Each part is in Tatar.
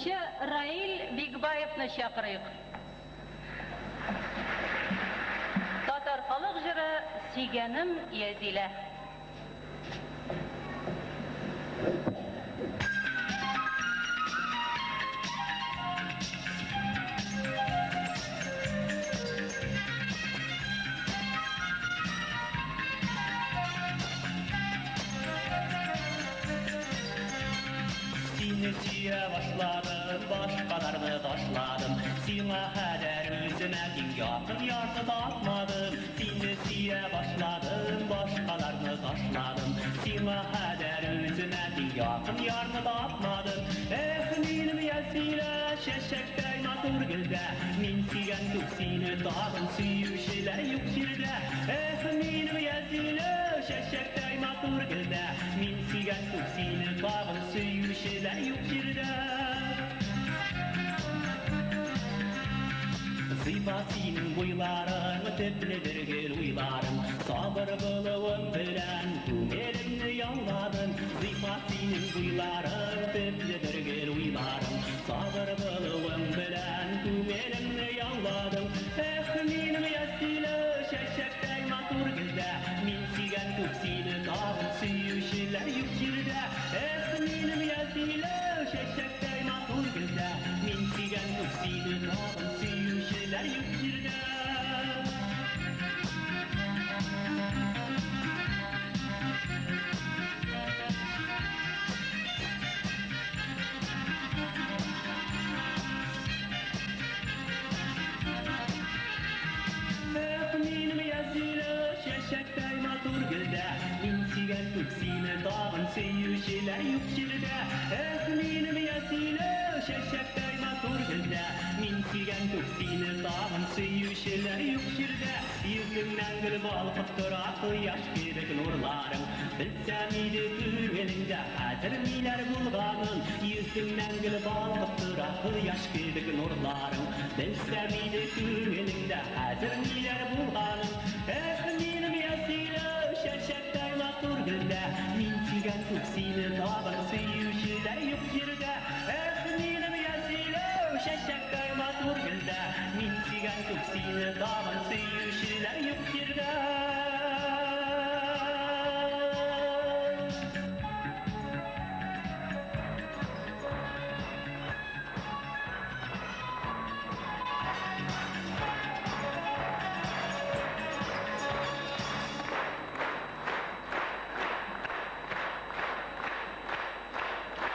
Җырчы Раил Бикбаевны чакырыйк. Татар халык җыры Сөйгәнем Язилә. Сине сөя башладым, башкаларны ташладым. Сиңа хәдәр үземә тиң якын ярны тапмадым. Сине сөя башладым, башкаларны ташладым. Сиңа хәдәр үземә тиң якын ярны тапмадым. Эх, минем Язилә, чәчәктәй матур гөлдә. Мин сөйгән күк сине тагын сөючеләр юк җирдә. Эх, минем Язилә, чәчәктәй матур гөлдә. Мин сөйгән күк сине тагын сөючеләр юк җирдә. Зифа синең буйларың, төпледер гел уйларың. Сабыр булуың белән күңелемне яуладың. Зифа синең буйларың, төпледер гел уйларың. Сабыр булуың белән күңелемне яуладың. Эх, минем Язилә, чәчәктәй матур гөлдә. Мин сөйгән күк сине тагын сөючеләр юк җирдә. Эх, минем Язилә, чәчәктәй матур гөлдә. Мин сөйгән күк сине тагын сөючеләр юк җирдә. Эх, минем Язилә, чәчәктәй матур гөлдә. Мин сөйгән күк сине тагын сөючеләр юк җирдә. Эх, минем Язилә, чәчәктәй матур гөлдә. Мин сөйгән күк сине тагын сөючеләр юк җирдә. Йөзеңнән гөл балкып тора кояш кебек нурларың. Белсәм иде күңелеңдә хәзер ниләр булганын. Йөзеңнән гөл балкып тора кояш кебек нурларың. Белсәм иде күңелеңдә хәзер ниләр булганын. Эх, минем Язилә, чәчәктәй матур гөлдә. Мин сөйгән күк сине тагын сөючеләр юк җирдә. Эх, минем Язилә, чәчәктәй матур гөлдә. Мин сөйгән күк сине тагын сөючеләр юк җирдә.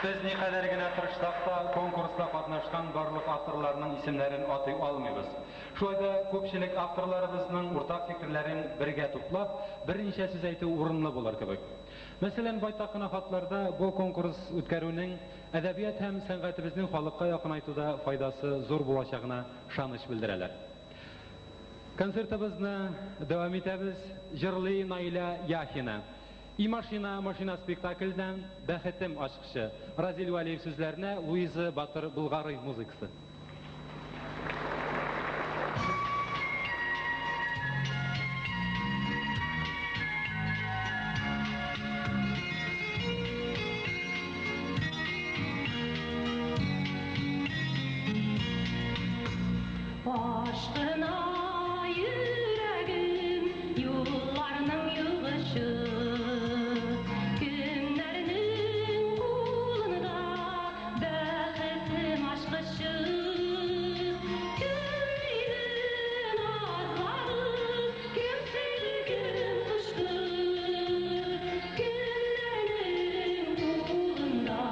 Без никадәр генә тырышсак та, конкурста катнашкан барлык авторларның исемнәрен атый алмыйбыз. Шулай да күпчелек авторларыбызның уртак фикерләрен бергә туплап, берничә сүз әйтү урынлы булыр кебек. Мәсәлән, байтак кына хатларда бу конкурс үткәрүнең әдәбият һәм сәнгатебезнең халыкка якынайтуда файдасы зур булачагына ышаныч белдерәләр. Концертыбызны дәвам итәбез. Җырлый Наилә Яхина. И машина, машина спектакльдән Бәхетем ачкычы. Разил Вәлиев сүзләренә Луиза Батыр Булгарый музыкасы. Ашкына йөрәгем юлларның югышы. Кемнәрнең кулында бәхетем ачкычы? Кем мине назлады, кем сөйде, кем кочты? Кемнәрнең кулында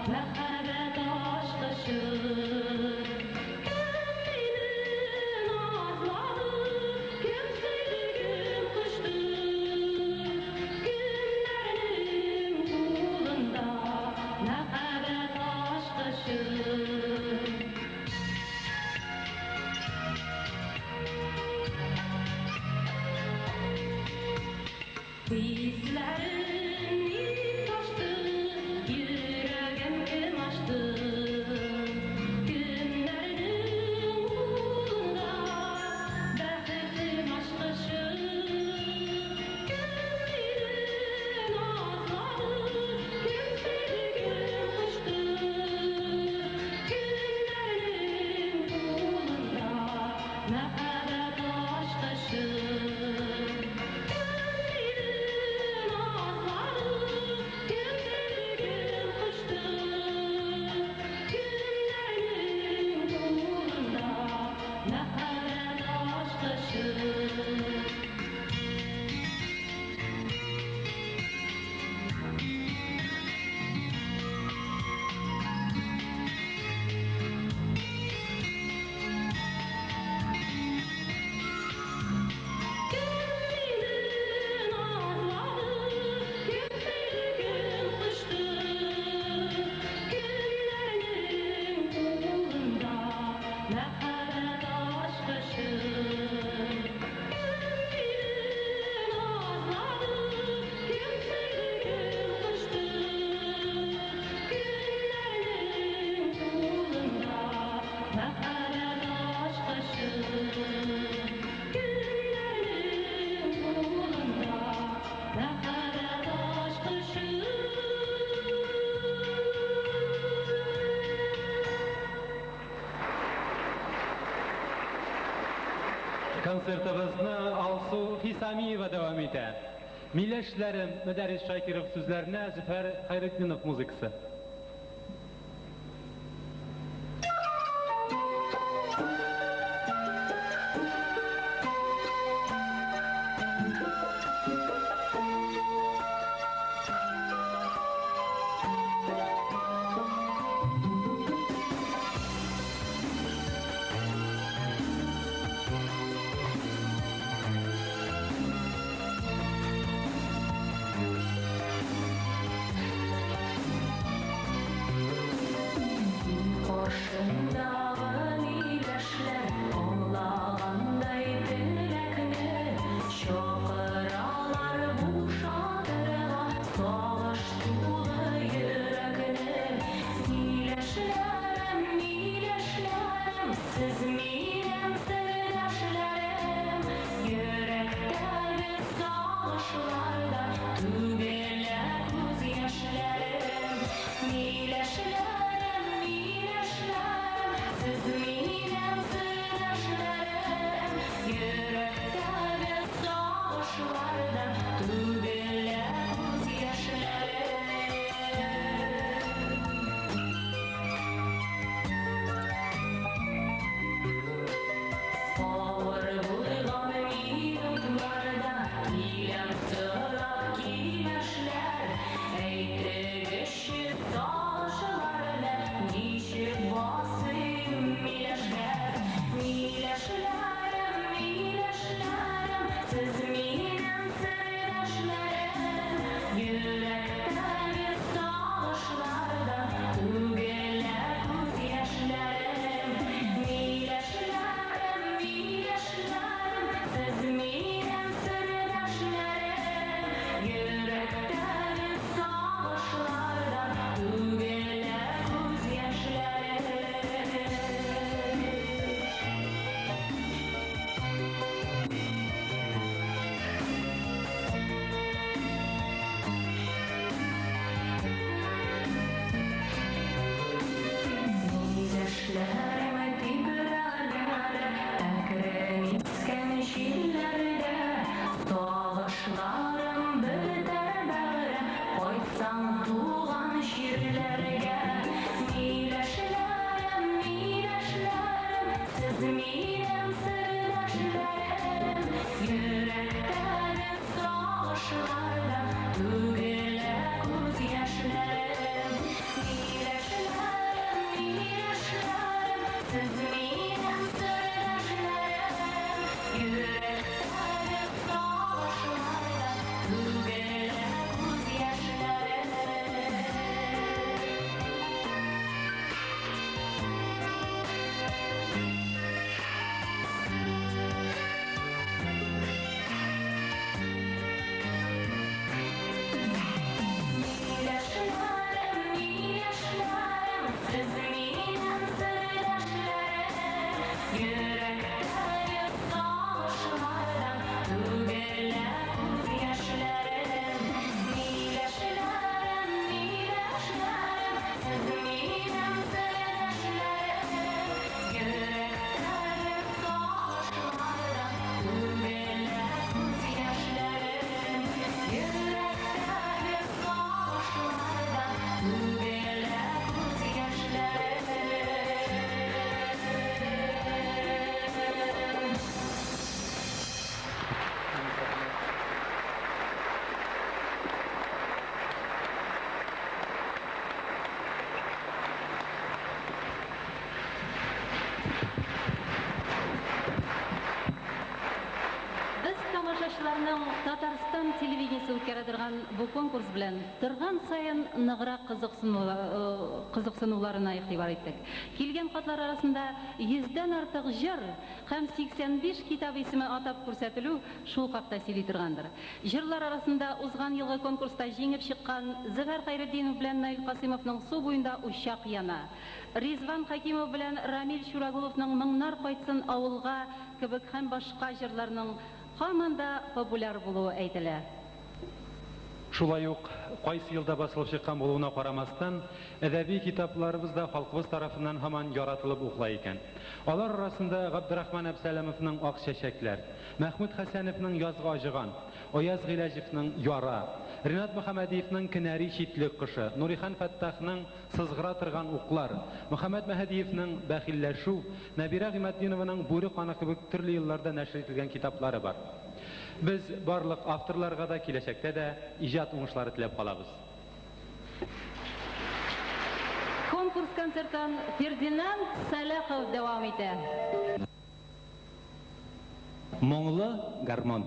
мәхәббәт ачкычы? Кем мине назлады, кем сөйде, кем кочты? Кемнәрнең кулында мәхәббәт ачкычы? Хисләрем ник ташты, йөрәгем кем ачты? Кемнәрнең кулында бәхетем ачкычы? Кем мине назлады, кем сөйде, кем кочты? Концертыбызны Алсу Хисамиева дәвам итә. Миләшләрем, Мөдәррис Шакиров сүзләренә Зөфәр Хәйретдинов музыкасы. Каршымдагы миләшләр аңлагандай теләкне Чакыралар бушатырга сагыш тулы йөрәкне. Миләшләрем, миләшләрем, сез минем сердәшләрем, Йөрәктәге сагышларда түгелә күз яшьләрем. Миләшләрем, миләшләрем, сез минем сердәшләрем, Йөрәктәге сагышларда түгелә күз яшьләрем. Авыр булган минутларда киләм сорап киңәшләр. Әйтегезче, сагышларны ничек басыйм, миләшләр? Миләшләрем, миләшләрем, сез минем сердәшләрем. Йөрәктәге сагышлардан түгелә күз яшьләрем. Миләшләрем, миләшләрем, сез минем сердәшләрем. Йөрәктәге сагышлардан түгелә күз яшьләрем. Миләшләрем тибрәләр, әкрен искән җилләрдә, Сагышларым бетәр бәгърем, кайтсаң туган җирләргә. Миләшләрем, миләшләрем, сез минем сердәшләрем, Йөрәктәге сагышлардан түгелә күз яшьләрем. Миләшләрем, миләшләрем, сез минем сердәшләрем, Йөрәктәге сагышлардан түгелә күз яшьләрем. Миләшләрем, миләшләрем, сез минем сердәшләрем, Йөрәктәге сагышлардан түгелә күз яшьләрем. Миләшләрем, миләшләрем, сез минем сердәшләрем, Йөрәктәге сагышлардан түгелә күз яшьләрем. Йөрәктәге сагышлардан түгелә күз яшьләрем. Без тамашачыларның Татарстан телевидениесе үткәрә торган бу конкурс белән торган саен ныграк кызыксынуларына игътибар иттек. Килгән хатлар арасында йөздән артык җыр һәм 85 китап исеме атап күрсәтелү шул хакта сөйли торгандыр. Җырлар арасында узган елгы конкурста җиңеп чыккан Зөфәр Хәйретдинов белән Наил Касыймовның Су буенда учак яна, Ризван Хәкимов белән Рамил Чурагуловның Моңнар кайтсын авылга кебек һәм башка җырларның һаман да популяр булуы әйтелә. Шулай ук кайсы елда басылып чыккан булуына карамастан, әдәби китапларыбыз да халкыбыз тарафыннан һаман яратылып укыла икән. Алар арасында Габдрахман Әбсәләмовның Ак чәчәкләр, Мәхмүт Хәсәновның Язгы аҗыган, Аяз Гыйләҗевның Яра, Ринат Мөхәммәдиевның Кенәри читлек кошы, Нурихан Фәттахның Сызгыра торган уклар, Мөхәммәт Мәһдиевның Бәхилләшү, Нәбирә Гыйматдинованың Бүре каны кебек төрле елларда нәшер ителгән китаплары бар. Без барлык авторларга да киләчәктә дә иҗат уңышлары теләп калабыз. Конкурс концертын Фердинанд Сәлахов дәвам итә. Моңлы гармон.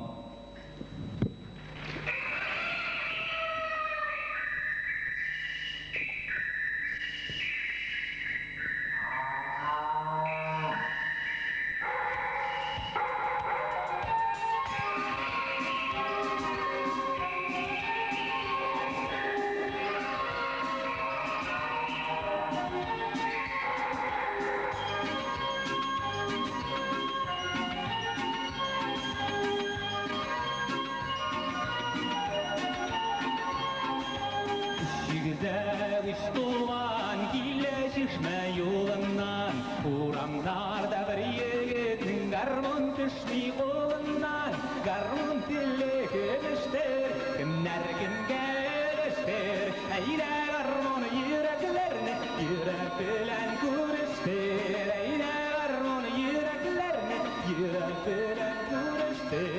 Җигезәк өч туган килә чишмә юлыннан. Урамнарда бер егетнең гармун төшми кулыннан. Гармун теле көмештер, кемнәр кемгә өлештер. Әйдә гармун йөрәкләрне йөрәк белән күрештер. Әйдә гармун йөрәкләрне йөрәк белән күрештер.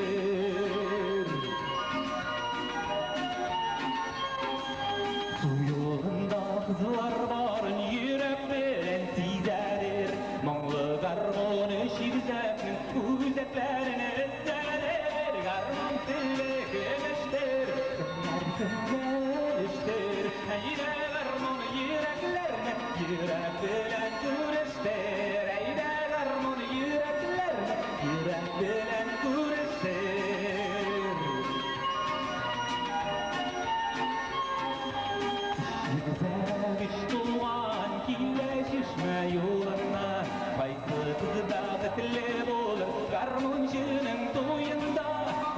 Су юлында кызлар барын йөрәк белән сизәдер. Моңлы гармун чигезәкнең үзәкләрен өзәдер. Гармун теле көмештер, кемнәр кемгә өлештер. Әйдә гармун йөрәкләрне йөрәк белән күрештер. Әйдә гармун йөрәкләрне йөрәк белән күрештер. Җигезәк өч туган килә чишмә юлыннан. Кайсы кыз бәхетле булыр гармунчының туенда.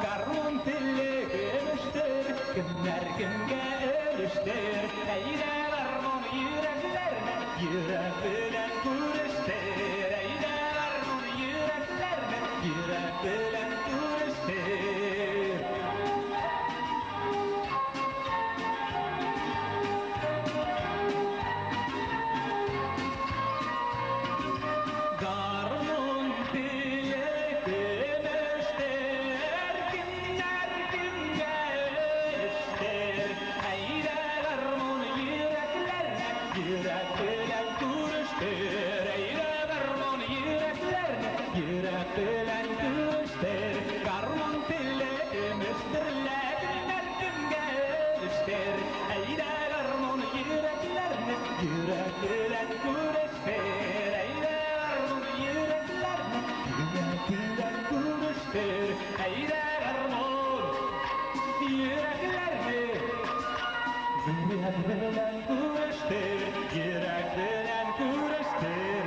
Гармун теле көмештер, кемнәр кемгә өлештер. Әйдә гармун йөрәкләрне йөрәк белән күрештер. Әйдә гармун йөрәкләрне йөрәк белән күрештер. Гармун теле көмештер, кемнәр кемгә өлештер. Әйдә гармун йөрәкләрне йөрәк белән күрештер. Әйдә гармун йөрәкләрне йөрәк белән күрештер. Гармун теле көмештер, кемнәр кемгә өлештер. Әйдә гармун йөрәкләрне йөрәк белән күрештер. Әйдә гармун йөрәкләрне йөрәк белән күрештер. Әйдә гармун йөрәкләрне йөрәк белән күрештер. Йөрәк белән күрештер.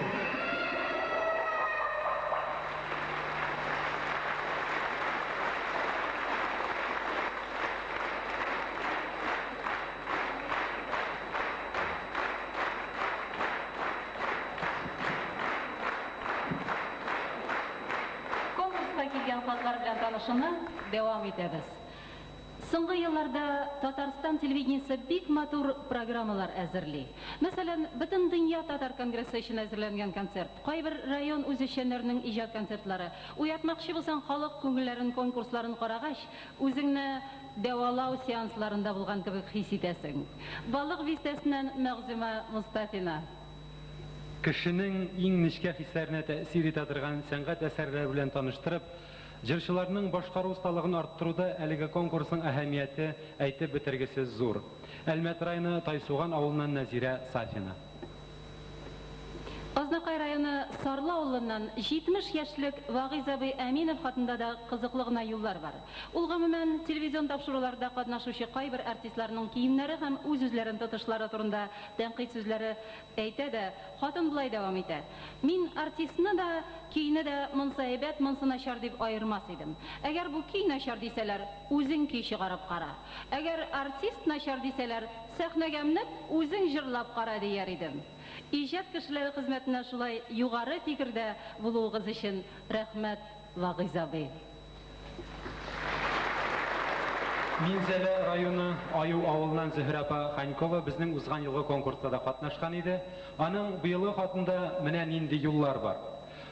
Конкурска килгән хатлар белән танышуны дәвам итәбез. Соңгы елларда Татарстан телевидениесе бик матур программалар әзерли. Мәсәлән, Бөтендөнья татар конгрессы өчен әзерләнгән концерт, кайбер район үзешчәннәренең иҗат концертлары. Уятмакчы булсаң, халык күңелләрен конкурсларын карагач, үзеңне дәвалау сеансларында булган кебек хис итәсең. Балык Бистәсеннән Мәгъзүмә Мостафина. Кешенең иң нечкә хисләренә тәэсир итә торган сәнгать әсәрләре белән таныштырып, җырчыларның башкару осталыгын арттыруда әлеге конкурсның әһәмияте әйтеп бетергесез зур. Әлмәт районы Тайсуган авылыннан Нәзирә Сафина. Азнакай районы Сарлы авылыннан 70 яшьлек Вагыйз абый Әминов хатында да кызыклы гына юллар бар. Ул гомумән телевизион тапшыруларда катнашучы кайбер артистларның киемнәре һәм үз-үзләрен тотышлары турында тәнкыйть сүзләре әйтә дә, хатын болай дәвам итә. Мин артистны да, көйне дә монсы әйбәт, монсы начар дип аермас идем. Әгәр бу көй начар дисәләр, үзең көй чыгарып кара. Әгәр артист начар дисәләр, сәхнәгә менеп, үзең җырлап кара дияр идем. Иҗат кешеләре хезмәтенә шулай югары фикердә булуыгыз өчен рәхмәт, Вагыйз абый. Минзәлә районы Аю авылыннан Зөһрә апа Ханькова безнең узган елгы конкурста да катнашкан иде. Аның быелгы хатында менә нинди юллар бар.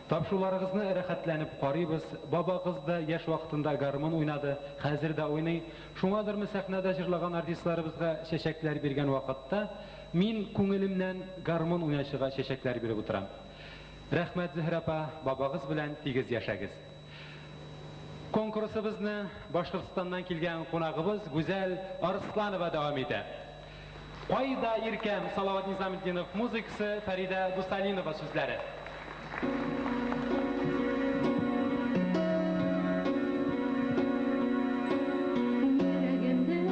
Тапшыруларыгызны рәхәтләнеп карыйбыз. Бабагыз да яшь вакытында гармун уйнады, хәзер дә уйный. Шуңадырмы сәхнәдә җырлаган артистларыбызга чәчәкләр биргән вакытта мин күңелемнән гармун уйнаучыга чәчәкләр биреп утырам. Рәхмәт, Зөһрә апа, бабагыз белән тигез яшәгез. Конкурсыбызны Башкортстаннан килгән кунагыбыз Гүзәл Арсланова дәвам итә. Кайда иркәм, Салават Низаметдинов музыкасы, Фәридә Дусалинова сүзләре.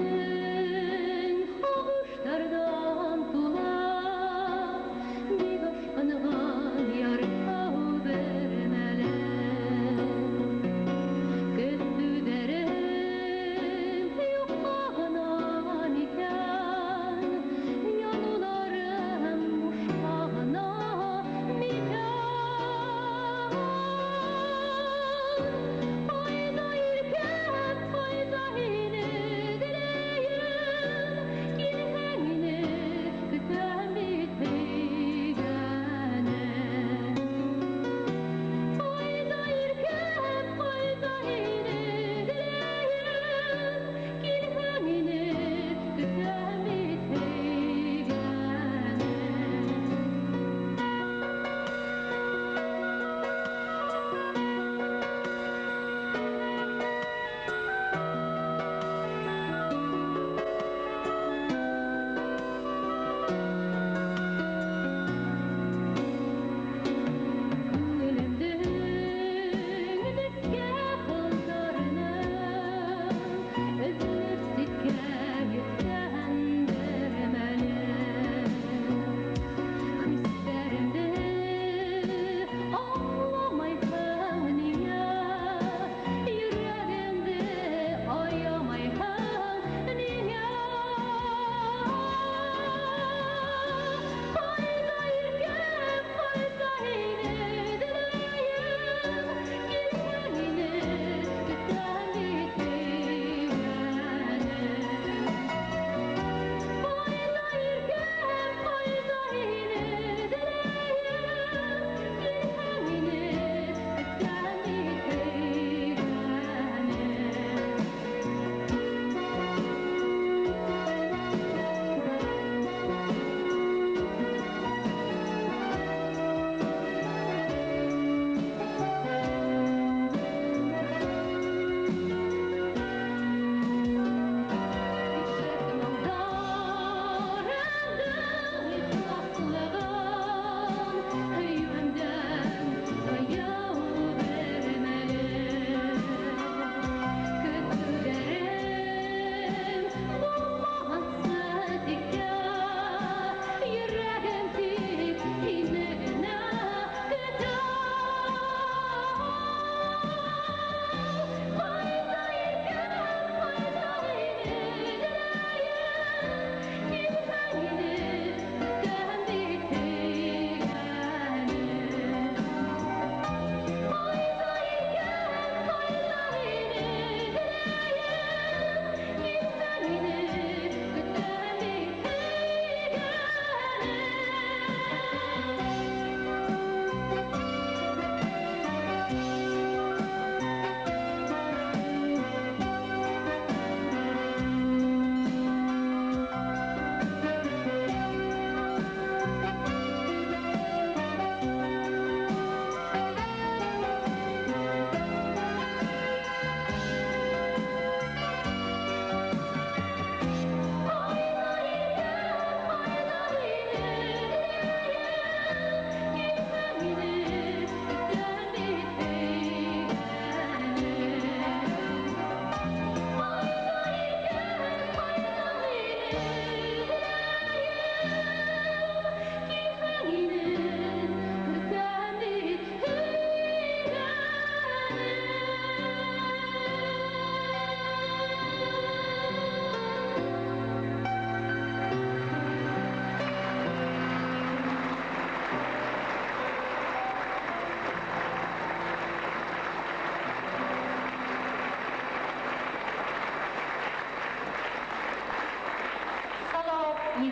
Йөрәгемнең сагышлардан тула, бик ашкынган яркау бер мәле. Көтүләрем юкка гына микән, януларым бушка гына микән?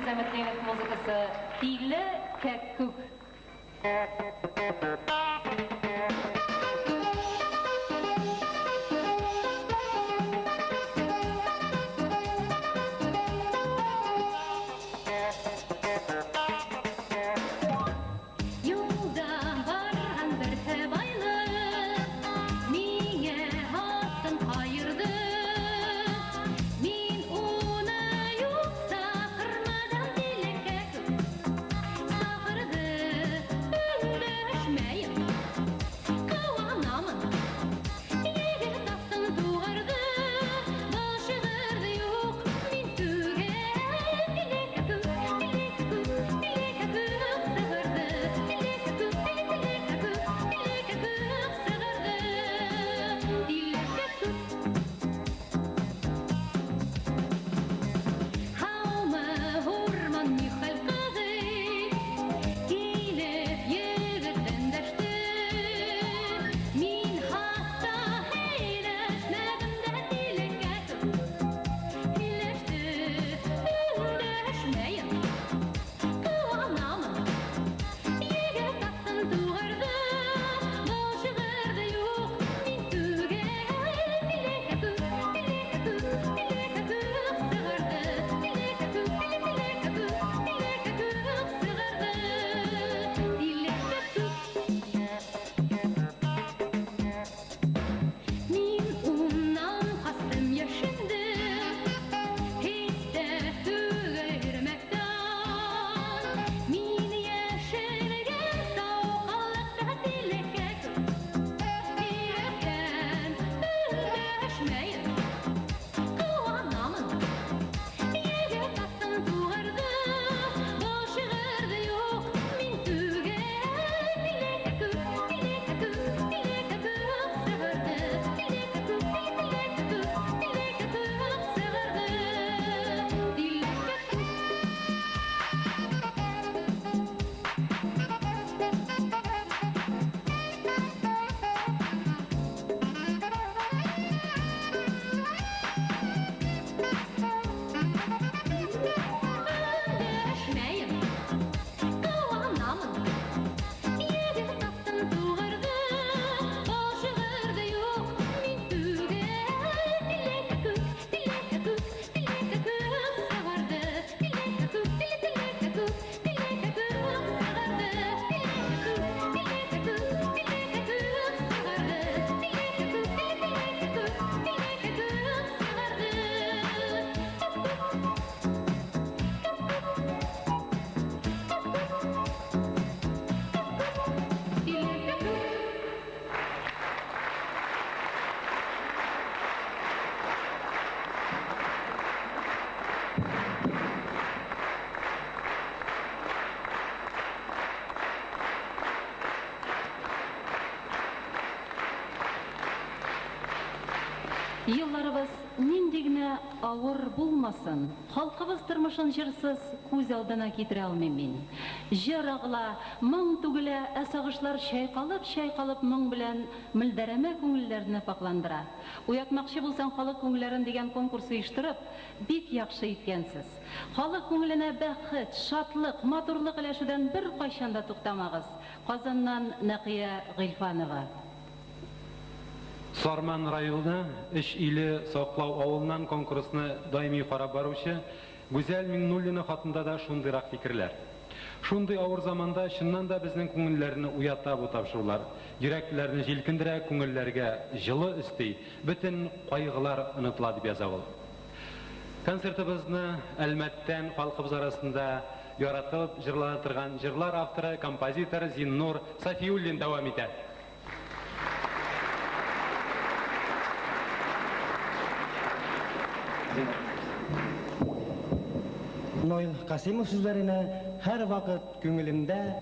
Низаметдинов музыкасы Тиле кәккүк. Юлда барган бер һәбайлы Миңа атын каерды. Мин уны юкса кырмадым, тиле кәкүк сагырды. Эндәшмәем, куанамын. Егет атын тугарды, был шигырьдә юк, мин түгел. Тиле кәкүк, тиле кәкүк, тиле кәкүк сыгырды. Тиле кәкүк, тиле, тиле кәкүк, тиле кәкүк сыгырды. Тиле кәкүк. Һаумы, урман нихәл, кызый? Килеп егет эндәште. Мин хатта һөйләшмәдем дә, тиле кәкүк һөйләште. Эндәшмәем, куанамын. Егет атын тугарды, был шигырьдә юк, мин түгел. Тиле кәкүк, тиле кәкүк, тиле кәкүк сыгырды. Тиле кәкүк, тиле, тиле кәкүк, тиле кәкүк сыгырды. Тиле кәкүк. Мин уннан кастым, яшендем, һич тә түгел йөрмәктән. Мин яшергән саукалыкта тиле кәкүк өйрәткән. Эндәшмәем, куанамын. Егет атын тугарды, был шигырьдә юк, мин түгел. Тиле кәкүк, тиле кәкүк, тиле кәкүк сыгырды. Тиле кәкүк, тиле, тиле кәкүк, тиле кәкүк сыгырды. Тиле кәкүк. Эндәшмәем, куанамын. Егет атын тугарды, был шигырьдә юк, мин түгел. Тиле кәкүк, тиле кәкүк, тиле кәкүк сыгырды. Тиле кәкүк, тиле, тиле кәкүк, тиле кәкүк сыгырды. Тиле кәкүк, тиле кәкүк, тиле кәкүк сыгырды. Тиле кәкүк, тиле, тиле кәкүк, тиле кәкүк сыгырды. Кәкүк. Тиле кәкүк. Елларыбыз нинди генә авыр булмасын, халкыбыз тормышын җырсыз күз алдына китерә алмыйм мин. Җыр агыла, моң түгелә, ә сагышлар чайкалып-чайкалып моң белән мөлдәрәмә күңелләрне пакьландыра. Уятмакчы булсаң халык күңелләрен дигән конкурс оештырып, бик яхшы иткәнсез. Халык күңеленә бәхет, шатлык, матурлык өләшүдән беркайчан да туктамагыз. Казаннан Нәкыя Гыйльфанова. Сарман районы Өч Иле Саклау авылыннан конкурсны даими карап баручы Гүзәл Миңнуллина хатында да шундыйрак фикерләр. Шундый авыр заманда чыннан да безнең күңелләрне уята бу тапшырулар. Йөрәкләрне җилкендерә, күңелләргә җылы өсти, бөтен кайгылар онытыла, дип яза ул. Концертыбызны Әлмәттән халкыбыз арасында яратып җырлана торган җырлар авторы, композитор Зиннур Сафиуллин дәвам итә. Наил Касимов сүзләренә Һәрвакыт күңелемдә.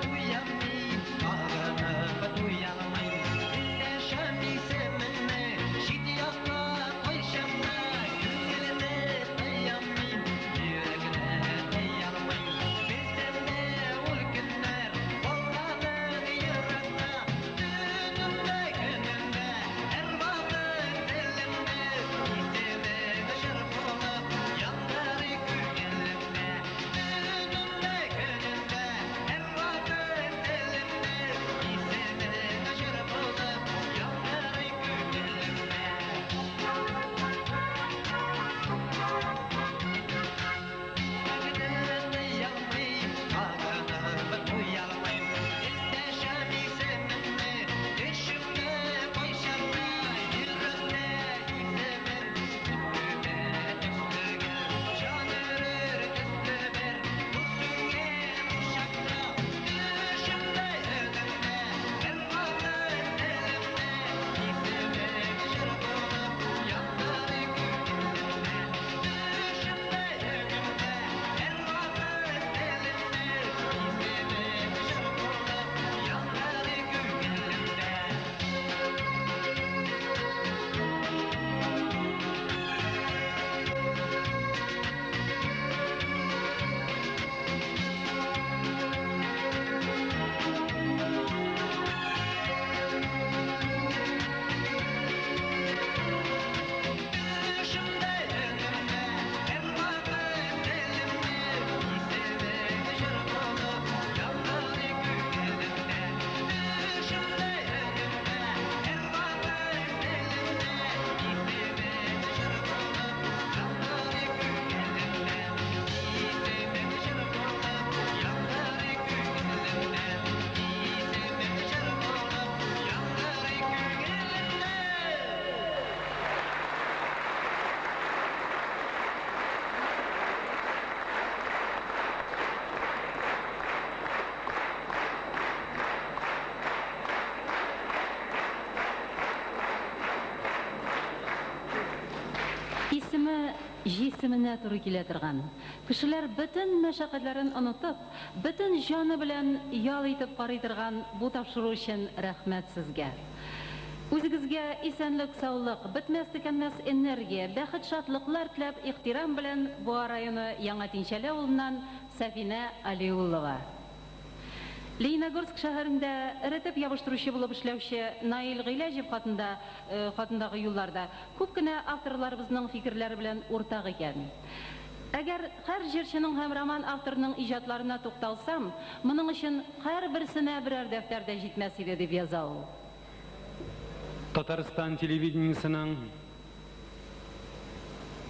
Уянмый, сагынып туялмыйм. Эндәшәм исемеңне, чит исеменә туры килә торган, кешеләр бөтен мәшәкатьләрен онытып, бөтен җаны белән ял итеп карый торган бу тапшыру өчен рәхмәт сезгә. Үзегезгә исәнлек-саулык, бетмәс-төкәнмәс энергия, бәхет-шатлыклар теләп, ихтирам белән Буа районы Яңа Тинчәле авылыннан Сәфинә Алиуллова. Лениногорск шәһәрендә эретеп ябыштыручы булып эшләүче Наил Гыйләҗев хатында хатындагы юллар да күп кенә авторларыбызның фикерләре белән уртак икән. Әгәр һәр җырчының һәм роман авторының иҗатларына тукталсам, моның өчен һәрберсенә берәр дәфтәр дә җитмәс иде, дип яза ул. Татарстан телевидениесенең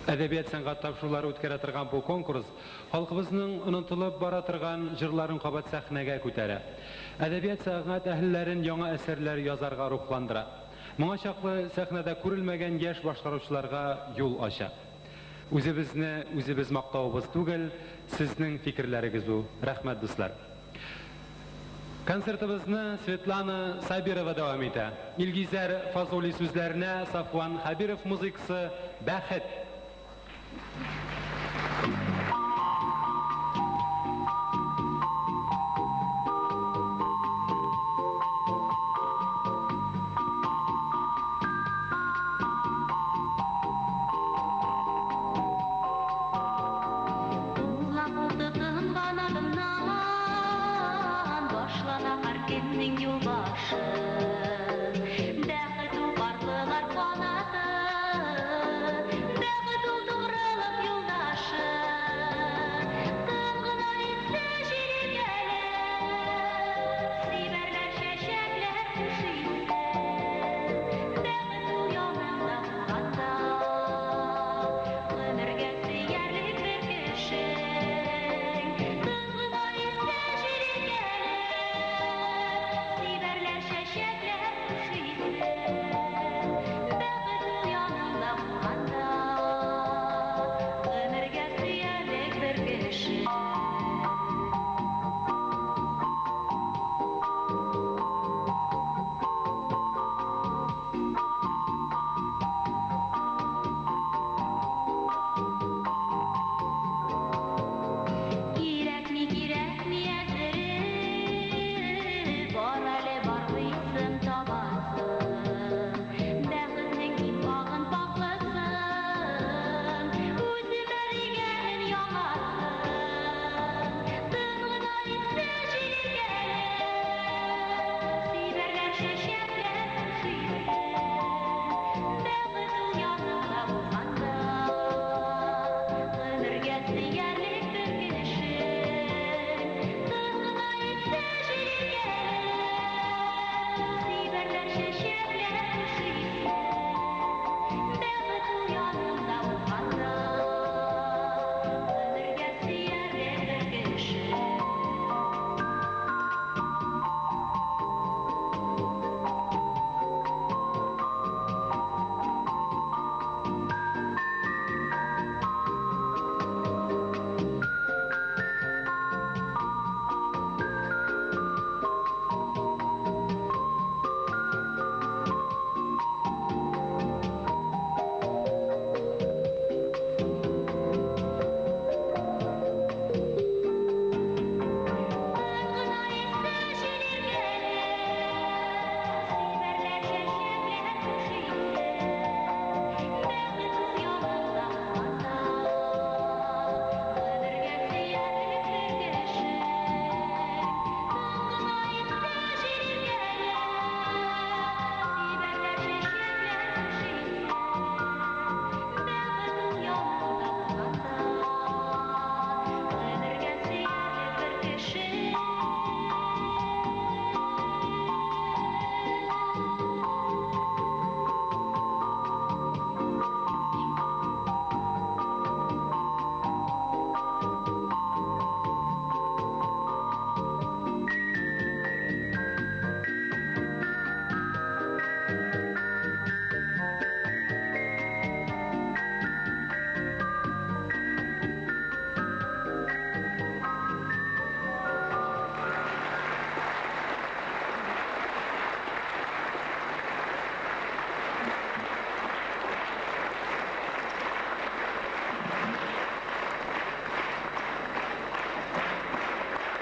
Әдәбият-сәнгать тапшырулары үткәрә торган бу конкурс халкыбызның онытылып бара торган җырларын кабат сәхнәгә күтәрә. Әдәбият-сәнгать әһелләрен яңа әсәрләр язарга рухландыра. Моңа чаклы сәхнәдә күрелмәгән яшь башкаручыларга юл ача. Үзебезне үзебез мактавыбыз түгел, сезнең фикерләрегез бу. Рәхмәт, дуслар! Концертыбызны Светлана Сабирова дәвам итә. Илгизәр Фазули сүзләренә Сафуан Хәбиров музыкасы Бәхет! Улап тотынган адымнан Башлана һәркемнең юл башы. Бәхет ул парлылар канаты, Бәхет ул тугрылык юлдашы. Тын гына итсә җил иркәләп, Сибәрләр чәчәкләр хуш исле. Бәхет ул яныңда булганда, Гомергә сөярлек бер кешең. Тын гына итсә җил иркәләп, Сибәрләр чәчәкләр.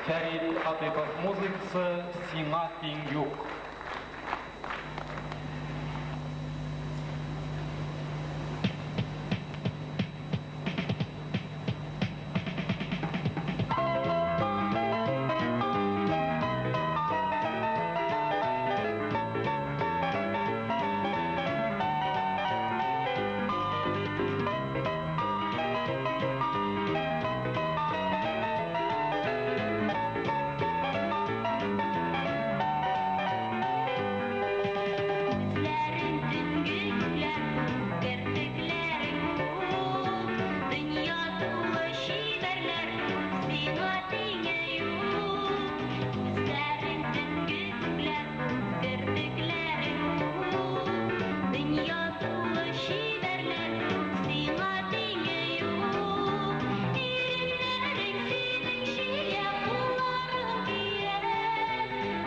Фәрит Хатыйпов музыкасы Сиңа тиң юк. Күзләрең төнге күкләр күк, керфекләрең ут. Дөнья тулы чибәрләр күп, сиңа тиңе юк. Күзләрең төнге күкләр күк, керфекләрең ут. Дөнья тулы чибәрләр күп, сиңа тиңе юк. Иреннәрең синең чия, кулларың көяз.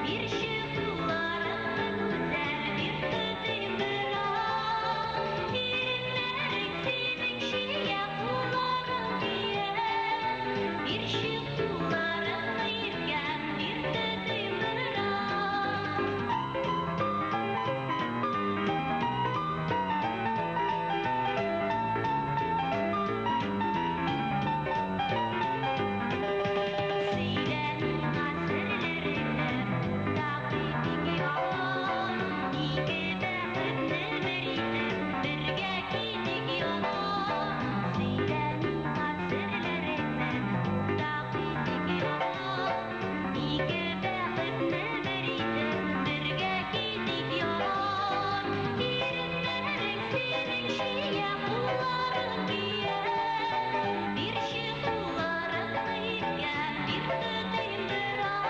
Бирче кулларыңны, гүзәл, бир тотыйм бераз. Иреннәрең синең чия, кулларың көяз. Бирче кулларыңны, иркәм, бир тотыйм бераз. Сөйлә миңа серләреңне, уртак итик ял. Ике бәхетне бер итеп, бергә китик яла. Сөйлә миңа серләреңне, уртак итик ял. Ике бәхетне бер итеп, бергә китик яла. Иреннәрең синең чия, кулларың көяз. Бирче кулларыңны, иркәм, бир тотыйм бераз.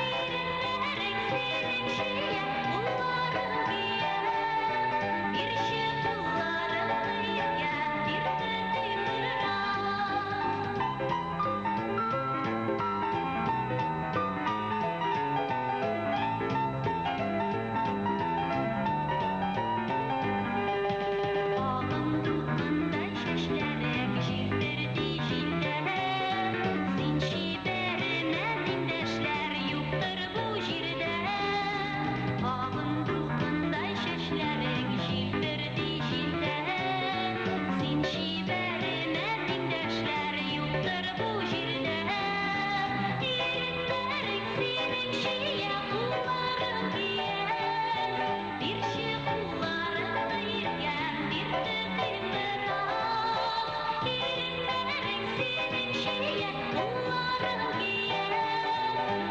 Иреннәрең синең чия, кулларың көяз. Бирче кулларыңны, иркәм, бир тотыйм бераз. Агын дулкындай чәчләрең җилферди җилдә. Син чибәремә тиңдәшләр юктыр бу җирдә. Агын дулкындай чәчләрең җилферди җилдә. Син чибәремә тиңдәшләр юктыр бу җирдә. Иреннәрең синең чия, кулларың көяз. Бирче кулларыңны, иркәм, бир тотыйм бераз. Иреннәрең синең чия, кулларың көяз.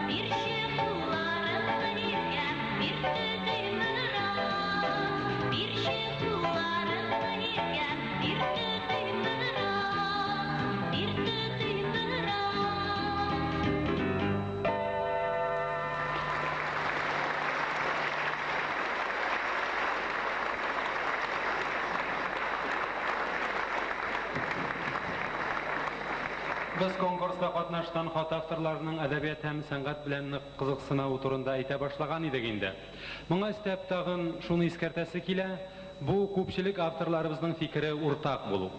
Бирче кулларыңны, иркәм, бир тотыйм бераз. Бирче кулларыңны, иркәм, бир тотыйм бераз. Бир тотыйм бераз. Без конкурста катнашкан хат авторларының әдәбият һәм сәнгать белән нык кызыксынуы турында әйтә башлаган идек инде. Моңа өстәп тагын шуны искәртәсе килә, бу күпчелек авторларыбызның фикере уртак булу.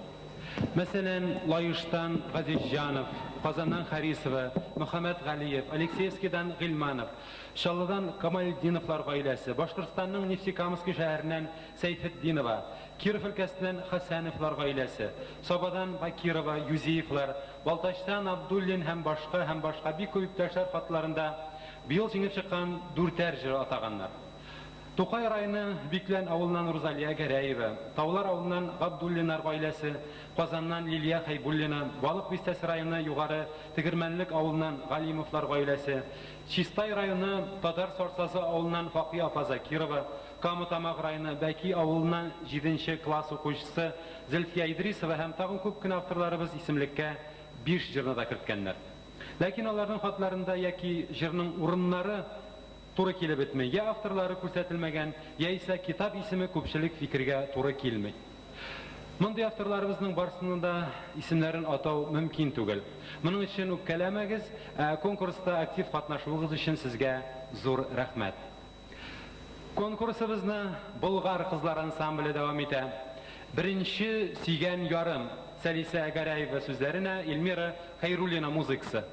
Мәсәлән, Лаештан Газизҗанов, Казаннан Харисова, Мөхәммәт Галиев, Алексеевскийдан Гыйльманов, Чаллыдан Камалетдиновлар гаиләсе, Башкортстанның Нефтекамский шәһәреннән Сәйфетдинова, Киров өлкәсеннән Хәсәновлар гаиләсе, Сабадан Бакирова, Юзиевлар, Балтачтан Абдуллин һәм башка һәм башка бик күп иптәшләр хатларында быел җиңеп чыккан дүртәр җыр атаганнар. Тукай районы Биклән авылыннан Рузалия Гәрәева, Таулар авылыннан Габдуллиннар гаиләсе, Казаннан Лилия Хәйбуллина, Балык Бистәсе районы Югары Тегермәнлек авылыннан Галимовлар гаиләсе, Чистай районы Татар Сарсазы авылыннан Факия апа Закирова, Кама Тамак районы Бәки авылыннан җиденче класс укучысы Зөлфия Идрисова һәм тагын күп кенә авторларыбыз исемлеккә биш җырны да керткәннәр. Ләкин аларның хатларында яки җырның урыннары туры килеп бетми, я авторлары күрсәтелмәгән, яисә китап исеме күпчелек фикергә туры килми. Мондый авторларыбызның барысының да исемнәрен атау мөмкин түгел. Моның өчен үпкәләмәгез, ә конкурста актив катнашуыгыз өчен сезгә зур рәхмәт. Конкурсыбызны Болгар кызлар ансамбле дәвам итә. Беренче сөйгән ярым, Сәлисә Гәрәева сүзләренә Эльмира Хәйруллина музыкасы.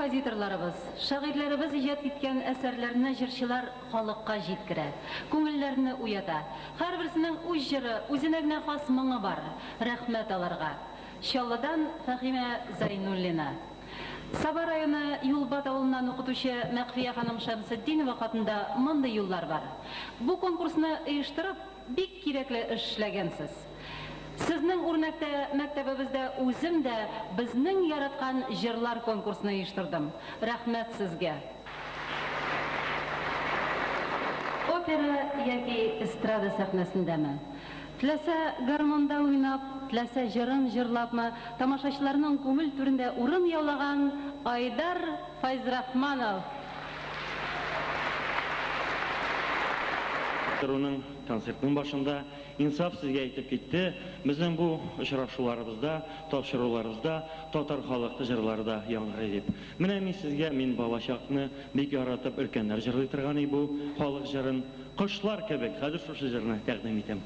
Композиторларыбыз, шагыйрьләребез иҗат иткән әсәрләрне җырчылар халыкка җиткерә, күңелләрне уята. Һәрберсенең үз җыры, үзенә генә хас моңы бар. Рәхмәт аларга. Чаллыдан Фәһимә Зәйнуллина. Саба районы Юлбат авылыннан укытучы Мәкъфия ханым Шәмсетдинова хатында мондый юллар бар, Бу конкурсны оештырып, бик кирәкле эш эшләгәнсез. Сезнең үрнәктә мәктәбебездә үзем дә Безнең яраткан җырлар конкурсны оештырдым. Рәхмәт сезгә! Опера яки эстрада сәхнәсендәме, теләсә гармунда уйнап, теләсә җырын җырлапмы, тамашачыларның күңел түрендә урын яулаган Айдар Фәйзрахманов! Торуның концертның башында Инсаф сезгә әйтеп китте, безнең бу очрашуларыбызда, тапшыруларыбызда татар халык җырлары да яңгырый дип. Менә мин сезгә, мин балачакны бик яратып, өлкәннәр җырлый торган и бу халык җырын, Кошлар кебек, хәзер шушы җырны тәкъдим итәм.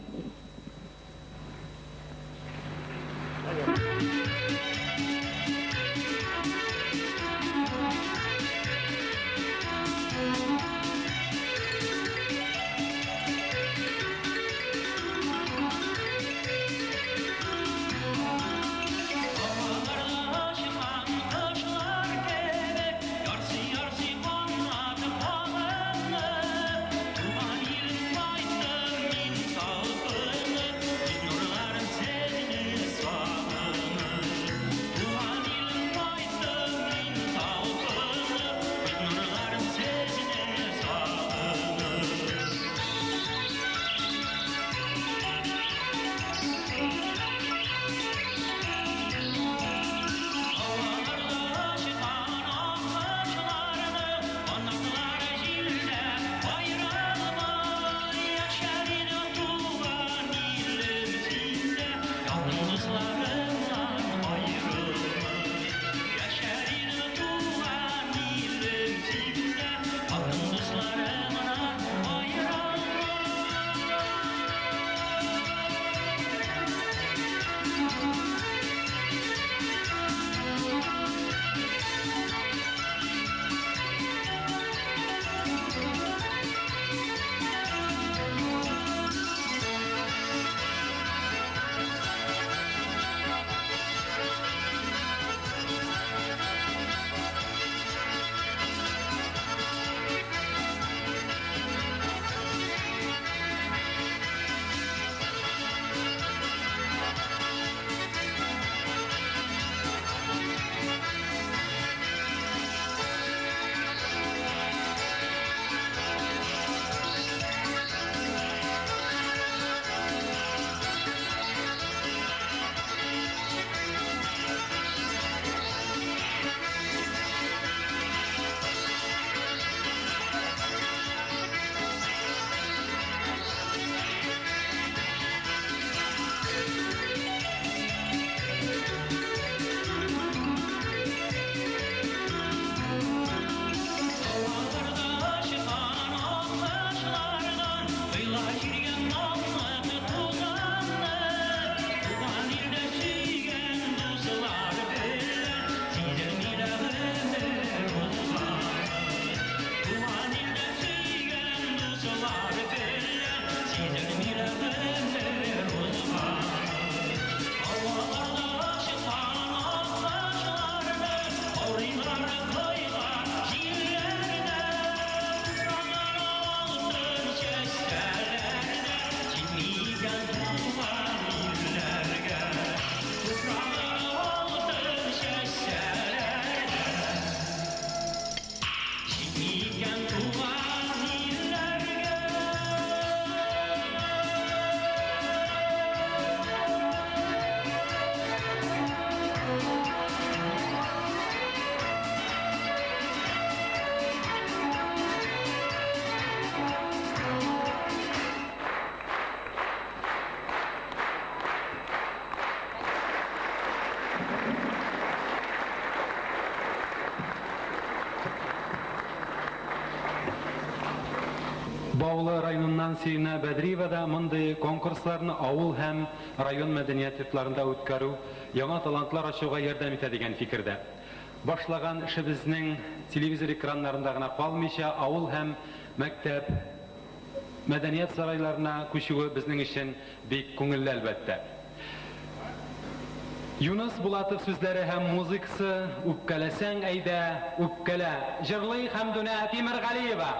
Баулы районыннан Сиринә Бәдриева да мондый конкурсларны авыл һәм район мәдәният йортларында үткәрү яңа талантлар ачуга ярдәм итә дигән фикердә. Башлаган эшебезнең телевизор экраннарында гына калмыйча, авыл һәм мәктәп, мәдәният сарайларына күчүе безнең өчен бик күңелле, әлбәттә. Юныс Булатов сүзләре һәм музыкасы Үпкәләсәң, әйдә, үпкәлә. Җырлый Хәмдүнә Тимергалиева.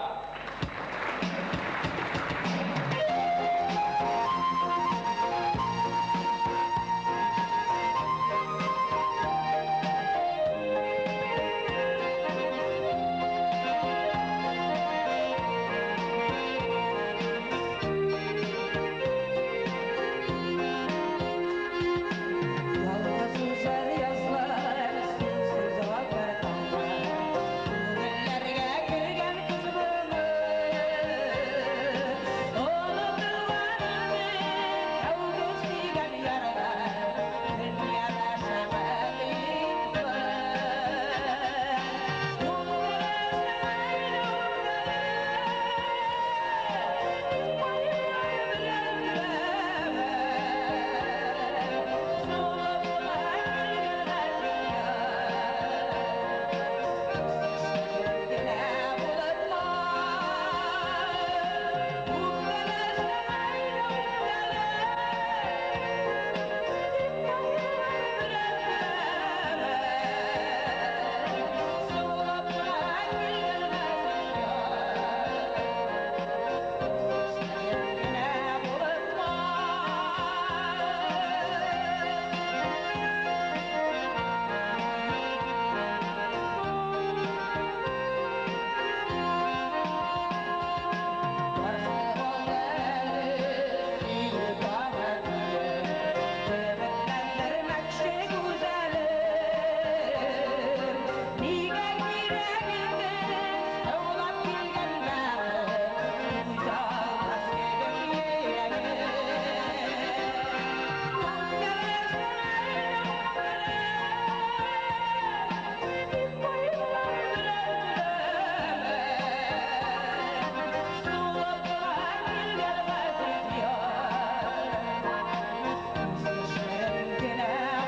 Ялгыз үзәр язлар, синсез акар таңнар, Күңелләргә кергән кыз булыр. Онытылган инде тәүге сөйгән ярлар, Дөньяда шәфәгый Нигә кирәк инде саулап килгән бәхет, Үтә алмас кебек йөрәгем.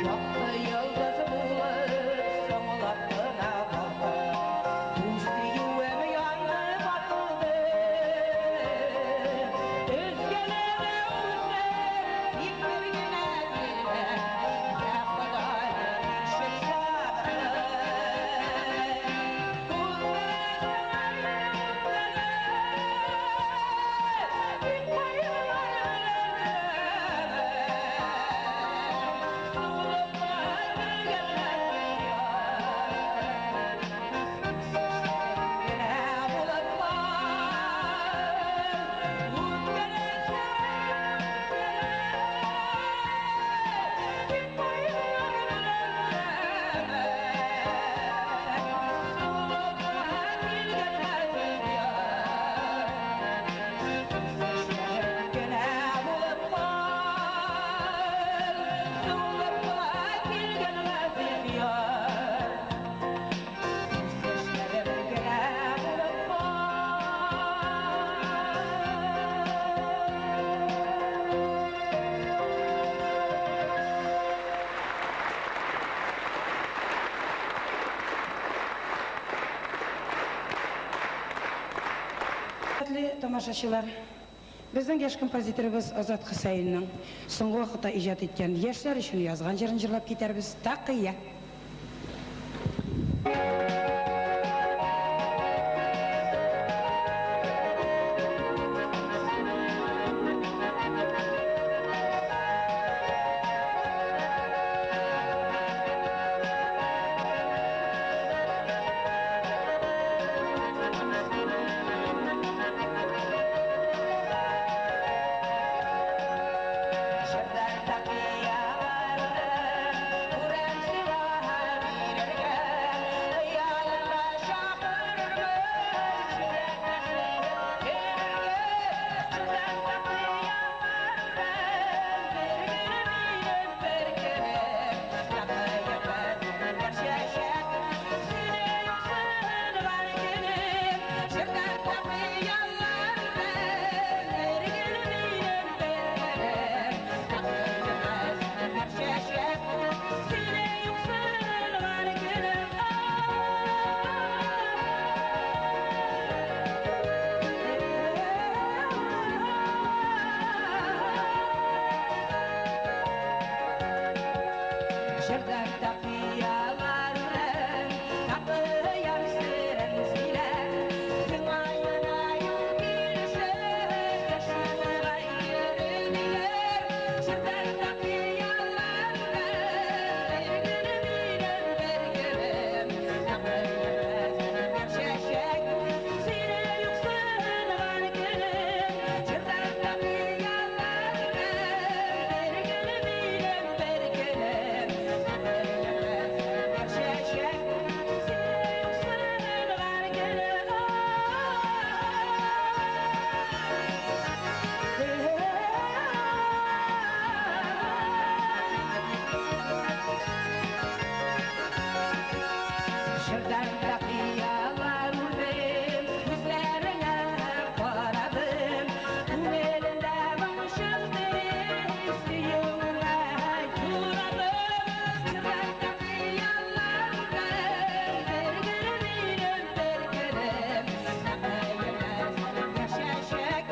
Якты йолдыз булып соңлап кына балкып, Үз сөюем янды батылды. Өзгәләнә үзе, тик бер генә бирмә, Йә Ходаем, бирче сабрын. Хөрмәтле тамашачылар, безнең яшь композиторыбыз Азат Хөсәеннең соңгы вакытта иҗат иткән яшьләр өчен язган җырын җырлап китәрбез. Тәкыя. Җырдан хыяллар үрдем, күзләреңә карадым. Күңелемдә моң чыкты, сөюеңә юрадым. Җырдан хыяллар үрдем, бер гөлем минем, бер гөлем. Яшәчәк,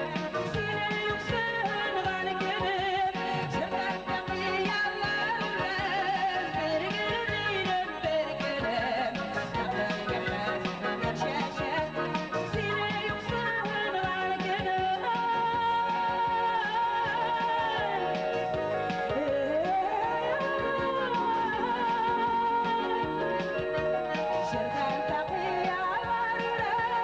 сине юксынган көнем. Җырдан хыяллар үрдем, бер гөлем минем, бер гөлем. Яшәчәк, сине юксынган көнем. Җырдан хыяллар үрдем,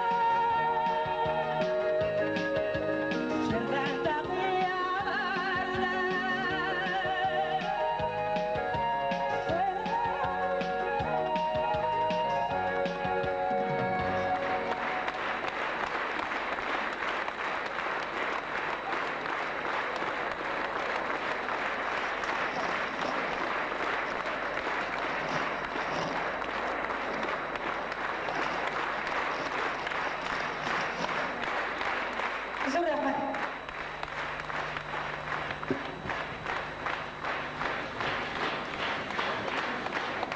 җырдан хыяллар Зур рәхмәт.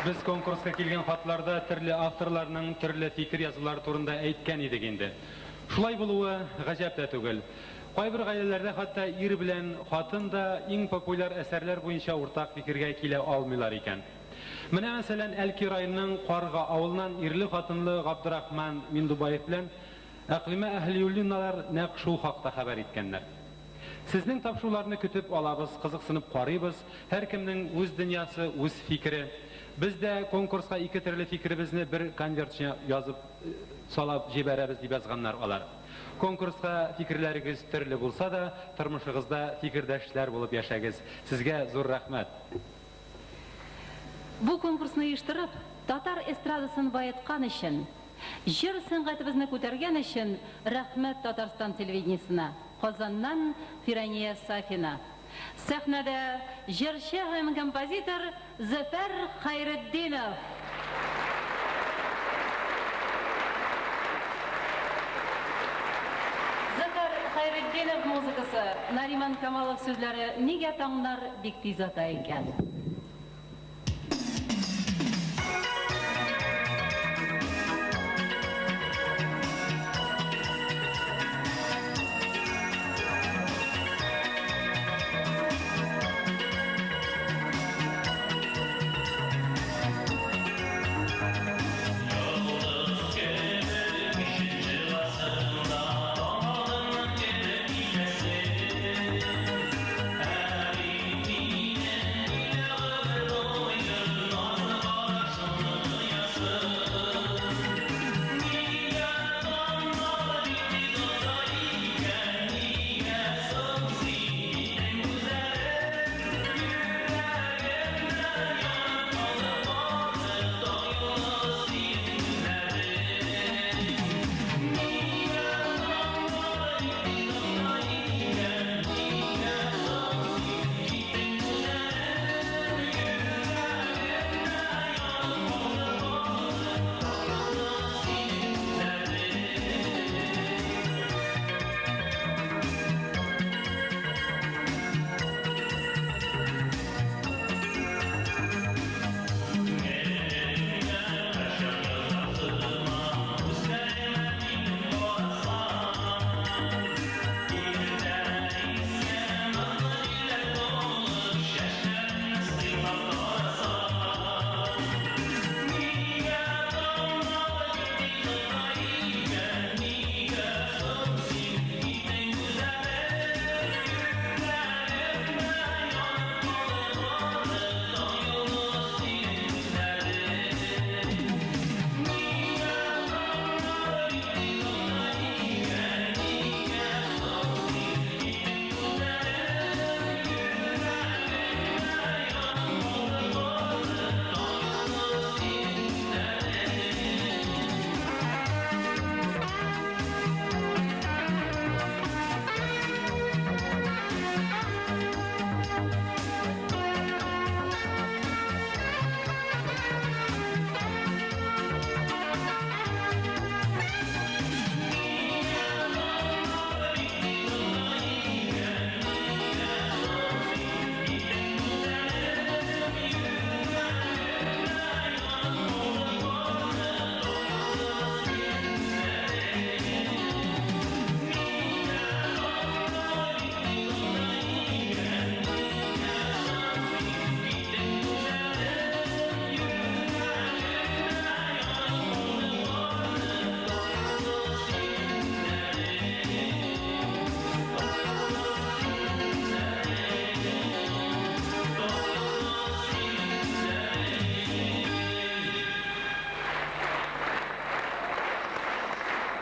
Без конкурска килгән хатларда төрле авторларның төрле фикер язулары турында әйткән идек инде. Шулай булуы гаҗәп тә түгел. Кайбер гаиләләрдә хәтта ир белән хатын да иң популяр әсәрләр буенча уртак фикергә килә алмыйлар икән. Менә мәсәлән, Әлки районының Карга авылыннан ирле-хатынлы Габдрахман Миндубаев белән Әкълимә Әһлиуллиналар нәкъ шул хакта хәбәр иткәннәр. Сезнең тапшыруларны көтеп алабыз, кызыксынып карыйбыз. Һәркемнең үз дөньясы, үз фикере. Без дә конкурска ике төрле фикеребезне бер конверт эченә язып салап җибәрәбез, дип язганнар алар. Конкурска фикерләрегез төрле булса да, тормышыгызда фикердәшләр булып яшәгез. Сезгә зур рәхмәт. Бу конкурсны оештырып, татар эстрадасын баеткан өчен, җыр сәнгатебезне күтәргән өчен рәхмәт Татарстан телевидениесенә. Казаннан Фирания Сафина. Сәхнәдә җырчы һәм композитор Зөфәр Хәйретдинов. Зөфәр Хәйретдинов музыкасы, Нариман Камалов сүзләре Нигә таңнар бик тиз ата икән?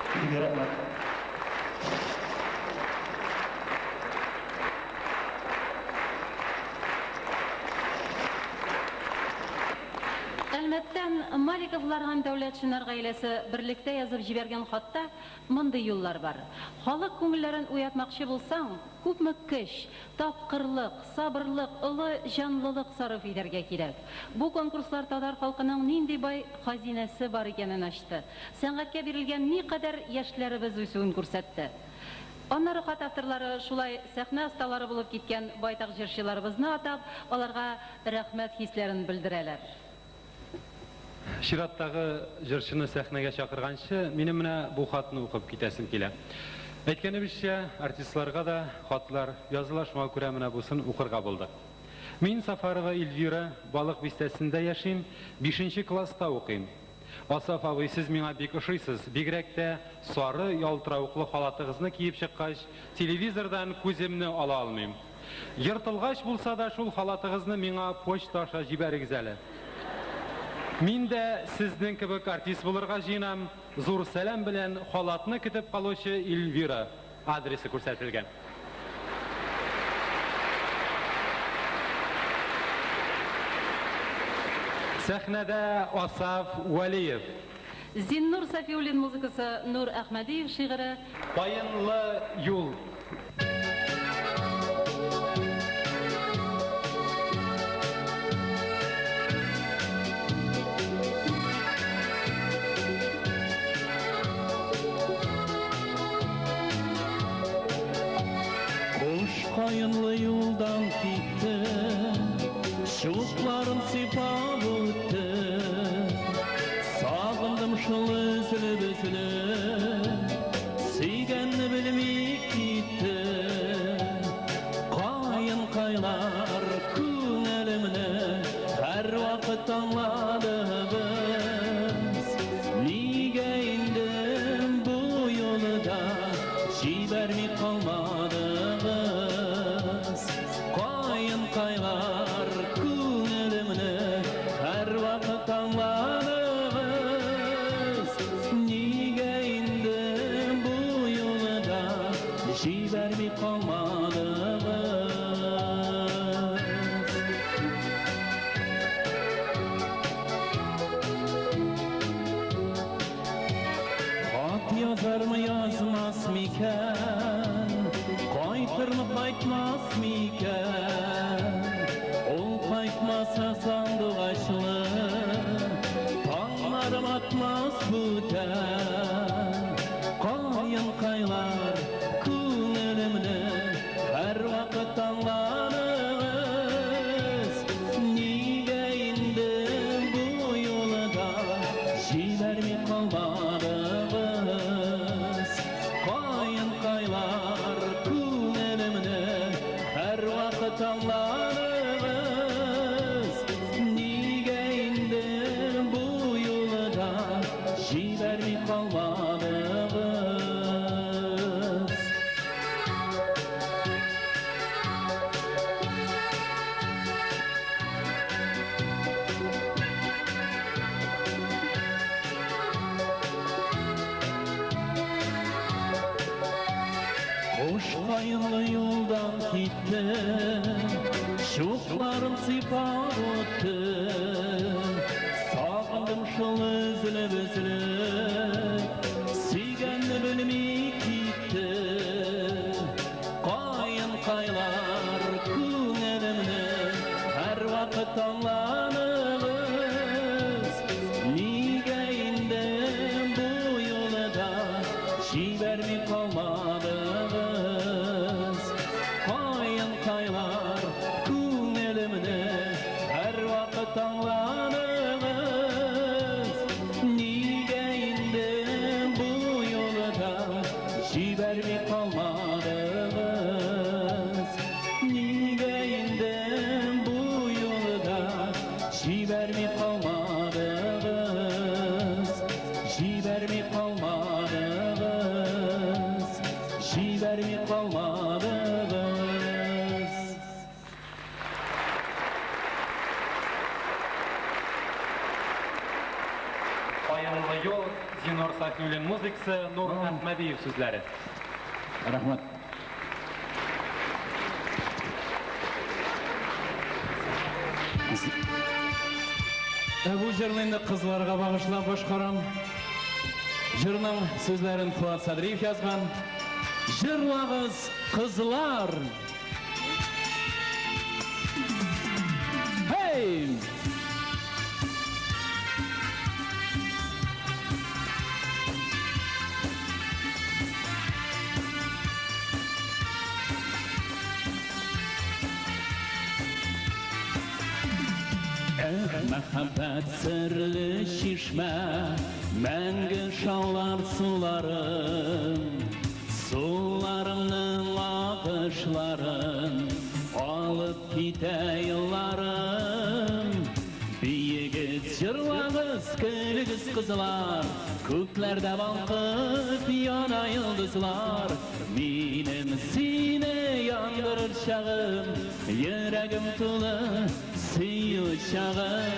Бик рәхмәт. Әлмәттән Маликовлар һәм Дәүләтшиннар гаиләсе берлектә язып җибәргән хатта мондый юллар бар. Халык күңелләрен уятмакчы булсаң, күпме көч, тапкырлык, сабырлык, олы җанлылык сарыф итәргә кирәк. Бу конкурслар татар халкының нинди бай хазинәсе бар икәнен ачты, сәнгатькә бирелгән никадәр яшьләребез үсүен күрсәтте. Аннары хат авторлары шулай сәхнә осталары булып киткән байтак җырчыларыбызны атап, аларга рәхмәт хисләрен белдерәләр. Чираттагы җырчыны сәхнәгә чакырганчы, минем менә бу хатны укып китәсем килә. Әйткәнебезчә, артистларга да хатлар языла, шуңа күрә менә бусын укырга булдык. Мин Сафарова Эльвира, Балык Бистәсендә яшим, бишенче класста укыйм. Асаф абый, сез миңа бик ошыйсыз, бигрәк тә сары ялтыравыклы халатыгызны киеп чыккач, телевизордан күземне ала алмыйм. Ертылгач булса да шул халатыгызны миңа почта аша җибәрегез әле. Мин дә сезнең кебек артист булырга җыенам. Зур сәлам белән халатны көтеп калучы Эльвира. Адресы күрсәтелгән. Сәхнәдә Асаф Вәлиев. Зиннур Сафиуллин музыкасы, Нур Әхмәдиев шигыре. Каенлы юл. Куш каенлы юлдан китте, Чукларын сыйпап үтте. Сагындым шул өзелеп-өзелеп, Сөйгәнне белми китте. Каенкайлар күңелемне һәрвакыт аңладыгыз. Нигә инде бу юлы да җибәрми калмадыгыз? Каенкайлар күңелемне һәрвакыт аңладыгыз. Нигә инде бу юлы да җибәрми калмадыгыз? Хат язармы, язмас микән? Кайтырмы, кайтмас микән? Ул кайтмаса сандугачлы таңнарым атмас бүтән. Каенкайлар күңелемне һәрвакыт аңладыгыз. Нигә инде бу юлы да җибәрми калмадыгыз? Каенкайлар күңелемне һәрвакыт аңладыгыз. Нигә инде бу юлы да җибәрми калмадыгыз? Куш каенлы юлдан китте, Чукларын сыйпап үтте. Сагындым шул өзелеп-өзелеп, Сөйгәнне белми китте. Каенкайлар күңелемне һәрвакыт аңладыгыз. Нигә инде бу юлы да җибәрми калмадыгыз? Каенкайлар күңелемне һәрвакыт аңладыгыз. Нигә инде бу юлы да җибәрми калмадыгыз? Нигә инде бу юлы да җибәрми калмадыгыз? Җибәрми калмадыгыз? Җибәрми калмадыгыз? Каенлы юл. Зиннур Сафиуллин музыкасы, Нур Әхмәдиев сүзләре. Рәхмәт. Ә бу җырны инде кызларга багышлап башкарам. Җырның сүзләрен Фуат Садриев язган. Җырлагыз, кызлар! Hey! Эх, мәхәббәт серле чишмә, мәңге шаулар суларым. Суларыңның агышларын алып китә елларым. Биегез, җырлагыз, көлегез, кызлар, күкләрдә балкып яна йолдызлар. Минем сине яндырыр чагым, йөрәгем тулы сөю чагы.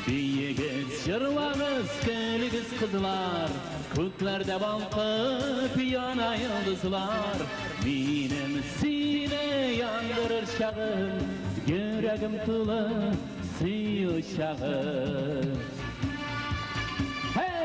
Биегез, җырлагыз, көлегез, кызлар, күкләрдә балкып яна йолдызлар. Минем сине яндырыр чагым, йөрәгем тулы сөю чагы. Hey!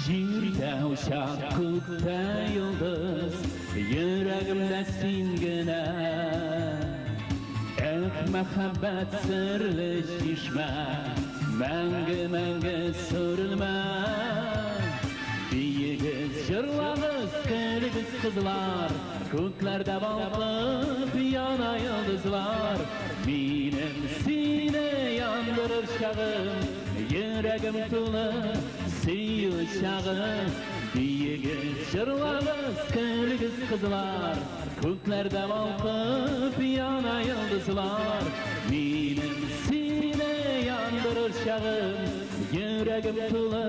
Җирдә учак, күктә йолдыз, йөрәгемдә син генә. Эх, мәхәббәт серле чишмә, мәңге, мәңге сүрелмә. Биегез, җырлагыз, көлегез, кызлар, күкләрдә балкып яна йолдызлар. Минем сине яндырыр чагым, йөрәгем тулы сөю чагы. Биегез, җырлагыз, көлегез, кызлар, күкләрдә балкып яна йолдызлар. Минем сине яндырыр чагым, йөрәгем тулы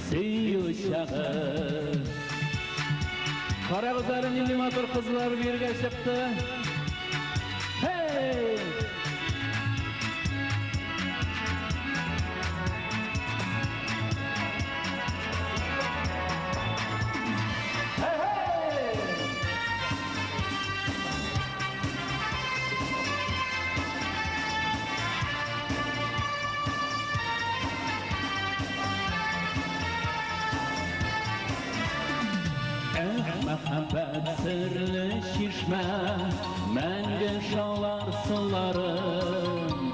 сөю чагы. Карагыз әле, нинди матур кызлар биергә чыкты. Hey! Эх, мәхәббәт серле чишмә, мәңге шаулар суларым.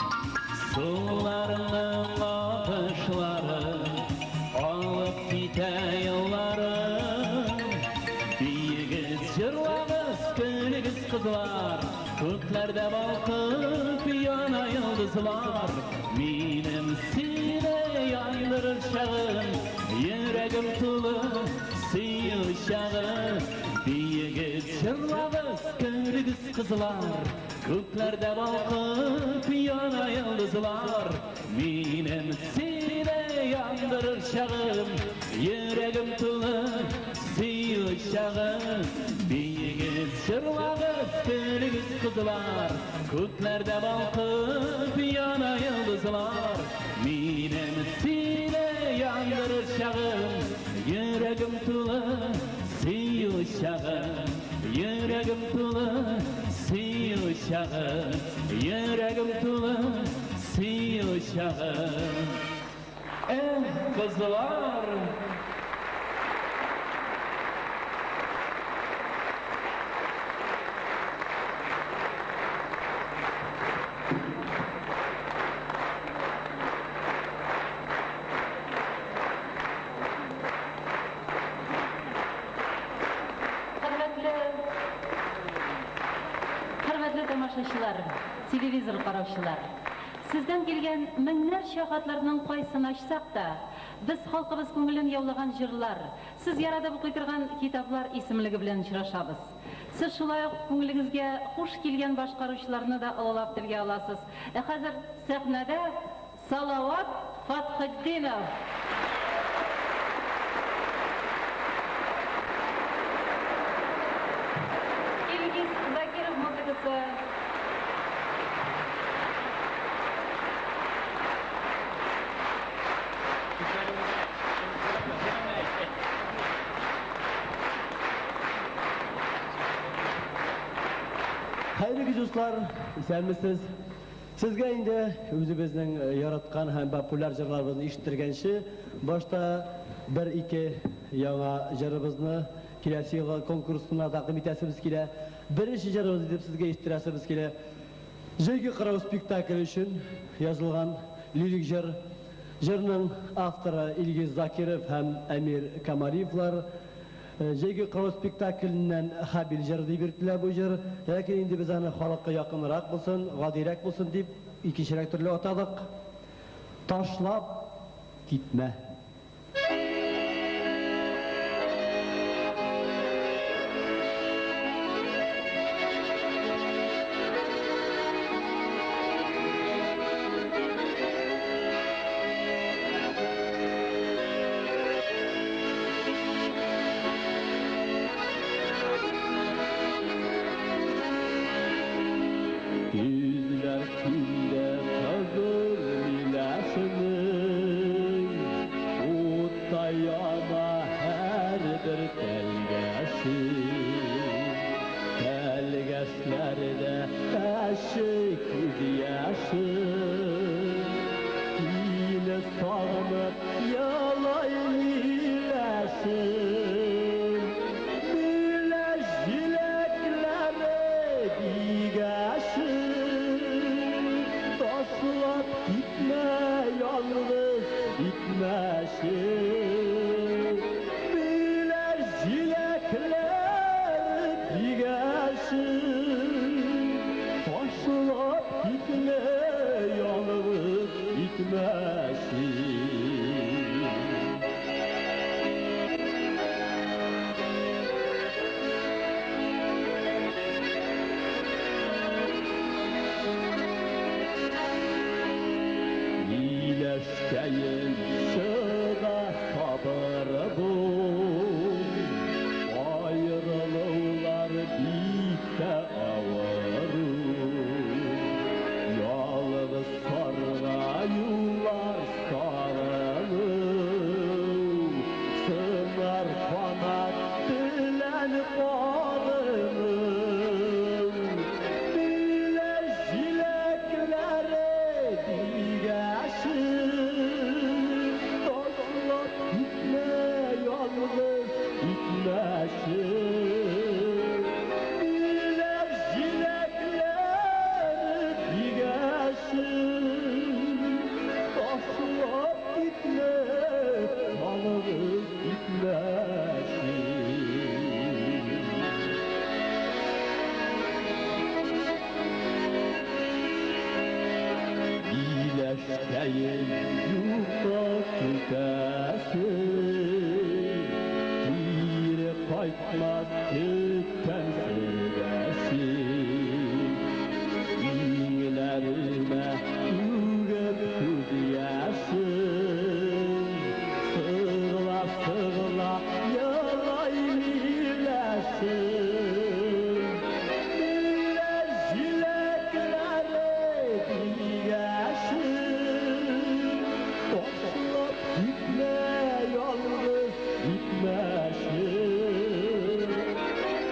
Суларының агышлары алып китә елларым. Биегез, җырлагыз, көлегез, кызлар, күкләрдә балкып яна йолдызлар. Минем сине яндырыр чагым, йөрәгем тулы сөю чагы. Биегез, җырлагыз, көлегез, кызлар, күкләрдә балкып яна йолдызлар. Минем сине яндырыр чагым, йөрәгем тулы сөю чагы. Биегез, җырлагыз, көлегез, кызлар, күкләрдә балкып яна йолдызлар. Минем сине яндырыр чагым, йөрәгем тулы сөю чагы. Йөрәгем тулы сөю чагы, йөрәгем тулы сөю чагы. Эх, кызлар! Хөрмәтле Хөрмәтле тамашачылар, телевизор караучылар. Сездән килгән меңнәрчә хатларның кайсын ачсак та, без халкыбыз күңелен яулаган җырлар, сез яратып укый торган китаплар исемлеге белән очрашабыз. Сез шулай ук күңелегезгә хуш килгән башкаручыларны да олылап телгә аласыз. Ә хәзер сәхнәдә Салават Фатхетдинов. җырчысы. Хәерле кич, дуслар, исәнмесез. Сезгә инде үзебезнең яраткан һәм популяр җырларыбызны ишеттергәнче, башта бер-ике яңа җырыбызны киләсе елгы конкурсына тәкъдим итәсебез килә. Беренче җырыбыз итеп сезгә ишеттерәсебез килә. Җәйге кырау спектакле өчен язылган лирик җыр. Җырның авторы Илгиз Закиров һәм Әмир Камалиевлар. Җәйге кырау спектакленнән Хабил җыры дип йөртелә бу җыр. Ләкин инде без аны халыкка якынрак булсын, гадирәк булсын дип, икенчерәк төрле атадык. Ташлап китмә. Көзләр килде кызыл миләшенең, Утта яна һәрбер тәлгәше. Тәлгәшләрдә әче күз яше. Сине сагынып елый миләшем. Миләш җиләкләре бик әче. Ташлап китмә ялгыз итмәче. Миләш җиләкләре бик әче. Ташлап китмә ялгыз итмәче. Миләшкәем чыда сабыр бул, Аерылулар бик тә авыр ул. Ялгыз саргаюлар сагыну, Сыңар канат белән кагыну. Миләш җиләкләре бик әче, Ташлап китмә ялгыз итмәче. Миләш җиләкләре бик әче, Ташлап китмә ялгыз итмәче. Миләшкәем юкка көтәсең, Кире кайтмас көткән сердәшем. Иңләремә түгеп күз яшен, Сыгыла, сыгыла елай миләшем. Миләш җиләкләре бик әче, Ташлап китмә ялгыз итмәче.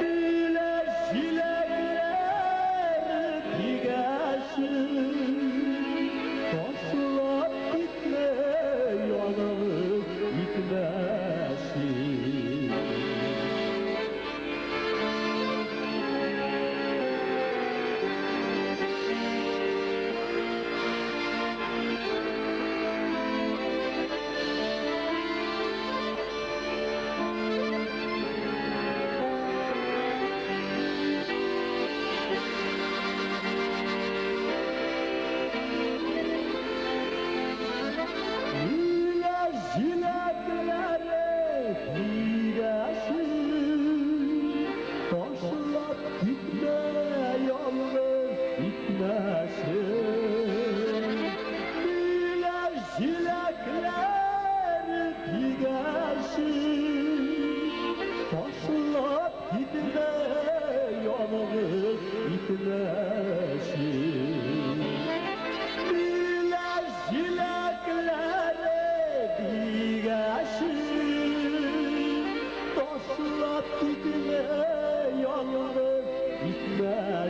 Миләш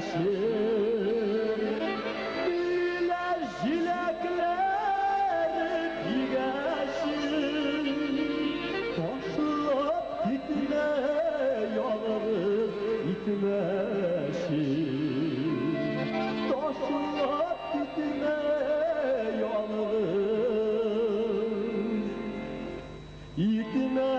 Итмәче. Миләш җиләкләре дигәче. Ташлап китмә, ялгыз итмәче. Ташлап китмә, ялгыз итмәче.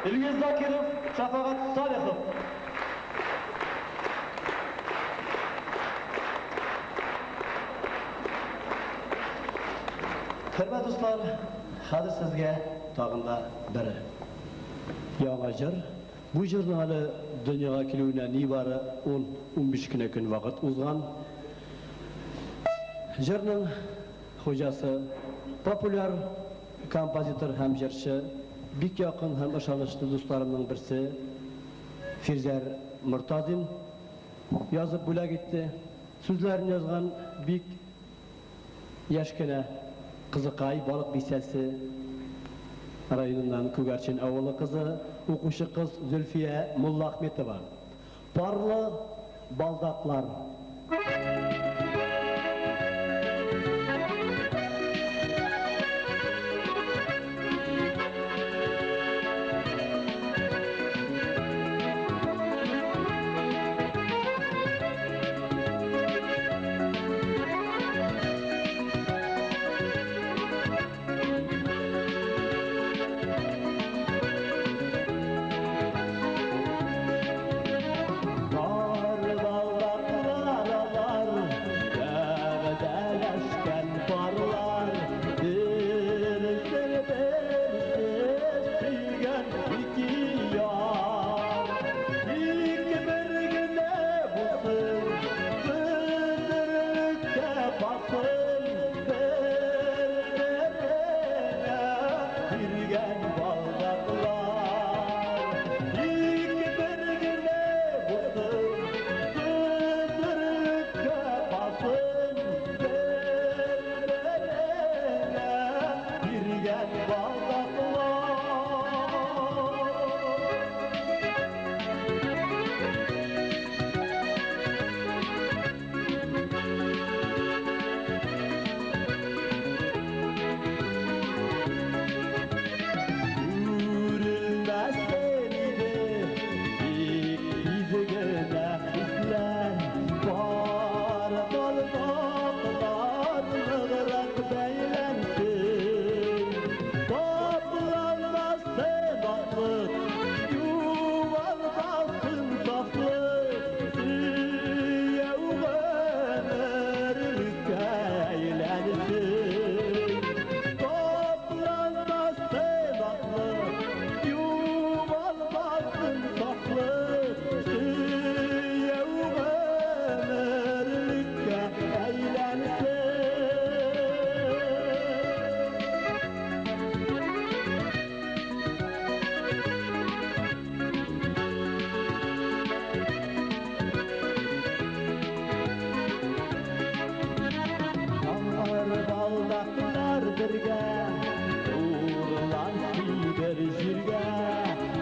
Илгиз Закиров, Шәфәгать Салихов. Хөрмәтле дуслар, хәзер сезгә тагын да бер яңа җыр. Бу җырның әле дөньяга килүенә нибары 10-15 кенә көн вакыт узган. Җырның хуҗасы популяр композитор һәм җырчы, бик якын һәм ышанычлы дусларымның берсе Фирзәр Мортазин язып бүләк итте. Сүзләрен язган бик яшь кенә кызыкай, Балык Бистәсе районыннан Күгәрчен авылы кызы, укучы кыз Зөлфия Муллахметова. Парлы балдаклар. Пар балдаклар алар, вәгъдәләшкән парлар, берсен берсе сөйгән ике яр. Тик бер генә булсын, гомерлеккә калсын, бер-беренә биргән балдаклар. Тик бер генә булсын, гомерлеккә калсын, бер-беренә биргән балдаклар. Күренмәсен иде, тик тиз генә хисләр, пар балдаклар ныграк бәйләнсен. Тапланмасын аклык, югалмасын сафлык, сөю гомерлеккә әйләнсен. Тапланмасын аклык, югалмасын сафлык, сөю гомерлеккә әйләнсен. Пар балдаклар бергә турылансын бер җиргә,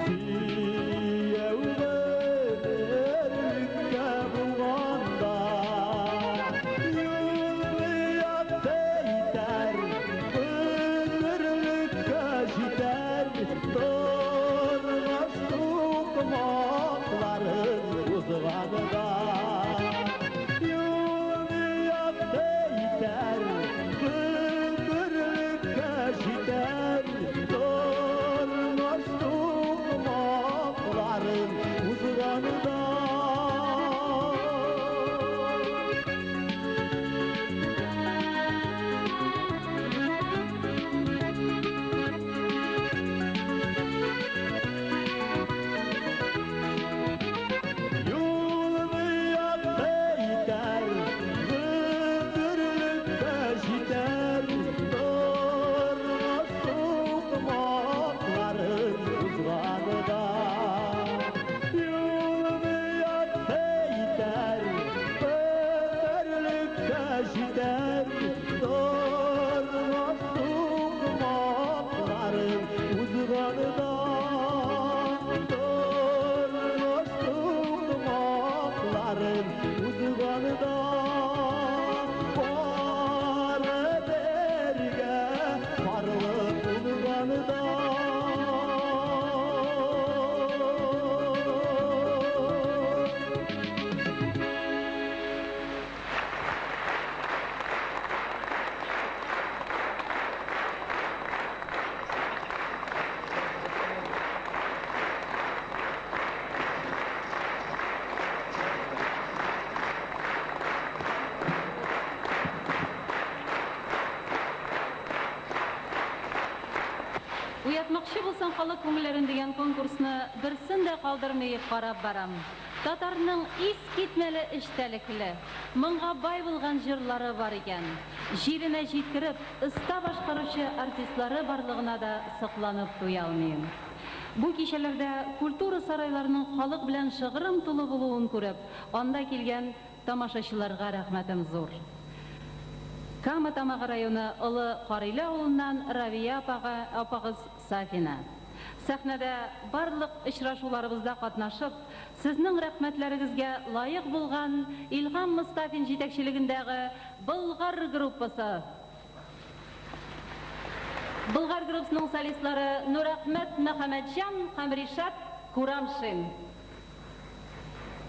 сөю гомерлеккә булганда. Юлны якты итәр, гомерлеккә җитәр, тормыш сукмакларын узганда. Юлны якты итәр, гомерлеккә җитәр, тормыш сукмакларын узганда. Юлны Татарның халык күңелләрен дигән конкурсны берсен дә калдырмый карап барам. Татарның искитмәле эчтәлекле, моңга бай булган җырлары бар икән. Җиренә җиткереп, оста башкаручы артистлары барлыгына да сокланып туя алмыйм. Бу кичәләрдә культура сарайларының халык белән шыгрым тулы булуын күреп, анда килгән тамашачыларга рәхмәтем зур. Кама Тамагы районы Олы Кариле авылыннан Равия апага, апагыз Сафина. Сәхнәдә барлык очрашуларыбызда катнашып, сезнең рәхмәтләрегезгә лаек булган Илһам Мостафин җитәкчелегендәге Болгар группасы. Болгар группасының солистлары Нурәхмәт Мөхәммәтҗан һәм Ришат Курамшин.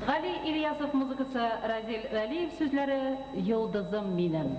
Гали Ильясов музыкасы, Разил Вәлиев сүзләре Йолдызым минем.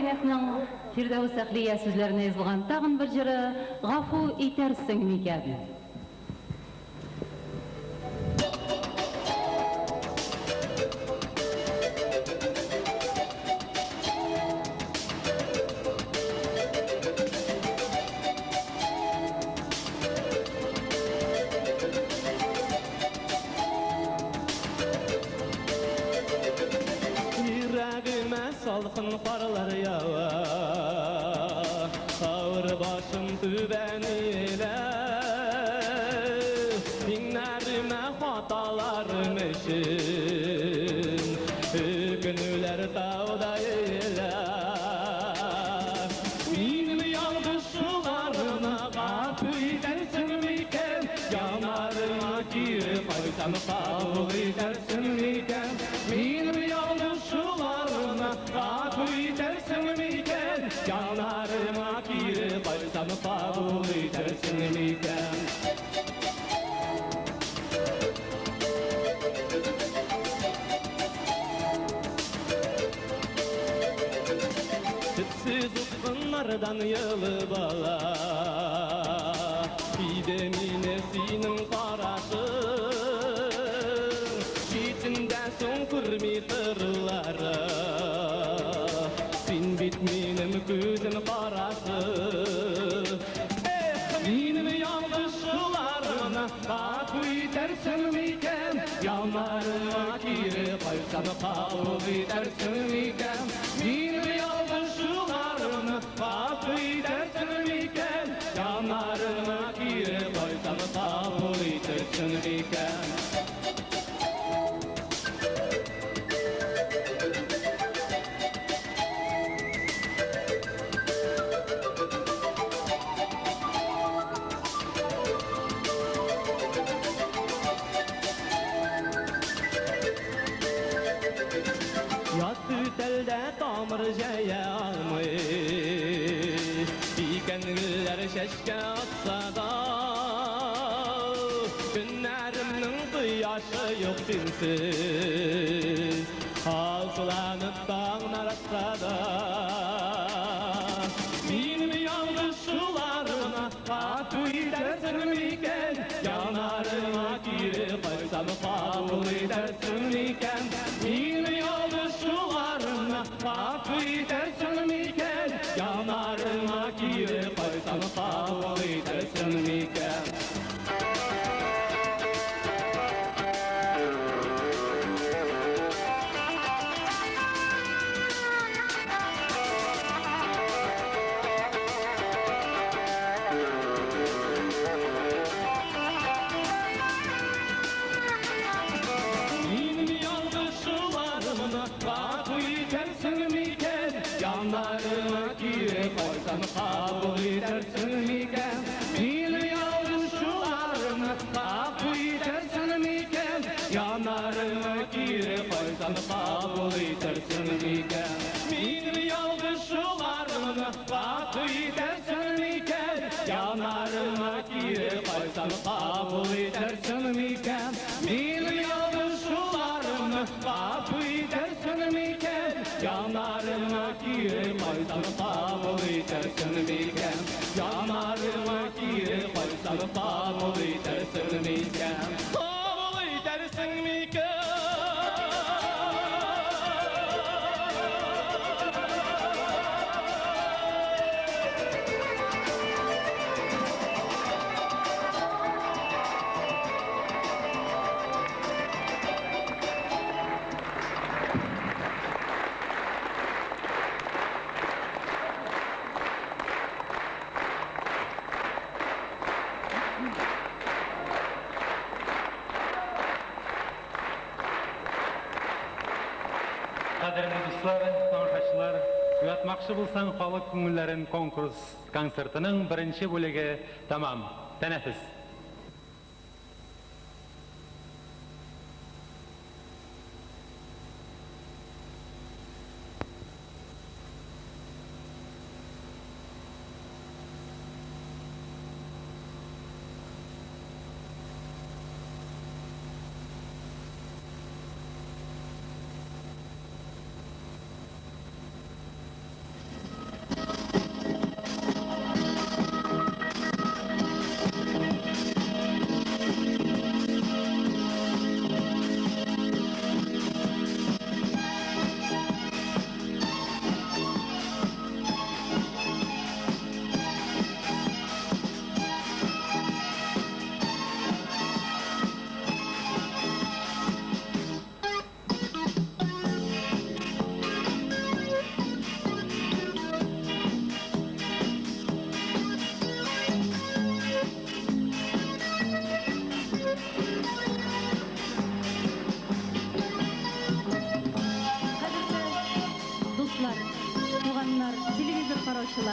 Хөсәеновның Фирдәүс Әхлия сүзләренә язылган тагын бер җыры Гафу итәрсең микән? Йөрәгемә салкын карлар ява, Авыр башым түбән иелә. Иңнәремә хаталарым өчен Үкенүләр таудай өелә. Минем ялгышларымны гафу итәрсең микән? Яннарыңа кире кайтсам, кабул итәрсең микән? Минем ялгышларымны гафу итәрсең микән? Яннарыңа кире кайтсам, кабул итәрсең микән? Төпсез упкыннардан йолып ала иде мине синең карашың. Читендә соң күрми кырлары. Син бит минем күзем карасы. Эх, минем ялгышларымны гафу итәрсең микән? Яннарыңа кире кайтсам, кабул итәрсең микән? Минем ялгышларымны гафу итәрсең микән? Яннарыңа кире кайтсам, кабул итәрсең микән? Ят түтәлдә тамыр җәя алмый икән гөлләр чәчкә атса да. Көннәремнең кояшы юк синсез, Алсуланып таңнар атса да. Минем ялгышларымны гафу итәрсең микән? Яннарыңа кире кайтсам, кабул итәрсең микән? Минем ялгышларымны гафу итәрсең микән? Яннарыңа кире кайтсам, кабул итәрсең микән? Минем ялгышларымны гафу итәрсең микән? Яннарыңа кире кайтсам, кабул итәрсең микән? Минем ялгышларымны гафу итәрсең микән? Яннарыңа кире кайтсам, кабул итәрсең микән? Минем ялгышларымны гафу итәрсең микән? Яннарыңа кире кайтсам, кабул итәрсең микән? Минем ялгышларымны гафу итәрсең микән? Яннарыңа кире кайтсам, кабул итәрсең микән? Яннарыңа кире кайтсам, кабул итәрсең микән? Кабул итәрсең микән? Кадерле дуслар, тамашачылар, уятмакчы булсаң халык күңелләрен конкурс концертының беренче бүлеге тәмам. Тәнәфес.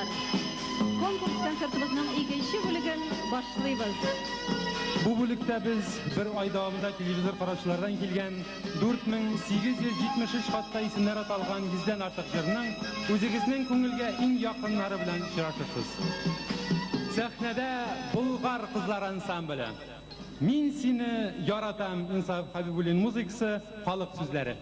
тамашачылар! Конкурс концертыбызның икенче бүлеген башлыйбыз. Бу бүлектә без бер ай дәвамында телевизор караучылардан килгән 4873 хатта исемнәр аталган йөздән артык җырның үзегезнең күңелгә иң якыннары белән очрашырсыз. Сәхнәдә Болгар кызлары ансамбле. Мин сине яратам, Инсаф Хәбибуллин музыкасы, халык сүзләре.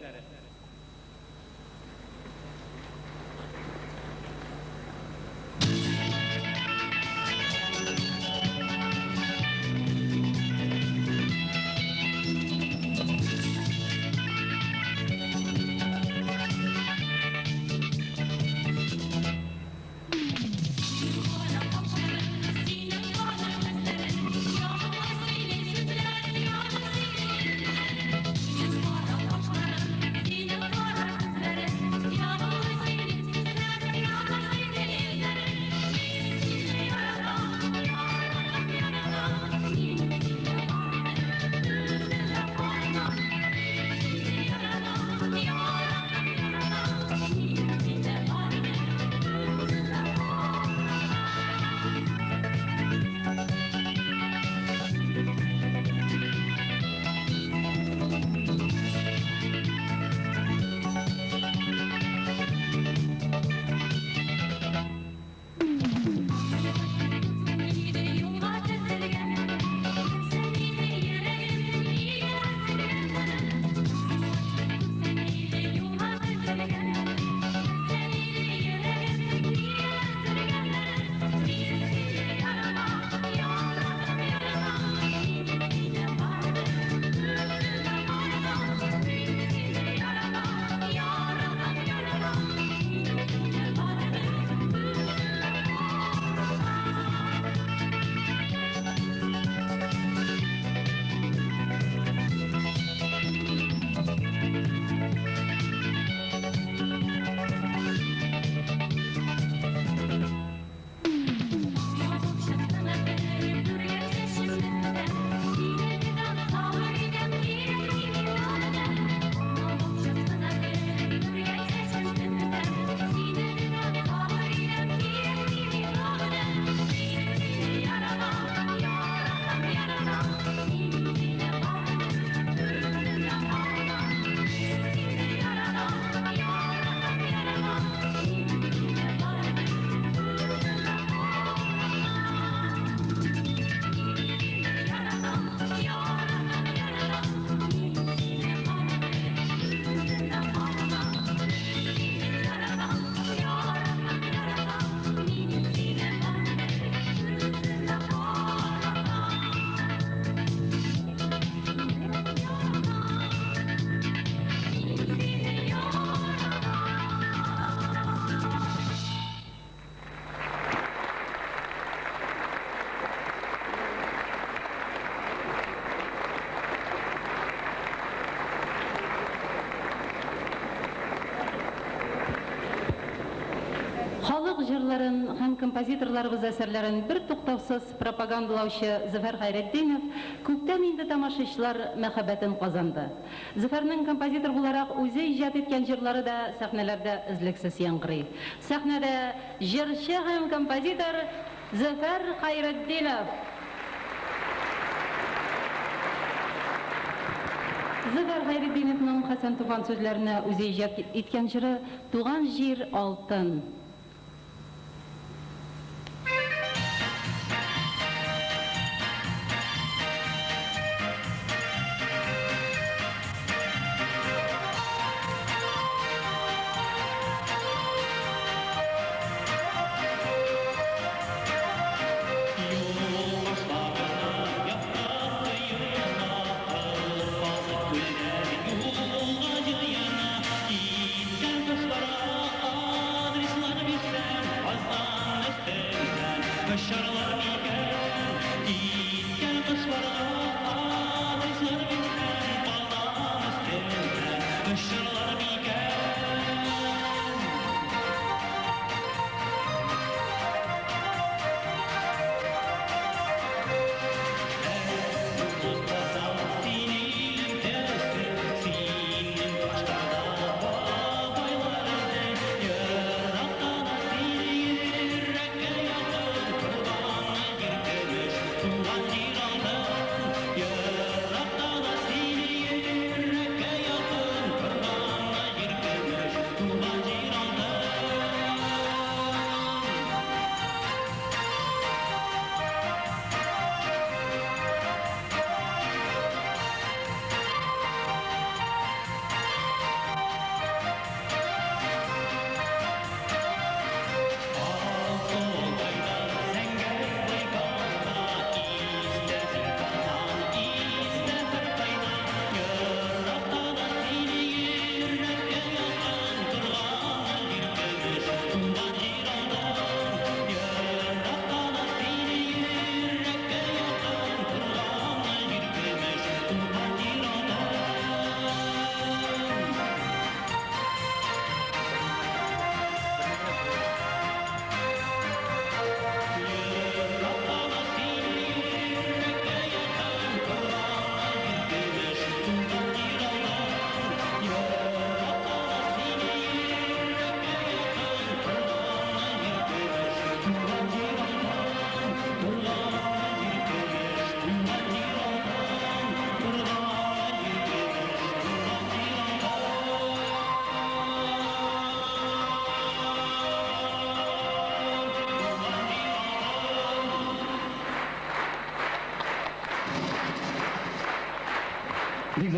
Халык җырларын һәм композиторларыбыз әсәрләрен бертуктаусыз пропагандалаучы Зөфәр Хәйретдинов күптән инде тамашачылар мәхәббәтен казанды. Зөфәрнең композитор буларак үзе иҗат иткән җырлары да сәхнәләрдә өзлексез яңгырый. Сәхнәдә җырчы һәм композитор Зөфәр Хәйретдинов. Зөфәр Хәйретдиновның Хәсән Туфан сүзләренә үзе иҗат иткән җыры Туган җир алтын.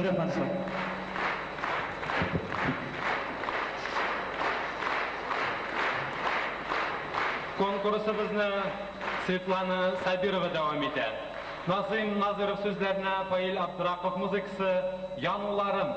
Сезгә рәхмәт, дуслар. Конкурсыбызны Светлана Сабирова дәвам итә. Назыйм Назыров сүзләренә Фаил Абдраков музыкасы Януларым.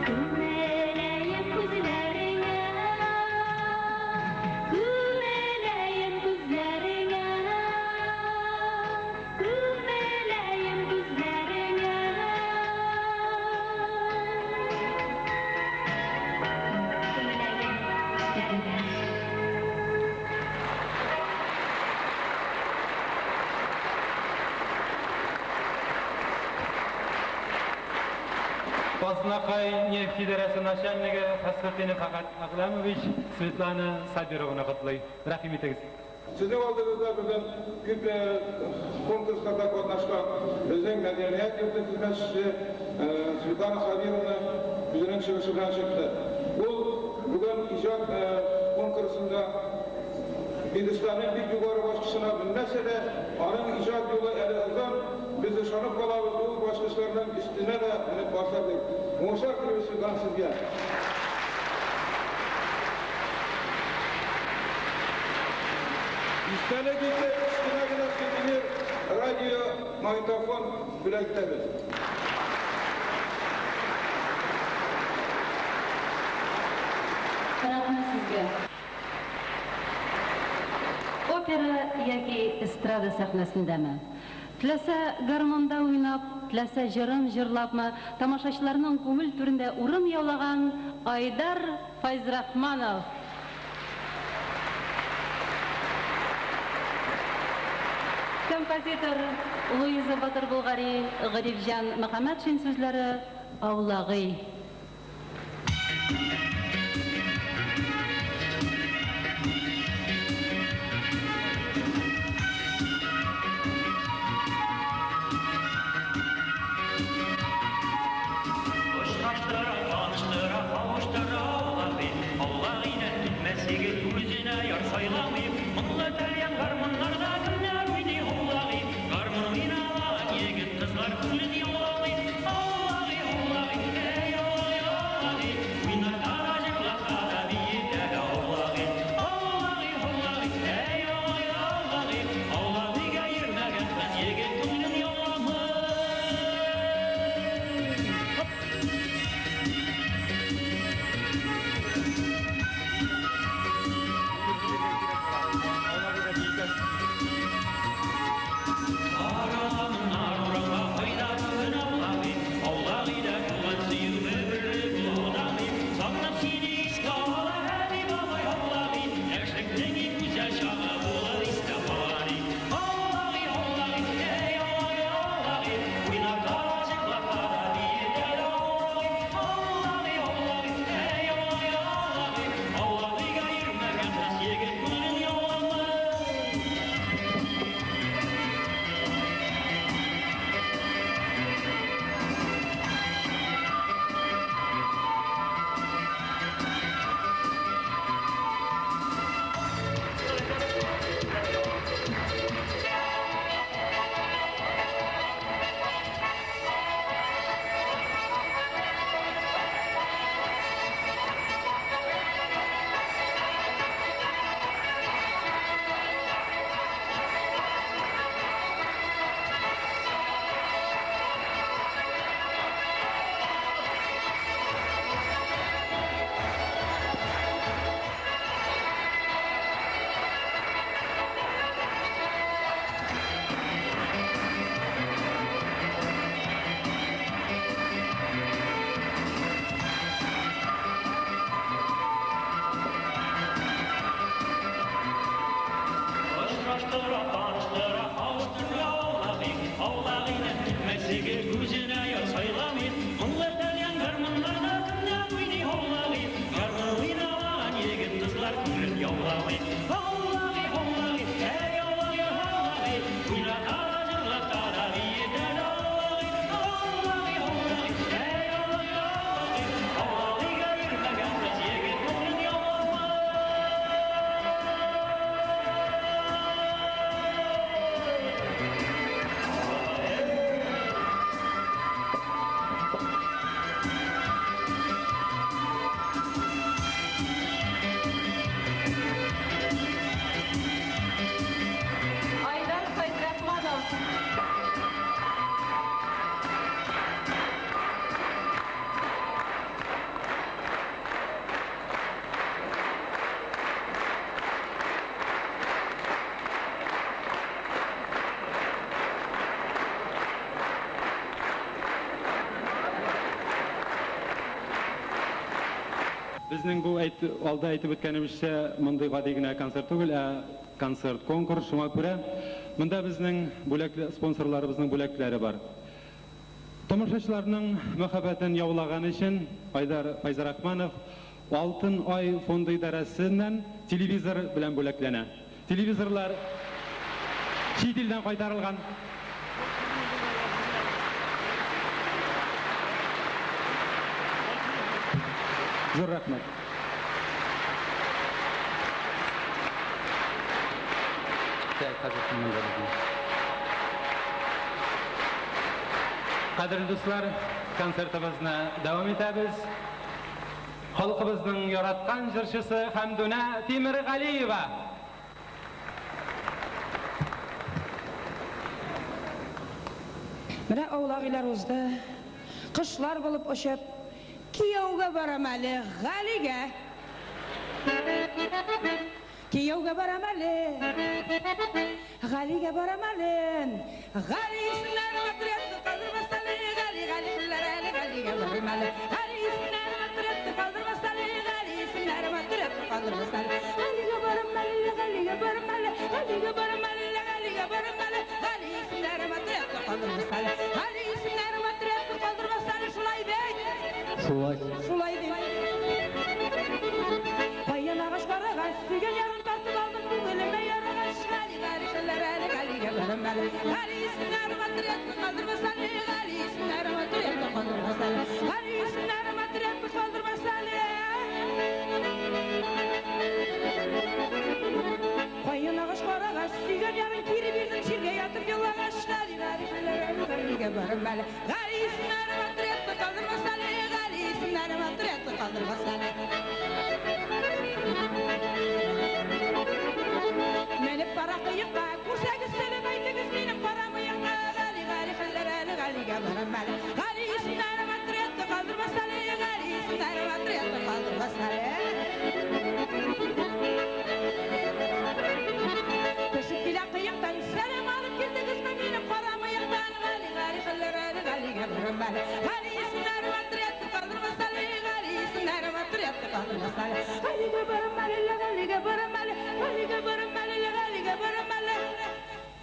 Күңеләем күзләреңә. Азнакай нефть идарәсе начальнигы Фәсхетдинов Әхәт Әгъләмович Светлана Сабированы котлый. Рәхим итегез. Сезнең алдыгызда бүген күп конкурсларда катнашкан безнең мәдәният йорты хезмәтчесе Светлана Сабировна үзенең чыгышы белән чыкты. Ул бүген иҗат конкурсында пьедесталның бик югары баскычына менмәсә дә, аның иҗат юлы әле озын, без ышанып калабыз, ул баскычларның өстенә дә менеп басар дип. Уңышлар телибез, Светлана, сезгә! Истәлек итеп, кечкенә генә сувенир, радио, магнитофон бүләк итәбез. Рәхмәт сезгә. Опера яки эстрада сәхнәсендәме? Теләсә гармунда уйнап, теләсә җырын җырлапмы, тамашачыларның күңел түрендә урын яулаган Айдар Фәйзрахманов! Композитор Луиза Батыр-Болгари, Гарифҗан Мөхәммәтшин сүзләре, Аулагый. Очраштыра, таныштыра, кавыштыра Аулагый. Аулак өйдән китмәс егет үзенә яр сайламый. Моңлы тальян гармуннарда кемнәр уйный Аулагый. Гармун уйнаган егет кызлар күңелен яулый. Аулагый, аулагый, әй, аулагый, аулагый. Уйната да, җырлата да, биетә дә аулагый. Аулагый, аулагый, әй, аулагый, аулагый. Аулак өйгә йөрмәгән кыз егет күңелен яуламый. Хоп! Караламыннар урамга кайда бүген аулагый, Аулак өйдә туган сөю гомерлек ул алдамый. Сагынып сине искә ала әби бабай аулагый, Яшьлекнең иң гүзәл чагы булыр истә калган. Аулагый, аулагый, әй, аулагый, аулагый, Уйната да, җырлата да, биетә дә аулагый. Аулагый, аулагый, әй, аулагый, аулагый, Аулак өйгә йөрмәгән кыз егет күңелен яуламый. Очраштыра, таныштыра, кавыштыра аулагый, Аулак өйдән китмәс егет үзенә яр сайламый. Моңлы тальян гармуннарда кемнәр уйный аулагый, Гармун уйнамаган егет кызлар күңелен яуламый. Аулагый, аулагый, әй, аулагый, аулагый, Уйната да, җырлата да, биетә дә аулагый. Аулагый, аулагый, әй, аулагый, аулагый, Аулак өйгә йөрмәгән кыз егет күңелен яуламый. Айдар Фәйзрахманов. Безнең бу әйт, алда әйтеп үткәнебезчә, мондый гади генә концерт түгел, ә концерт-конкурс. Шуңа күрә монда безнең бүләк спонсорларыбызның бүләкләре бар. Тамашачыларның мәхәббәтен яулаган өчен Айдар Фәйзрахманов Алтын Ай фонды идарәсеннән телевизор белән бүләкләнә. Телевизорлар чит илдән кайтарылган. Зур рәхмәт. Кадерле дуслар, концертыбызны дәвам итәбез. Халкыбызның яраткан җырчысы Хәмдүнә Тимергалиева. Менә аулак өйләр узды. Кошлар булып очып, кияүгә барам әле Галигә. Кияүгә барам әле, Галигә барам әле. Гали исемнәре отрядны калдырмас әле, Гали, Гали хәлләр әле, Галигә барыйм әле. Гали исемнәре отрядны калдырмас әле, Гали исемнәре отрядны калдырмас әле. Галигә барам әле, Галигә барам әле, Галигә барам әле, Галигә барам әле. Гали исемнәре отрядны калдырмас әле. Гали исемнәре отрядны калдырмас әле, шулай бит? Шулай. Шулай ди. Каен агач карагач, сөйгән ярын тартып алдым, күңелемә ярагач. Гали, Гали, шәлләр әле, Галигә барам әле. Гали исемнәре отрядны калдырмас әле, Гали исемнәре отрядны калдырмас әле. Гали исемнәре отрядны калдырмас әле. Каен агач карагач, сөйгән ярын кире бирдем, чиргә ятып елагач. Гали, Гали, шәлләр әле, Галигә барам әле. Гали исемнәре отрядны калдырмас әле, Гали исемнәре отрядны калдырмас әле. Менеп бара кыекка, күрсәгез сәлам әйтегез минем кара мыекка. Гали, Гали, хәлләр әле, Галигә барам әле. Гали исемнәре отрядны калдырмас әле, Гали исемнәре отрядны калдырмас әле. Төшеп килә кыектан, сәлам алып килдегезме минем кара мыектан? Гали, Гали, хәлләр әле, Галигә барам әле. Гали исемнәре отрядны калдырмас әле, Гали исемнәре отрядны калдырмас әле. Галигә барам әле, Галигә барам әле, Галигә барам әле, Галигә барам әле.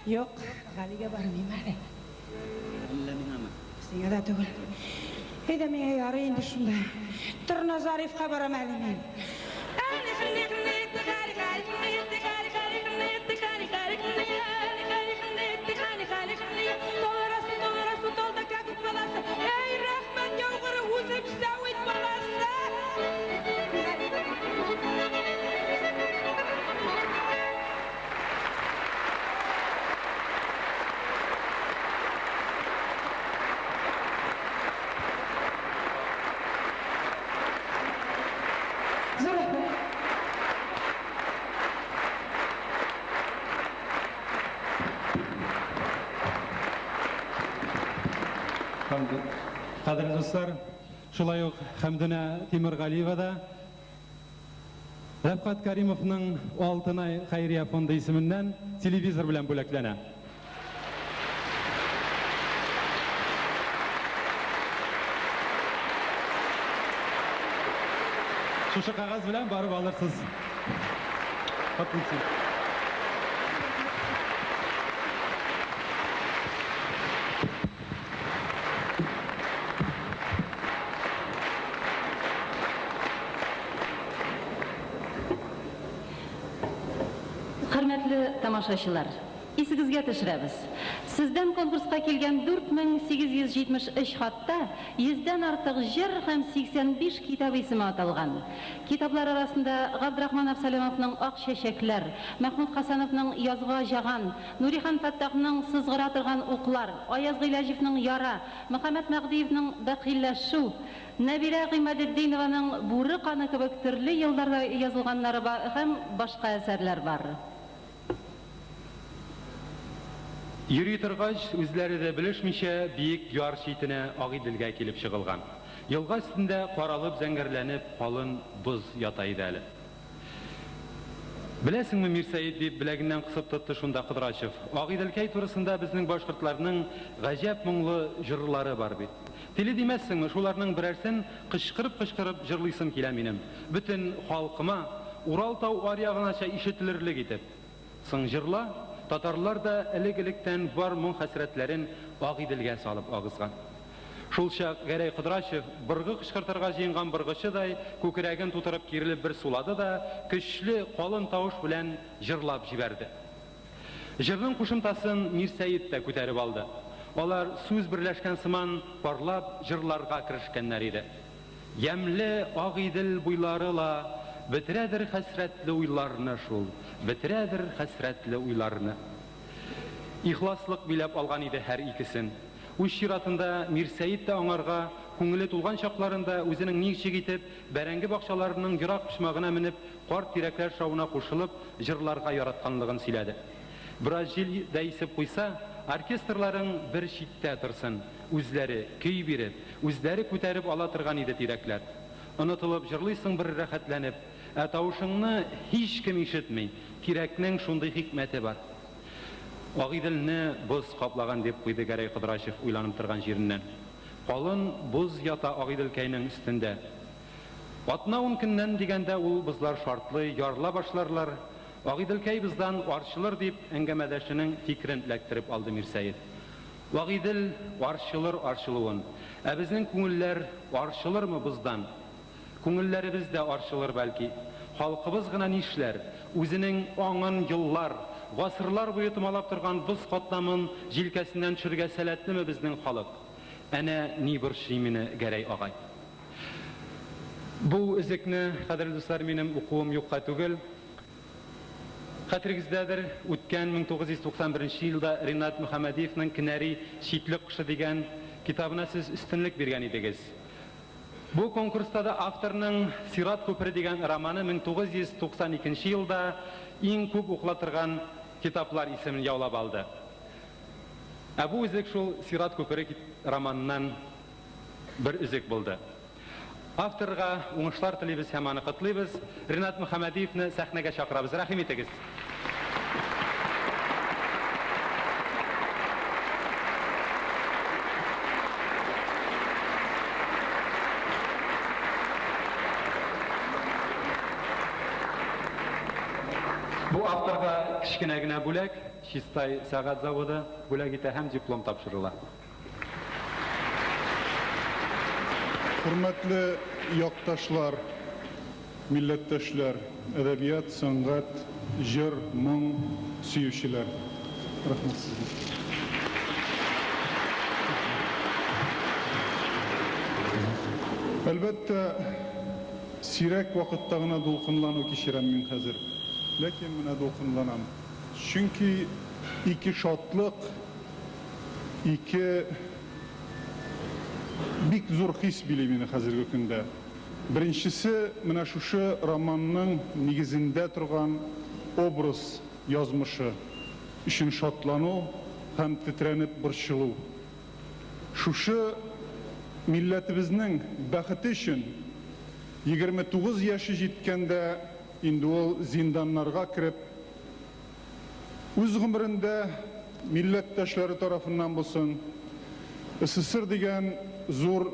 Юк, Галигә бармыйм әле. Әллә миңамы? Сиңа да түгел. Әйдә миңа ярый инде шунда. Торна Зарифка барам әле мин. Әй, рәхмәт яугыры, үзем сәвит баласы! Зур рәхмәт. Кадерле дуслар, шулай ук Хәмдүнә Тимергалиева да Рәфкать Каримовның Алтынай хәйрия фонды исеменнән телевизор белән бүләкләнә. Шушы кәгазь белән барып алырсыз. Котлыйсыз. Хөрмәтле тамашачылар, исегезгә төшерәбез. Сездән конкурска килгән 4873 хатта йөздән артык җыр һәм 85 китап исеме аталган. Китаплар арасында Габдрахман Абсалямовның Ак чәчәкләр, Мәхмүт Хәсәновның Язгы аҗаган, Нурихан Фәттахның Сызгыра торган уклар, Аяз Гыйләҗевның Яра, Мөхәммәт Мәһдиевның Бәхилләшү, Нәбирә Гыймадетдинованың Бүре каны кебек төрле елларда язылганнары һәм башка әсәрләр бар. Йөри торгач, үзләре дә белешмичә, биек яр читенә Агыйделгә килеп чыгылган. Елга өстендә каралып-зәңгәрләнеп калын боз ята иде әле. Беләсеңме, Мирсәет, дип беләгеннән кысып тотты шунда Кодрачев, Агыйделкәй турысында безнең башкортларның гаҗәп моңлы җырлары бар бит. Тиле димәссеңме, шуларның берәрсен кычкырып-кычкырып җырлыйсым килә минем, бөтен халкыма, Урал тау аръягынача ишетелерлек итеп. Соң җырла, татарлар да элек-электән бар моң-хәсрәтләрен Агыйделгә салып агызган. Шулчак Гәрәй Кодрачев, быргы кычкыртырга җыенган быргычыдай, күкрәген тутырып киерелеп бер сулады да, көчле, калын тавыш белән җырлап җибәрде. Җырның кушымтасын Мирсәет тә күтәреп алды. Алар сүз берләшкән сыман парлап җырларга керешкәннәр иде. Ямьле Агыйдел буйлары ла бетерәдер хәсрәтле уйларны шул, бетерәдер хәсрәтле уйларны. Ихласлык биләп алган иде һәр икесен. Үз чиратында Мирсәет тә аңарга, күңеле тулган чакларында үзенең ничек итеп бәрәңге бакчаларының ерак почмагына менеп, карт тирәкләр шавына кушылып җырларга яратканлыгын сөйләде. Бераз җил дә исеп куйса, оркестрларың бер читтә торсын, үзләре көй биреп, үзләре күтәреп ала торган иде тирәкләр. Онытылып җырлыйсың бер рәхәтләнеп, ә тавышыңны һичкем ишетми, тирәкнең шундый хикмәте бар. Агыйделне боз каплаган, дип куйды Гәрәй Кодрачев уйланып торган җиреннән. Калын боз ята Агыйделкәйнең өстендә. Атна-ун көннән дигәндә ул бозлар шартлый, ярыла башларлар, Агыйделкәй боздан арчылыр, дип, әңгәмәдәшенең фикерен эләктереп алды Мирсәет. Агыйдел арчылыр арчылуын, ә безнең күңелләр арчылырмы боздан? Күңелләребез дә арчылыр, бәлки. Халкыбыз гына нишләр? Үзенең аңын еллар, гасырлар буе томалап торган боз катламын җилкәсеннән төшерергә сәләтлеме безнең халык? Әнә ни борчый мине, Гәрәй агай. Бу өзекне, кадерле дуслар, минем укуым юкка түгел. Хәтерегездәдер, үткән 1991 елда Ринат Мөхәммәдиевның Кенәри читлек кошы дигән китабына сез өстенлек биргән идегез. Бу конкурста да авторның Сират күпере дигән романы 1992 елда иң күп укыла торган китаплар исемен яулап алды. Ә бу өзек шул Сират күпере романыннан бер өзек булды. Авторга уңышлар телибез һәм аны котлыйбыз. Ринат Мөхәммәдиевны сәхнәгә чакырабыз. Рәхим итегез. Бу авторга кечкенә генә бүләк, Чистай сәгать заводы бүләк итә һәм диплом тапшырыла. Хөрмәтле якташлар, милләттәшләр, әдәбият, сәнгать, җыр, моң сөючеләр! Рәхмәт сезгә. Әлбәттә, сирәк вакытта гына дулкынлану кичерәм мин хәзер. Ләкин менә дулкынланам. Чөнки ике шатлык, Ике бик зур хис били мине хәзерге көндә. Беренчесе, менә шушы романның нигезендә торган образ язмышы өчен шатлану һәм тетрәнеп борчылу. Шушы милләтебезнең бәхете өчен 29 яше җиткәндә инде ул зинданнарга кереп, Үз гомерендә милләттәшләре тарафыннан булсын, СССР дигән зур,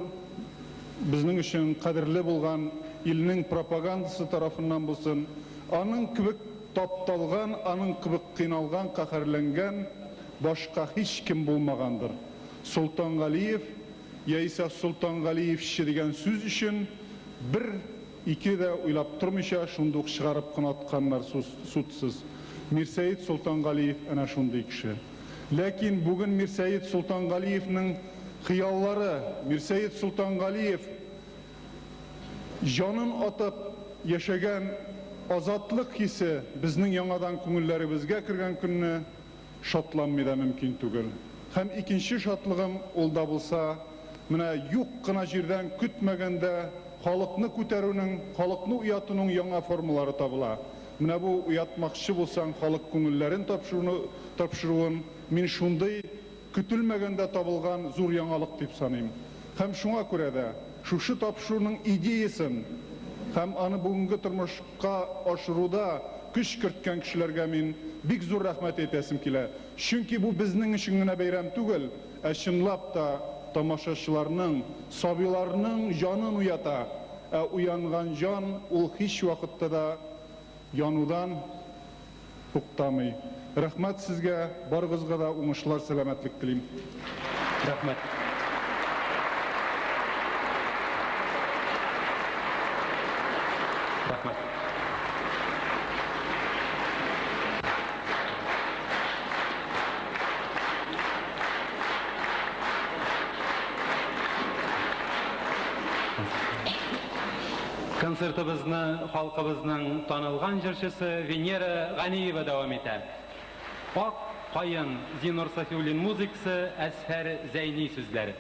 безнең өчен кадерле булган илнең пропагандасы тарафыннан булсын, аның кебек тапталган, аның кебек кыйналган, каһәрләнгән башка һичкем булмагандыр. Солтангалиев яисә солтангалиевче дигән сүз өчен бер Ике дә уйлап тормыйча, шундук чыгарып кына атканнар судсыз. Мирсәет Солтангалиев әнә шундый кеше. Ләкин бүген Мирсәет Солтангалиевнең хыяллары, Мирсәет Солтангалиев җанын атып яшәгән азатлык хисе безнең яңадан күңелләребезгә кергән көнне шатланмый да мөмкин түгел. Һәм икенче шатлыгым, ул да булса, менә юк кына җирдән, көтмәгәндә халыкны күтәрүнең, халыкны уятуның яңа формалары табыла. Менә бу уятмакчы булсаң халык күңелләрен тапшыруны, тапшыруын мин шундый көтелмәгәндә табылган зур яңалык дип саныйм. Һәм шуңа күрә дә шушы тапшыруның идеясен һәм аны бүгенге тормышка ашыруда көч керткән кешеләргә мин бик зур рәхмәт әйтәсем килә. Чөнки бу безнең өчен генә бәйрәм түгел, ә чынлап та тамашачыларның, сабыйларның җанын уята. Ә уянган җан ул һичвакытта да янудан Туктамый. Рәхмәт сезгә, барыгызга да уңышлар, сәламәтлек телим. Рәхмәт. Концертыбызны халкыбызның танылган җырчысы Венера Ганиева дәвам итә. Ак каен Зиннур Сафиуллин музыкасы, Әсфәр Зәйни сүзләре.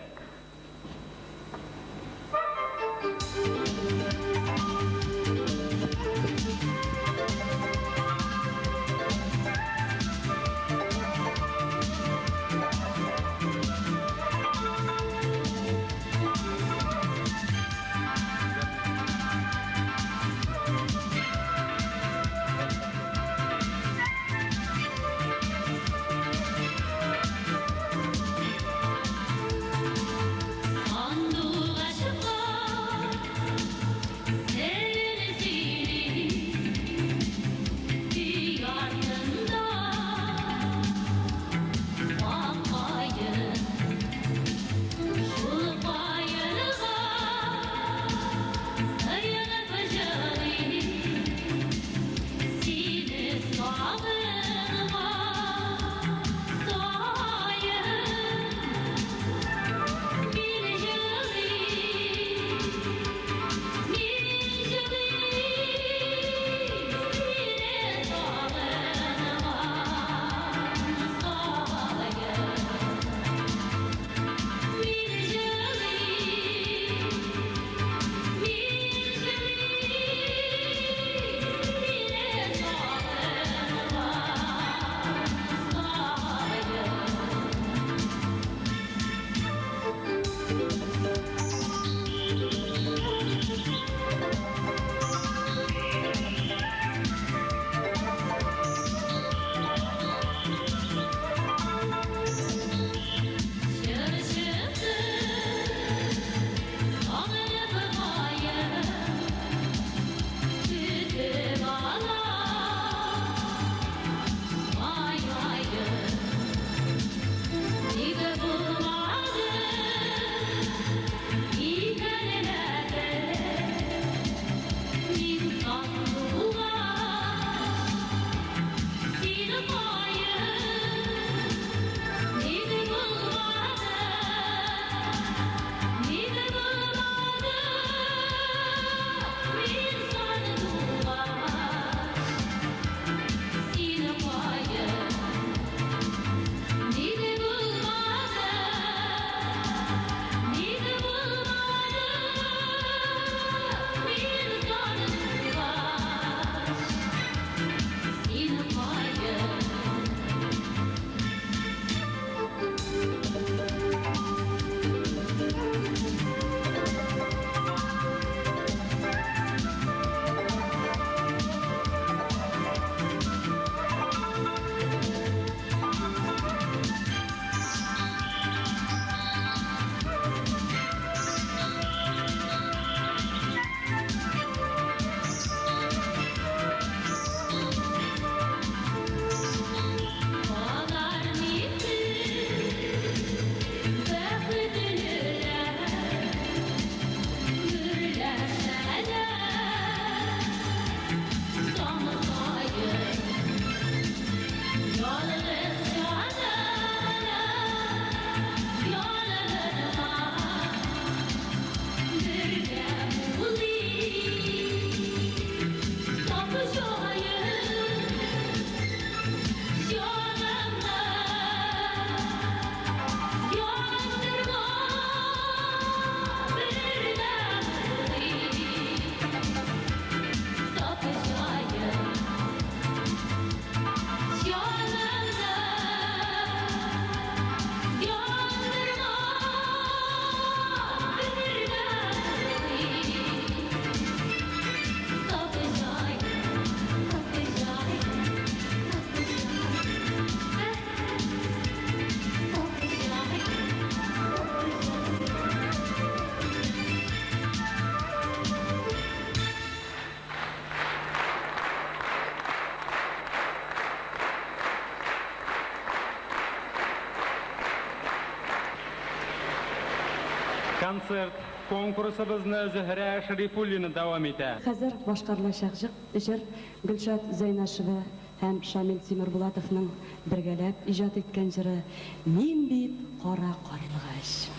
Концерт Конкурсыбызны Зөһрә Шәрифуллина дәвам итә. Хәзер башкарылачак җыр Гөлшат Зәйнашева һәм Шамил Тимербулатовның бергәләп иҗат иткән җыры Мин бит кара карлыгач.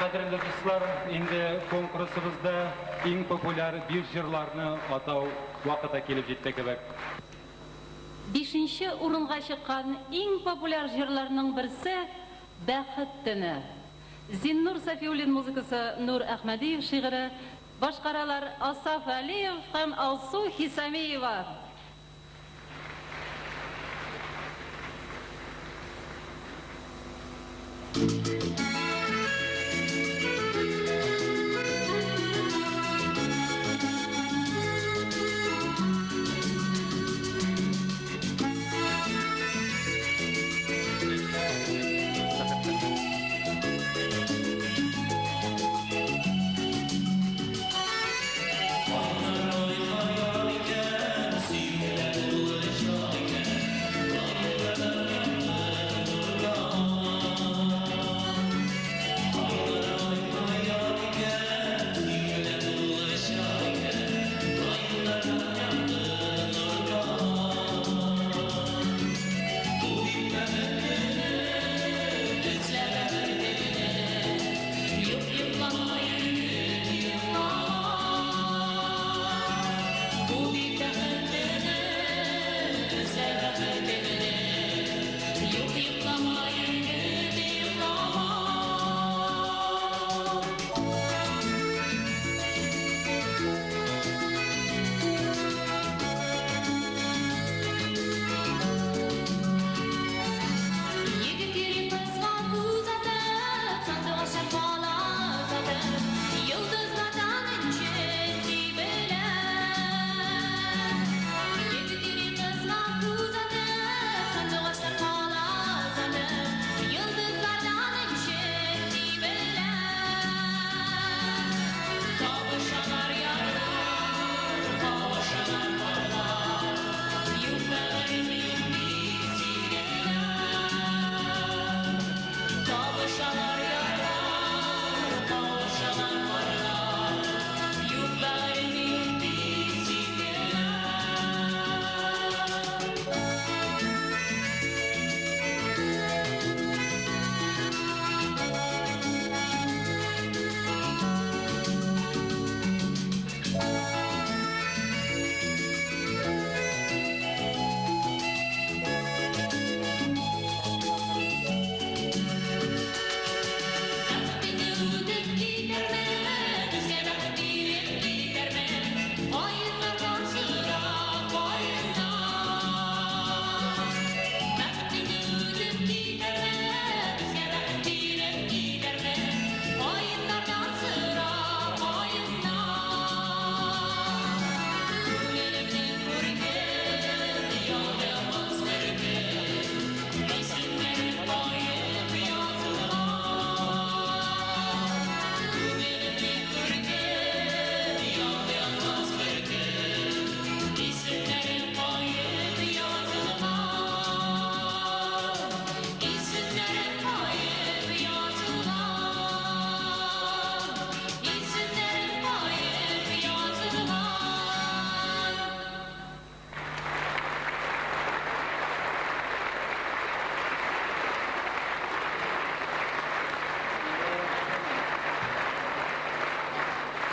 Кадерле дуслар, инде конкурсыбызда иң популяр биш җырларны атау вакыты килеп җитте кебек. Бишенче урынга чыккан иң популяр җырларның берсе Бәхет төне. Зиннур Сафиуллин музыкасы, Нур Әхмәдиев шигыре, башкаралар Асаф Әлиев һәм Алсу Хисамиева.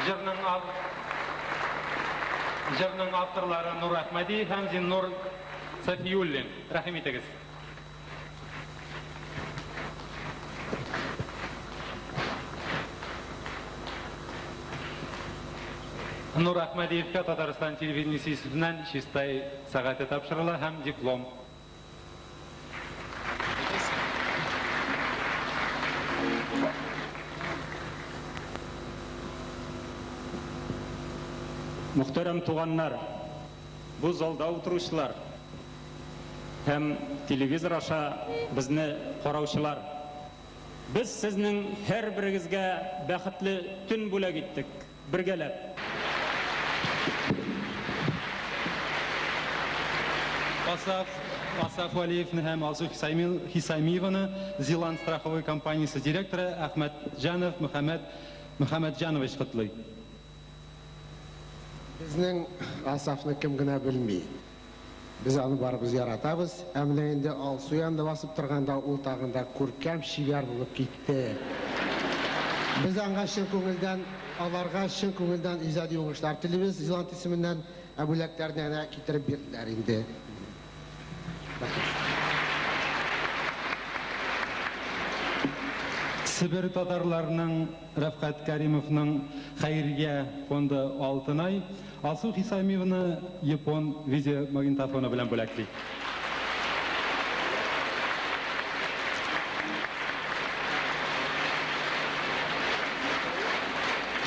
Җырның ав... Җырның авторлары Нур Әхмәдиев һәм Зиннур Сафиуллин. Рәхим итегез. Нур Әхмәдиевкә Татарстан телевидениесе исеменнән Чистай сәгате тапшырыла һәм диплом. Мөхтәрәм туганнар, бу залда утыручылар һәм телевизор аша безне караучылар, без сезнең һәрберегезгә бәхетле төн бүләк иттек. Бергәләп. Асаф, Асаф Вәлиевны һәм Алсу Хисамиеваны Зилант страховой компаниясе директоры Әхмәтҗанов Мөхәммәт Мөхәммәтҗанович котлый. Безнең Асафны кем генә белми. Без аны барыбыз яратабыз. Ә менә инде Алсу янында басып торганда ул тагын да күркәм, чибәр булып китте. Без аңа чын күңелдән, аларга чын күңелдән иҗади уңышлар телибез Зилант исеменнән. Ә бүләкләрне әнә китереп бирделәр инде. Рәхмәт. Себер татарларының Рәфкать Кәримовның хәйрия фонды Алтынай Алсу Хисамиеваны япон видеомагнитофоны белән бүләкли.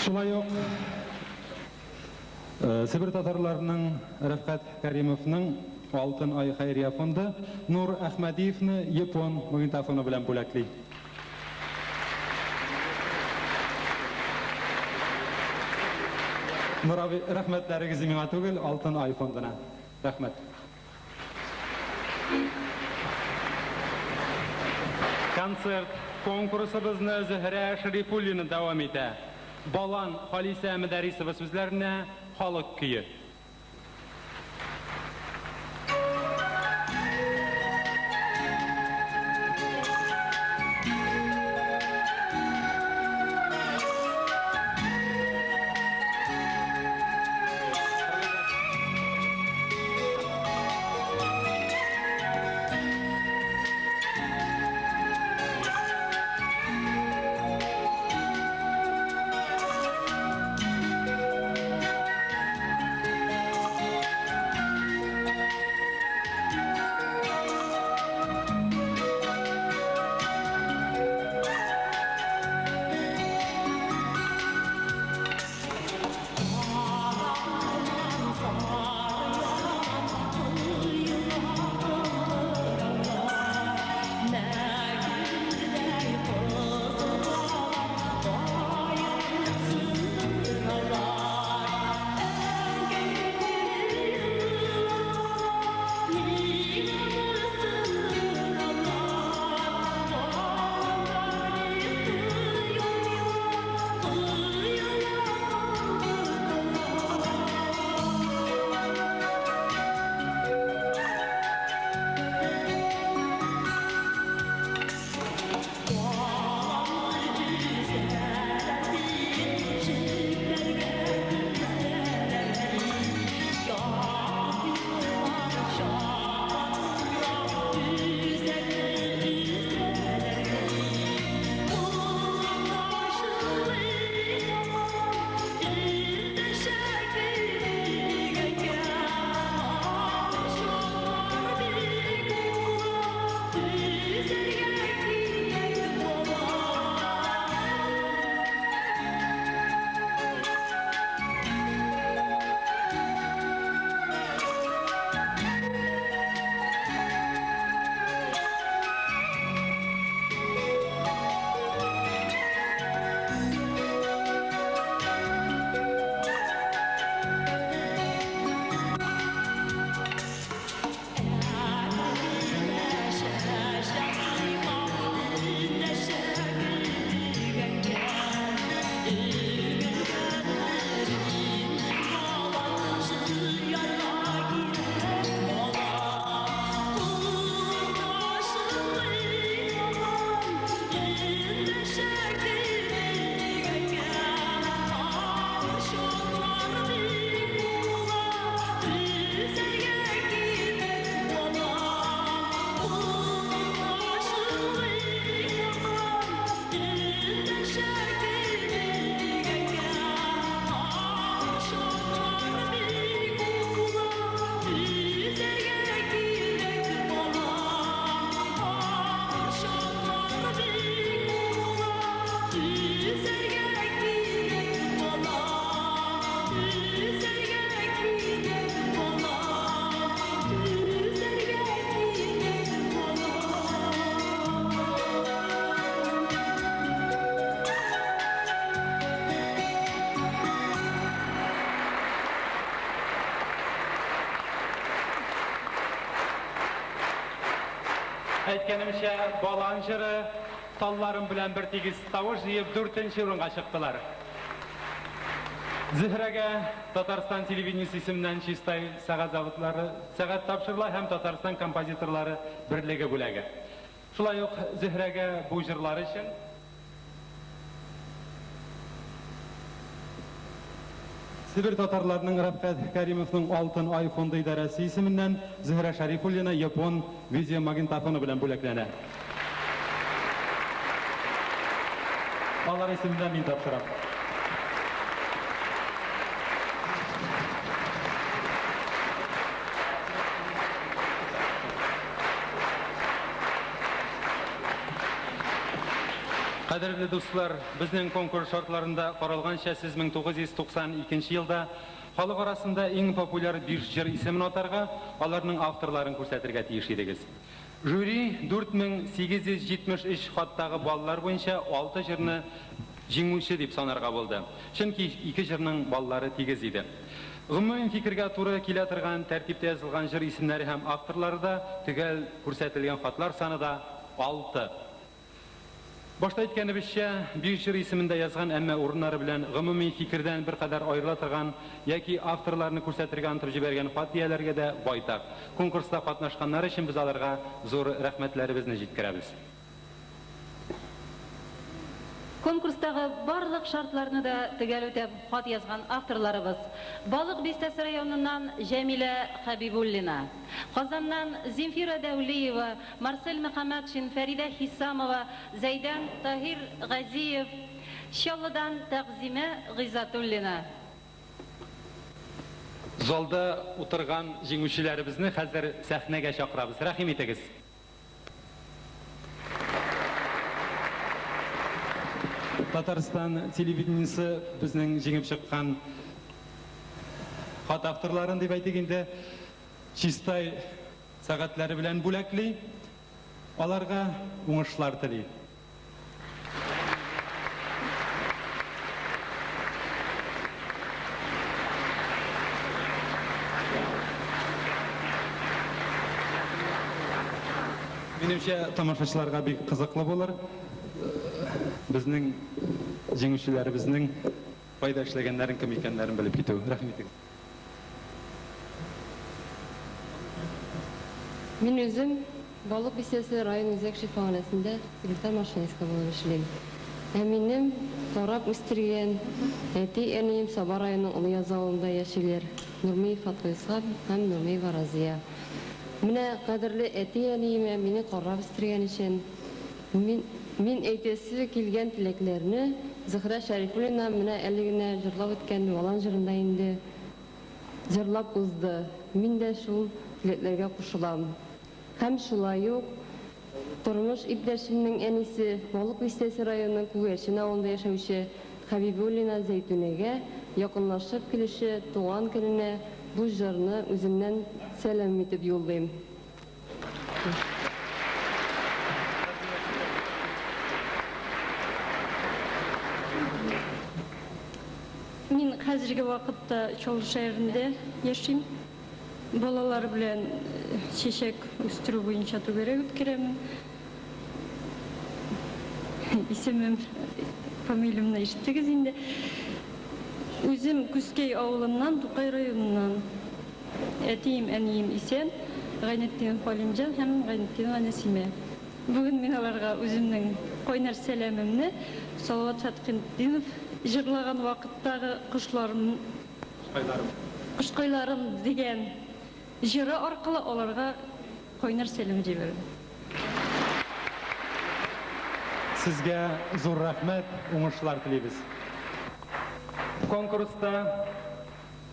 Шулай ук Себер татарларының Рәфкать Кәримовның Алтын ай хәйрия фонды Нур Әхмәдиевны япон магнитофоны белән бүләкли. Нур абый, рәхмәтләрегез миңа түгел, Алтын ай фондына. Рәхмәт. Концерт конкурсыбызны Зөһрә Шәрифуллина дәвам итә. Балан Халисә Мөдәрисова сүзләренә халык көе. Әйткәнемчә, Балан җыры Талларым белән бертигез тавыш җыеп дүртенче урынга чыктылар. Зөһрәгә Татарстан телевидениесе исеменнән Чистай сәгать заводлары сәгать тапшырыла һәм Татарстан композиторлары берлеге бүләге. Шулай ук Зөһрәгә бу җырлары өчен Себер татарларының Рәфкать Кәримовның Алтын Ай фонды идарәсе исеменнән Зөһрә Шәрифуллина япон видеомагнитофоны белән бүләкләнә. Алар исеменнән мин тапшырам. Кадерле дуслар, безнең конкурс шартларында каралганча, сез 1992 елда халык арасында иң популяр биш җыр исемен атарга, аларның авторларын күрсәтергә тиеш идегез. Жюри 4873 хаттагы баллар буенча алты җырны җиңүче дип санарга булды. Чөнки ике җырның баллары тигез иде. Гомуми фикергә туры килә торган тәртиптә язылган җыр исемнәре һәм авторлары да, төгәл күрсәтелгән хатлар саны да, алты. Башта әйткәнебезчә, биш җыр исемен дә язган, әмма урыннары белән гомуми фикердән беркадәр аерыла торган яки авторларны күрсәтергә онытып җибәргән хат ияләргә дә байтак. Конкурста катнашканнар өчен без аларга зур рәхмәтләребезне җиткерәбез. Конкурстагы барлык шартларны да төгәл үтәп хат язган авторларыбыз, Балык Бистәсе районыннан Җәмилә Хәбибуллина, Казаннан Земфира Дәүлиева, Марсель Мөхәммәтшин, Фәридә Хисамова, Зәйдән Таһир Газиев, Чаллыдан Тәгъзимә Гыйззәтуллина. Залда утырган җиңүчеләребезне хәзер сәхнәгә чакырабыз. Рәхим итегез. Татарстан телевидениесе безнең җиңеп чыккан хат авторларын дип әйтик инде, Чистай сәгатьләре белән бүләкли, аларга уңышлар тели. Минемчә, тамашачыларга бик кызыклы булыр. Безнең җиңүчеләребезнең кайда эшләгәннәрен, кем икәннәрен белеп китү. Рәхим итегез. Мин үзем Балык Бистәсе район үзәк шифаханәсендә секретарь-машинистка булып эшлим. Ә минем карап үстергән әти-әнием Саба районының Олы Язы авылында яшиләр, Нурмиев Фаткыйсхаб һәм Нурмиева Разия. Менә кадерле әти-әниемә мине карап үстергән өчен мин мин әйтәсе килгән теләкләрне Зөһрә Шәрифуллина менә әле генә җырлап үткән Валан җырында инде җырлап узды. Мин дә шул теләкләргә кушылам. Һәм шулай ук тормыш иптәшемнең әнисе, Балык Бистәсе районының Күгәрчен авылында яшәүче Хәбибуллина Зәйтүнәгә якынлашып килүче туган көненә бу җырны үземнән сәлам итеп юллыйм. Мин хәзерге вакытта Чаллы шәһәрендә яшим. Балалар белән чәчәк үстерү буенча түгәрәк үткәрәмен. Исемем, фамилиямне ишеттегез инде. Үзем Күзкәй авылыннан, Тукай районыннан. Әтием, әнием исән, Гайнетдинов Галимҗан һәм Гайнетдинова Нәсимә. Бүген мин аларга үземнең кайнар сәламемне Салават Фәтхетдинов җырлаган вакыттагы кошларым Кошкайларым. Кошкайларым дигән җыры аркылы аларга кайнар сәлам җибәрәм. Сезгә зур рәхмәт, уңышлар телибез. Конкурста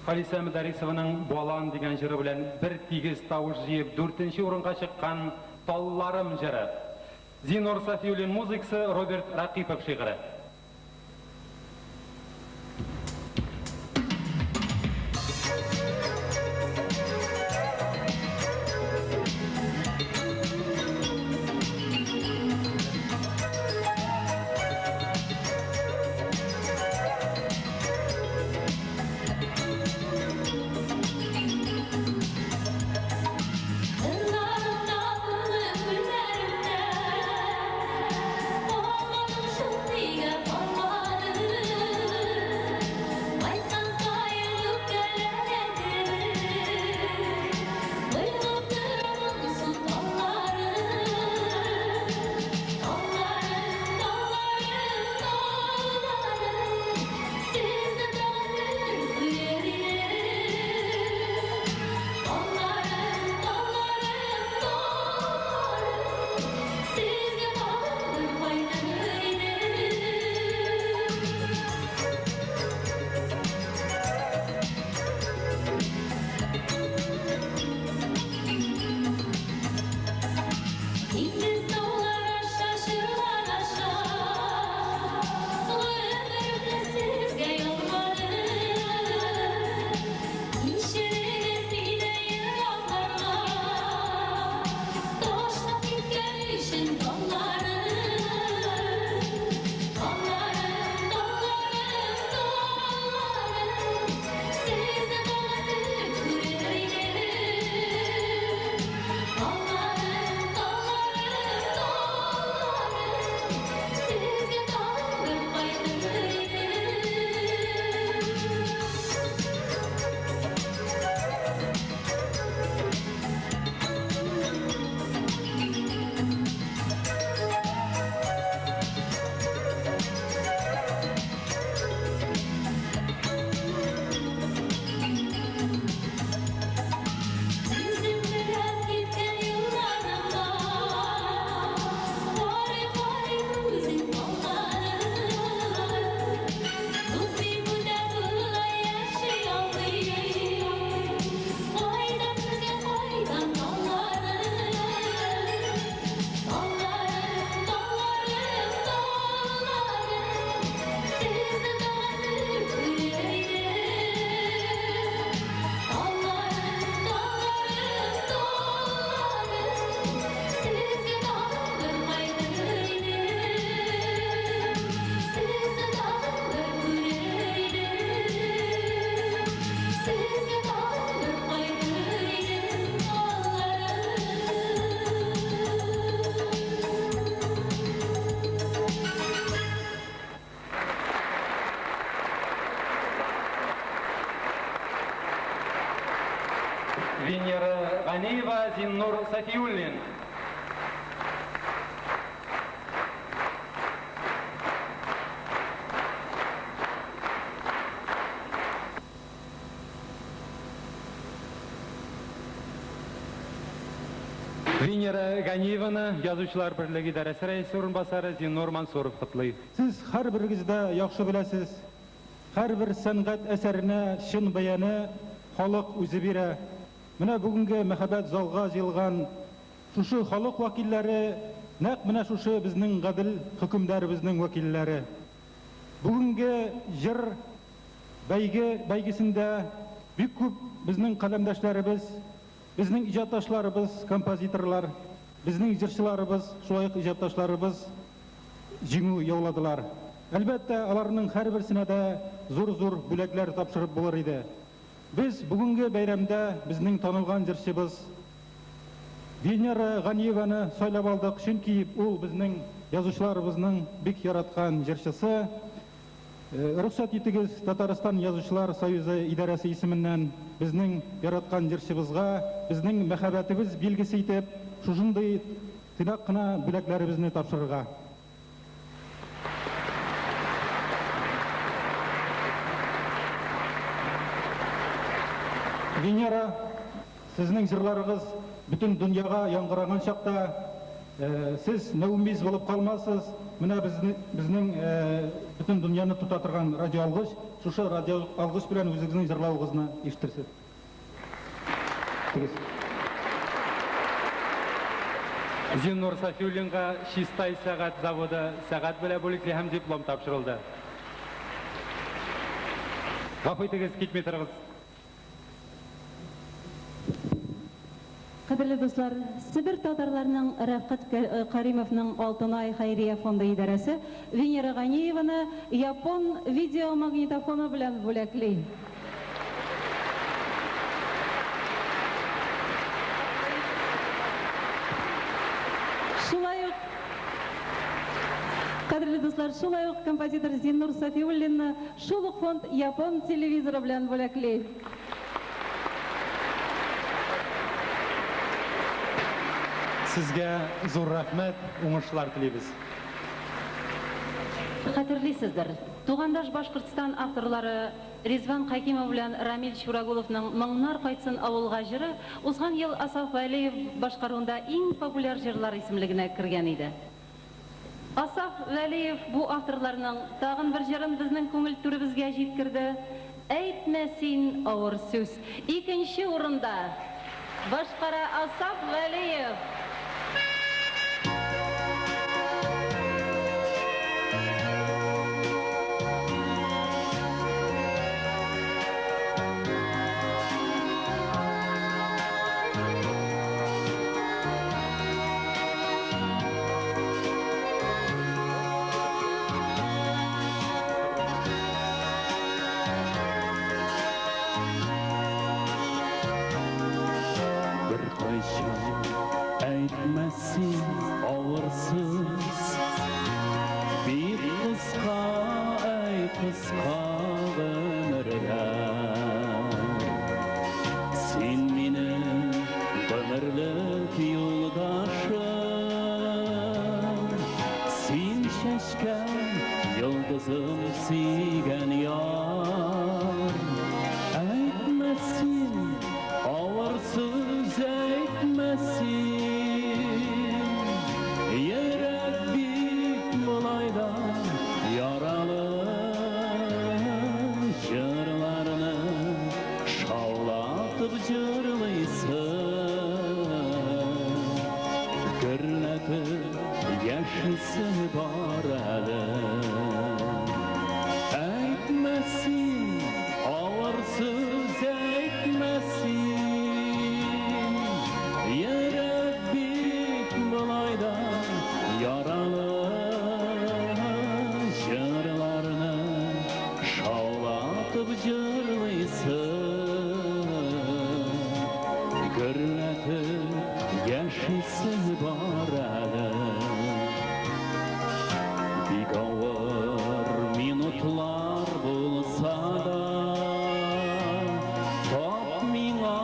Халисә Мөдәррисованың Балан дигән җыры белән бер тигез тавыш җыеп дүртенче урынга чыккан Талларым җыры. Зиннур Сафиуллин музыкасы, Роберт Рәкыйпов шигыре. Кырларым, таллы, гөлләрем. Венера Ганиеваны Язучылар берлеге идарәсе рәисе урынбасары Зиннур Мансуров котлый. Сез һәрберегез дә яхшы беләсез, һәрбер сәнгать әсәренә чын бәяне халык үзе бирә. Менә бүгенге мәһабәт залга җыелган шушы халык вәкилләре нәкъ менә шушы безнең гадел хөкемдарыбызның вәкилләре. Бүгенге җыр бәйге бәйгесендә бик күп безнең каләмдәшләребез, безнең иҗатташларыбыз, композиторлар, безнең җырчыларыбыз, шулай ук иҗатташларыбыз җиңү яуладылар. Әлбәттә, аларның һәрберсенә дә зур-зур бүләкләр тапшырып булыр иде. Без бүгенге бәйрәмдә безнең танылган җырчыбыз Венера Ганиеваны сайлап алдык, чөнки ул безнең язучыларыбызның бик яраткан җырчысы. Рөхсәт итегез, Татарстан Язучылар союзы идарәсе исеменнән безнең яраткан җырчыбызга безнең мәхәббәтебез билгесе итеп шушындый тыйнак кына бүләкләребезне тапшырырга. Венера, сезнең җырларыгыз бөтен дөньяга яңгыраган чакта, сез нәүмиз булып калмассыз. Менә безнең бөтен дөньяны тота торган радиоалгыч, шушы радиоалгыч белән үзегезнең җырлавыгызны ишетерсез. Зиннур Сафиуллинга Чистай сәгать заводы сәгать белән бүлекли һәм диплом тапшырылды. Гафу итегез, китми торыгыз. Кадерле дуслар, Себер татарларының Рәфкать Каримовның Алтынай хәйрия фонды идарәсе Венера Ганиеваны япон видеомагнитофоны белән бүләкли. Шулай ук, кадерле дуслар, шулай ук композитор Зиннур Сафиуллинны шул ук фонд япон телевизоры белән бүләкли. Сезгә зур рәхмәт, уңышлар телибез. Хәтерлисездер, Тугандаш Башкортстан авторлары Ризван Хәкимов белән Рамил Чурагуловның Моңнар кайтсын авылга җыры узган ел Асаф Вәлиев башкаруында иң популяр җырлар исемлегенә кергән иде. Асаф Вәлиев бу авторларның тагын бер җырын безнең күңел түребезгә җиткерде, Әйтмә син авыр сүз. Икенче урында башкара Асаф Вәлиев. Беркайчан әйтмә син авыр сүз, Бик кыска, әй, кыска гомерләр. Син минем гомерлек юлдашым, Син чәчкәм, йолдызым, сөйгән яр. Әйтмә син, авыр сүз әйтмә син, Йөрәк бит болай да яралы. Җырларны шаулатып җырлыйсың, Гөрләтеп яшисе бар әле. Әйтмә син, авыр сүз әйтмә син, Йөрәк бит болай да яралы. Җырларны шаулатып җырлыйсың, Гөрләтеп яшисе бар әле. Бик авыр минутлар булса да, Тап миңа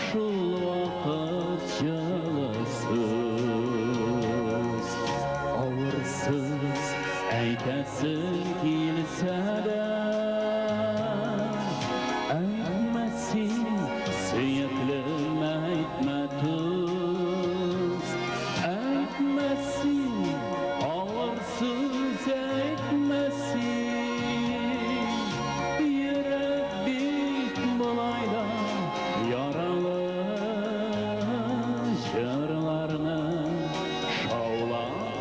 шул вакыт җылы сүз. Авыр сүз әйтәсең килсә дә, Әйтмә син, сөеклем, әйтмә түз.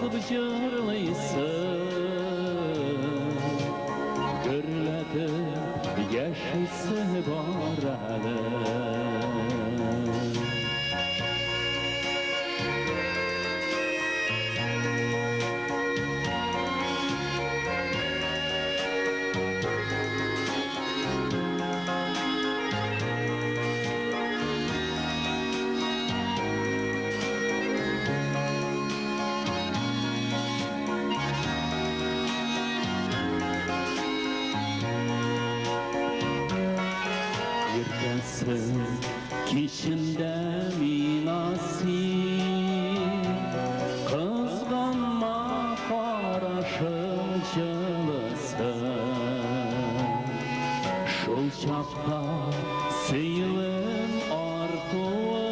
Шаулатып җырлыйсың, гөрләтеп яшисе бар әле. Иртәсен, кичендә миңа син кызганма карашың җылысын. Шул чакта сөюем артуын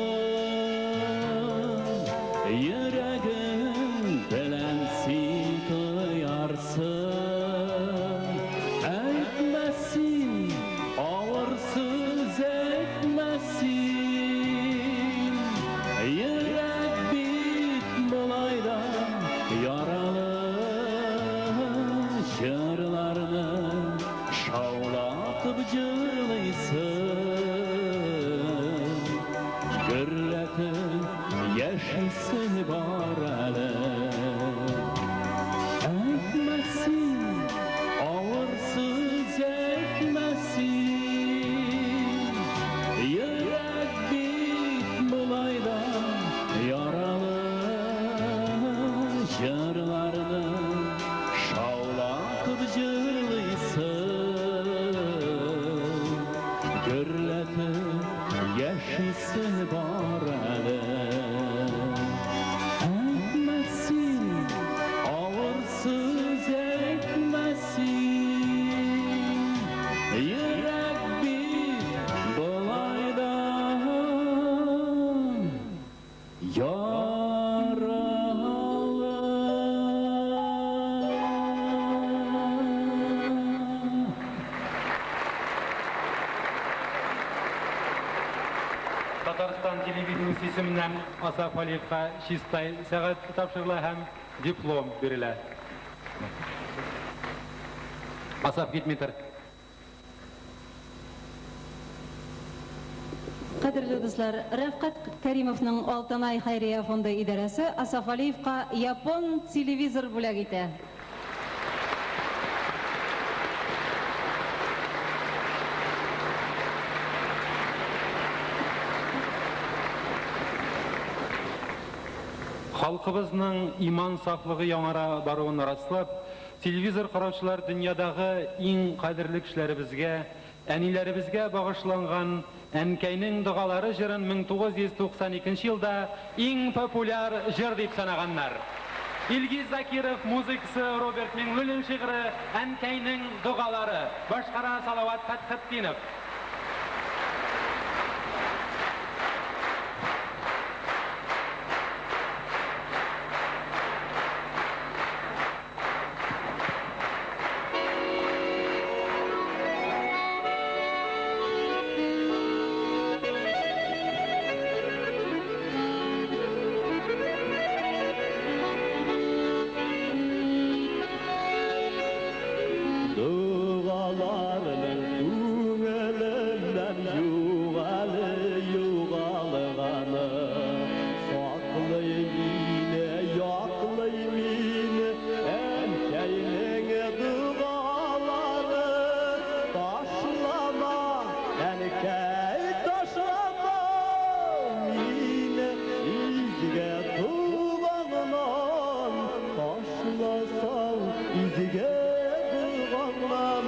йөрәгең белән син тоярсың. Әйтмә син, авыр сүз әйтмә син. Йөрәк бит болай да яралы. Җырларны шаулатып җырлыйсың, гөрләтеп яшисе бар әле. Әйтмә син, авыр сүз әйтмә син. Йөрәк бит болай да яралы. Җырларны шаулатып җырлыйсың, гөрләтеп яшисе бар әле. Әйтмә син, авыр сүз әйтмә син. Йөрәк бит болай да яралы. Татарстан телевидениесе исеменнән Асаф Алиевка чистай сәгать тапшырыла һәм диплом бирелә. Асаф китми тор. Кадерле дуслар, Рәфкать Кәримовның Алтынай хәйрия фонды идарәсе Асаф Алиевка япон телевизор бүләк итә. Халкыбызның иман сафлыгы яңара баруын раслап, телевизор караучылар дөньядагы иң кадерле кешеләребезгә, әниләребезгә багышланган Әнкәйнең догалары җырын 1992 елда иң популяр җыр дип санаганнар. Илгиз Закиров музыкасы, Роберт Миңнуллин шигыре Әнкәйнең догалары башкара Салават Фәтхетдинов. Догаларның күңелемнән югалы югалганы. Саклый мине, яклый мине әнкәйнең догалары. Ташлама, әнкәй, ташлама мине изге туганнан. Ташласаң изге туганнан,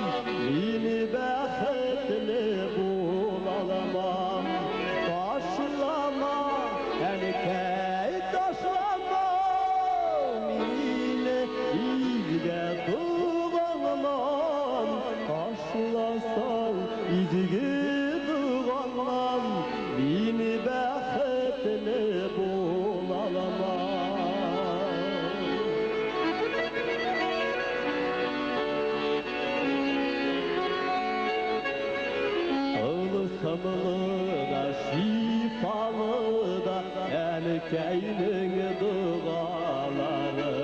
мин бәхетле булалмам. Ташлама, әнкәй, ташлама мине изге туганнан. Ташласаң изге туганнан, мин бәхетле булалмам. Тылсымлы да, шифалы да әнкәйнең догалары.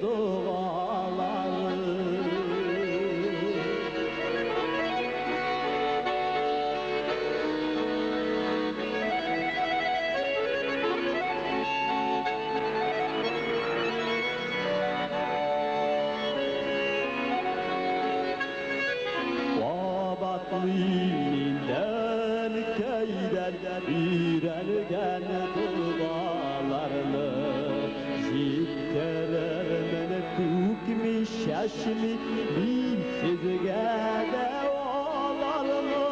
Догалары. Кабатлыйм мин әнкәйдән өйрәнгән догаларны. Җиткерермен түкми, чәчми мин сезгә дә аларны.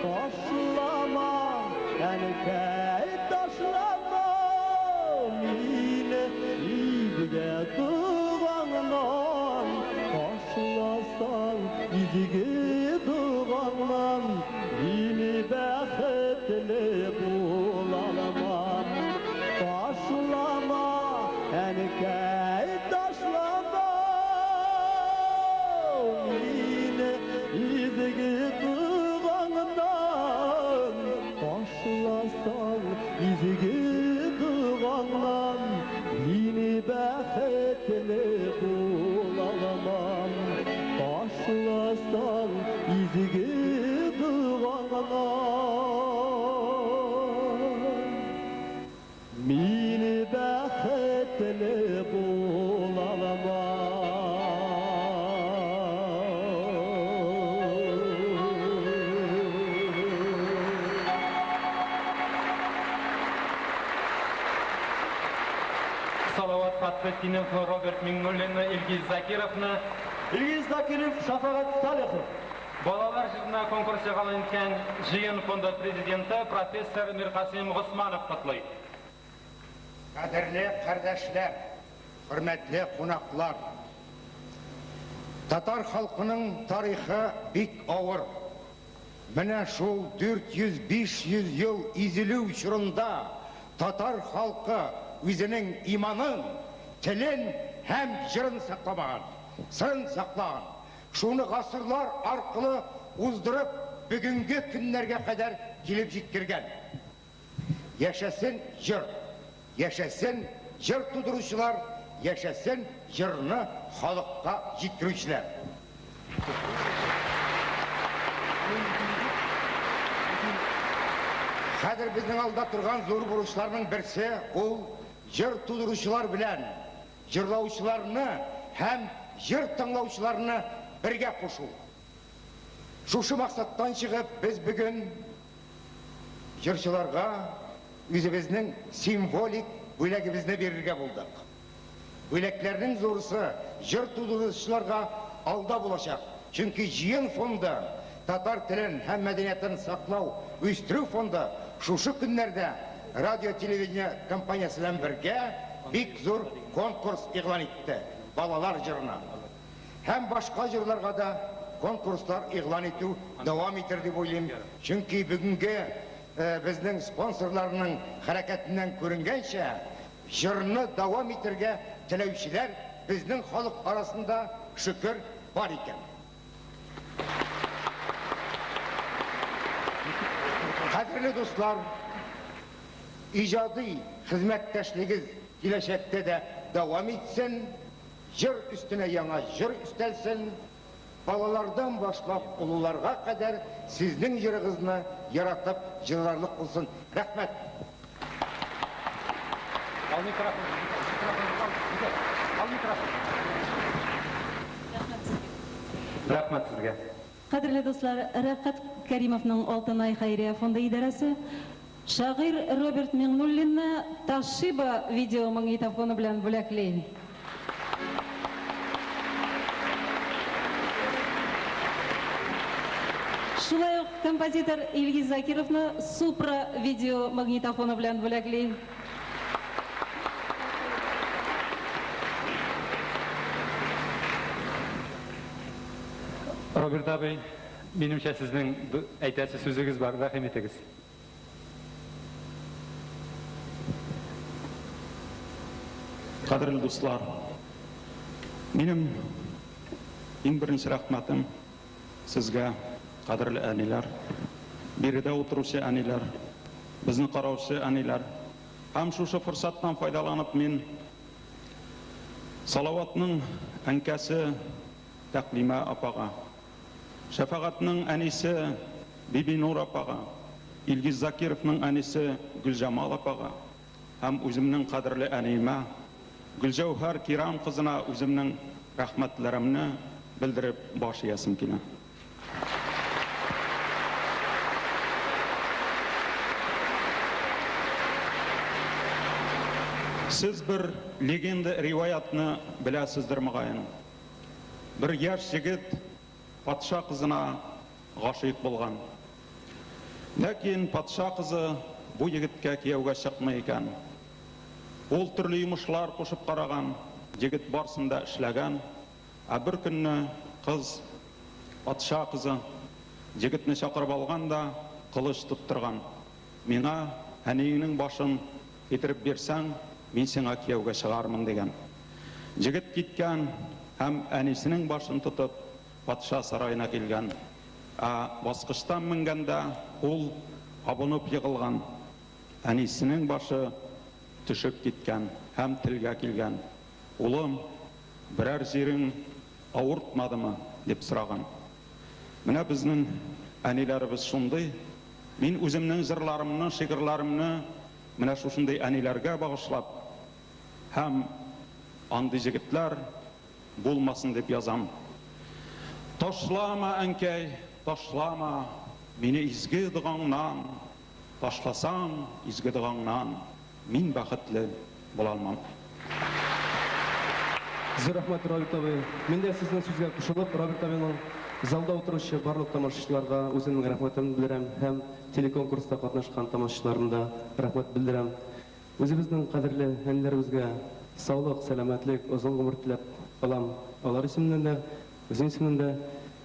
Ташлама, әнкәй, ташлама мине изге догаңнан. Ташласаң изге догаңнан, мин бәхетле булалмам. Ташлама, әнкәй, ташлама мине изге догаңнан. Ташласаң изге догаңнан, мин бәхетле булалмам. Ташласаң изге догаңнан, мин бәхетле булалмам. Салават Фатхетдинов, Роберт Миңнуллинны, Илгиз Закировны. Илгиз Закиров, Шафагать Салихов. Балалар җырына конкурс игълан иткән Җыен фонды президенты профессор Миркасыйм Госманов котлый. Кадерле кардәшләр, хөрмәтле кунаклар! Татар халкының тарихы бик авыр. Менә шул 400-500 ел изелү чорында татар халкы үзенең иманын, телен һәм җырын сакламаган, сырын саклаган. Шуны гасырлар аркылы уздырып, бүгенге көннәргә кадәр килеп җиткергән. Яшәсен җыр! Яшәсен җыр тудыручылар, яшәсен җырны халыкка җиткерүчеләр! Хәзер безнең алда торган зур бурычларның берсе ул җыр тудыручылар белән җырлаучыларны һәм җыр тыңлаучыларны бергә кушу. Шушы максаттан чыгып, без бүген җырчыларга үзебезнең символик бүләгебезне бирергә булдык. Бүләкләрнең зурысы җыр тудыручыларга алда булачак, чөнки Җыен фонды, татар телен һәм мәдәниятын саклау, үстерү фонды шушы көннәрдә радио-телевидение компаниясе белән бергә бик зур конкурс игълан итте балалар җырына. Һәм башка җырларга да конкурслар игълан итү дәвам итер дип уйлыйм, чөнки бүгенге безнең спонсорларның хәрәкәтеннән күренгәнчә, җырны дәвам итергә теләүчеләр безнең халык арасында, шөкер, бар икән. Кадерле дуслар, иҗади хезмәттәшлегез киләчәктә дә дәвам итсен, җыр өстенә яңа җыр өстәлсен, балалардан башлап олыларга кадәр сезнең җырыгызны яратып җырларлык булсын. Рәхмәт! Ал микрофон. Микрофон, ал микрофон. Рәхмәт сезгә. Кадерле дуслар, Рәфкать Кәримовның Алтынай хәйрия фонды идарәсе шагыйрь Роберт Миңнуллинны Toshiba видеомагнитофоны белән бүләкли. Шулай ук композитор Илгиз Закировны Supra видеомагнитофоны белән бүләкли. Роберт абый, минемчә сезнең әйтәсе сүзегез бар, рәхим итегез. Кадерле дуслар, минем иң беренче рәхмәтем сезгә, кадерле әниләр, биредә утыручы әниләр, безне караучы әниләр. Һәм шушы форсаттан файдаланып мин Салаватның әнкәсе Тәкълимә апага, Шәфәгатьнең әнисе Бибинур апага, Илгиз Закировның әнисе Гөлҗамал апага һәм үземнең кадерле әниемә, Гөлҗәүһәр Кирам кызына үземнең рәхмәтләремне белдереп баш иясем килә. Сез бер легенда риваятьне беләсездер мөгаен. Бер яшь егет патша кызына гашыйк булган. Ләкин патша кызы бу егеткә кияүгә чыкмый икән. Ул төрле йомышлар кушып караган, егет барсын да эшләгән, ә бер көнне кыз, патша кызы, егетне чакырып алган да кылыч тоттырган. Миңа әниеңнең башын китереп бирсәң, мин сиңа кияүгә чыгармын, дигән. Егет киткән һәм әнисенең башын тотып, патша сараена килгән. Ә баскычтан менгәндә ул абынып егылган. Әнисенең башы төшеп киткән һәм телгә килгән, Улым, берәр җирең авыртмадымы? дип сораган. Менә безнең әниләребез шундый. Мин үземнең җырларымны, шигырьләремне менә шушындый әниләргә багышлап һәм андый җегетләр булмасын дип язам. Ташлама, әнкәй, ташлама мине изге догаңнан, ташласаң изге догаңнан, мин бәхетле була алмам. Зур рәхмәт, Роберт абый. Мин дә сезнең сүзгә кушылып, Роберт абыйның залда утыручы барлык тамашачыларга үземнең рәхмәтемне белдерәм һәм телеконкурста катнашкан тамашачыларны да рәхмәт белдерәм. Үзебезнең кадерле әниләребезгә саулык, сәламәтлек, озын гомер теләп калам. Алар исеменнән дә, үзем исеменнән дә.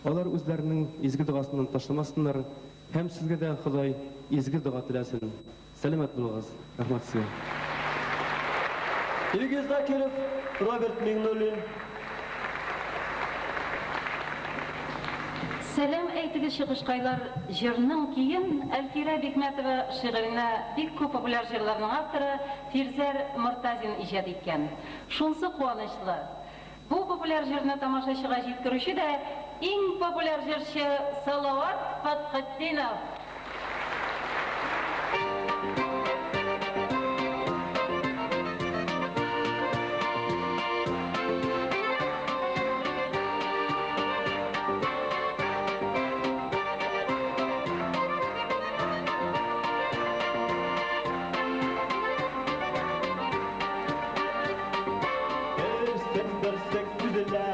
Алар үзләренең изге догасыннан ташламасыннар һәм сезгә дә Ходай изге дога теләсен. Сәламәт булыгыз. Рәхмәт сезгә. Илгиз Закиров, Роберт Миңнуллин. Сәлам әйтегез чыгышкайлар җырның көен Әлфирә Бикмәтова шигыренә бик күп популяр җырларның авторы Фирзәр Мортазин иҗат иткән. Шунсы куанычлы, бу популяр җырны тамашачыга җиткерүче дә иң популяр җырчы Салават Фәтхетдинов! Берсек-берсек өзелә,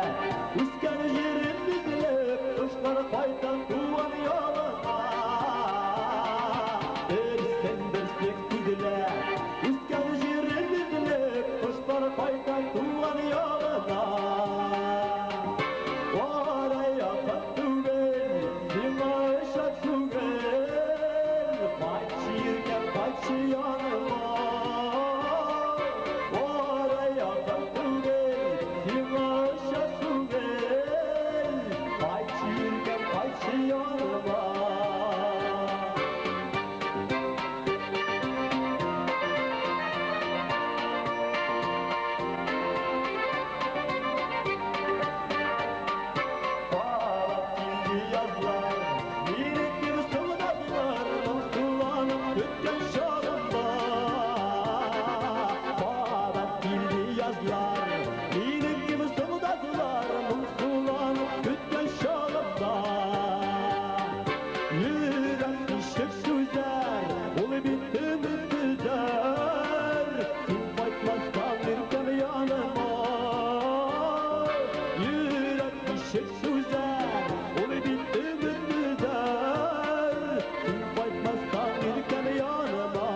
үскән җирем өзелеп, кошлар кайта туган ягына. Берсек-берсек өзелә, үскән җирем өзелеп, кошлар кайта туган ягына. Кара якын түгел, миңа шат түгел, кайтчы иркәм, кайтчы яныма. Кара якын түгел, сиңа шат түгел, кайтчы иркәм, кайтчы яныма. Кабат килде язлар, минеке соңдадылар, моңсуланып көткән чагымда. Кабат килде язлар, минеке соңдадылар, моңсуланып көткән чагымда. Йөрәк ничек сүзәр, ул бит өмет өзәр, син кайтмасаң иркәм яныма. Йөрәк ничек сүзәр, ул бит өмет өзәр, син кайтмасаң иркәм яныма.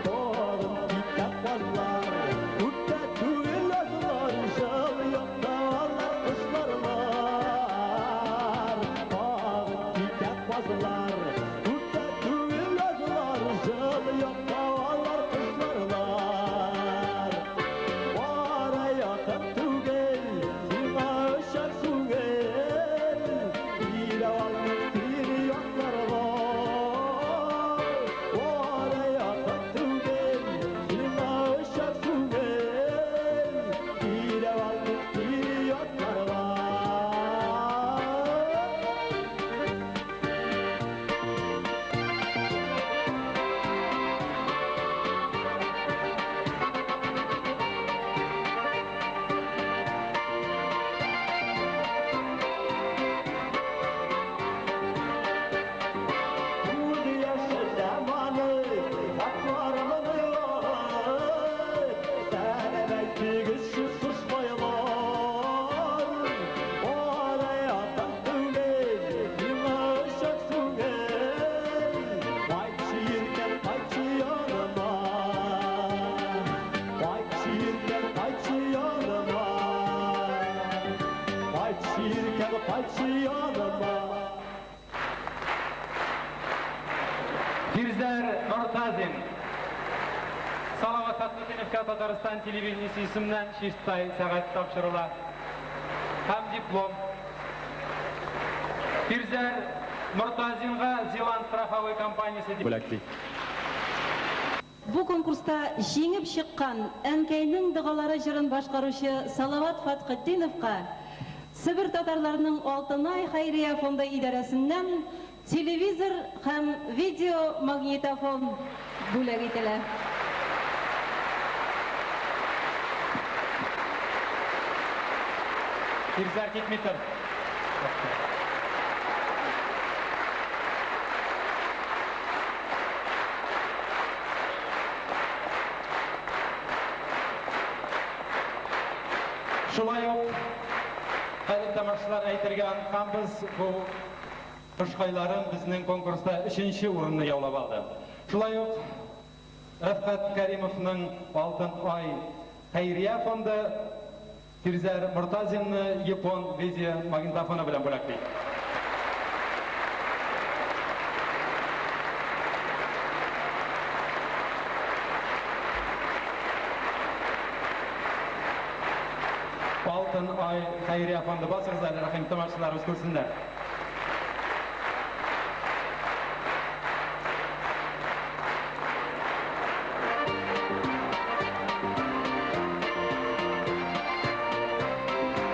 Тагын китә казлар, күктә түгел язлар, җылы якта алар кошларлар. Тагын китә казлар, күктә түгел язлар, җылы якта алар кошларлар. Кара якын түгел, сиңа очар түгел, яныма. Фирзәр Мортазин. Салават Фәтхетдиновка Татарстан телевидениесе исеменнән чистай сәгать тапшырыла. Һәм диплом. Фирзәр Мортазинга Зилант страховой компаниясе бүләкли. Бу конкурста җиңеп чыккан Әнкәйнең догалары җырын башкаручы Салават Фәтхетдиновка Себер татарларының Алтынай хәйрия фонды идарәсеннән телевизор һәм видеомагнитофон бүләк ителә. Фирзәр китми тор. Шулай ук хәзер тамашачылар әйтергә онытканбыз, бу кошкайларым безнең конкурста өченче урынны яулап алды. Шулай ук Рәфкать Кәримовның Алтын Ай хәйрия фонды Фирзәр Мортазинны япон видеомагнитофоны белән бүләкли. Алтын Ай хәйрия фонды басыгыз әле, рәхим тамашачыларыбыз күрсеннәр.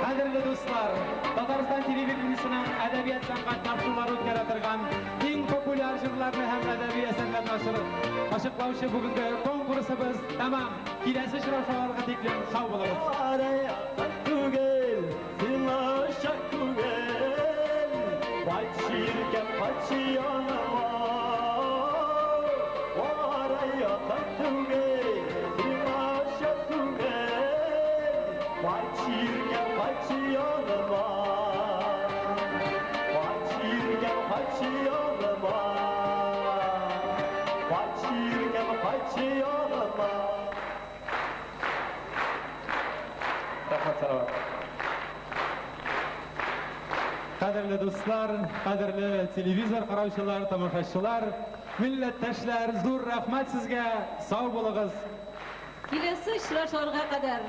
Кадерле дуслар, Татарстан телевидениесенең әдәбият сәнгать тапшырулары үткәрә торган иң популяр җырларны һәм әдәби әсәрләрне ачыклаучы бүгенге конкурсыбыз тәмам. Киләсе очрашуларга тиклем сау булыгыз. Түгел, сиңа шат түгел. Кайтчы иркәм, кайтчы яныма. Арая түгел, сиңа шат түгел. Кайтчы иркәм, кайтчы яныма. Кайтчы иркәм, кайтчы яныма. Кайтчы иркәм, кайтчы яныма. Рәхмәт, Салават. Кадерле дуслар, кадерле телевизор караучылар, тамашачылар, милләттәшләр, зур рәхмәт сезгә, сау булыгыз. Киләсе очрашуларга кадәр.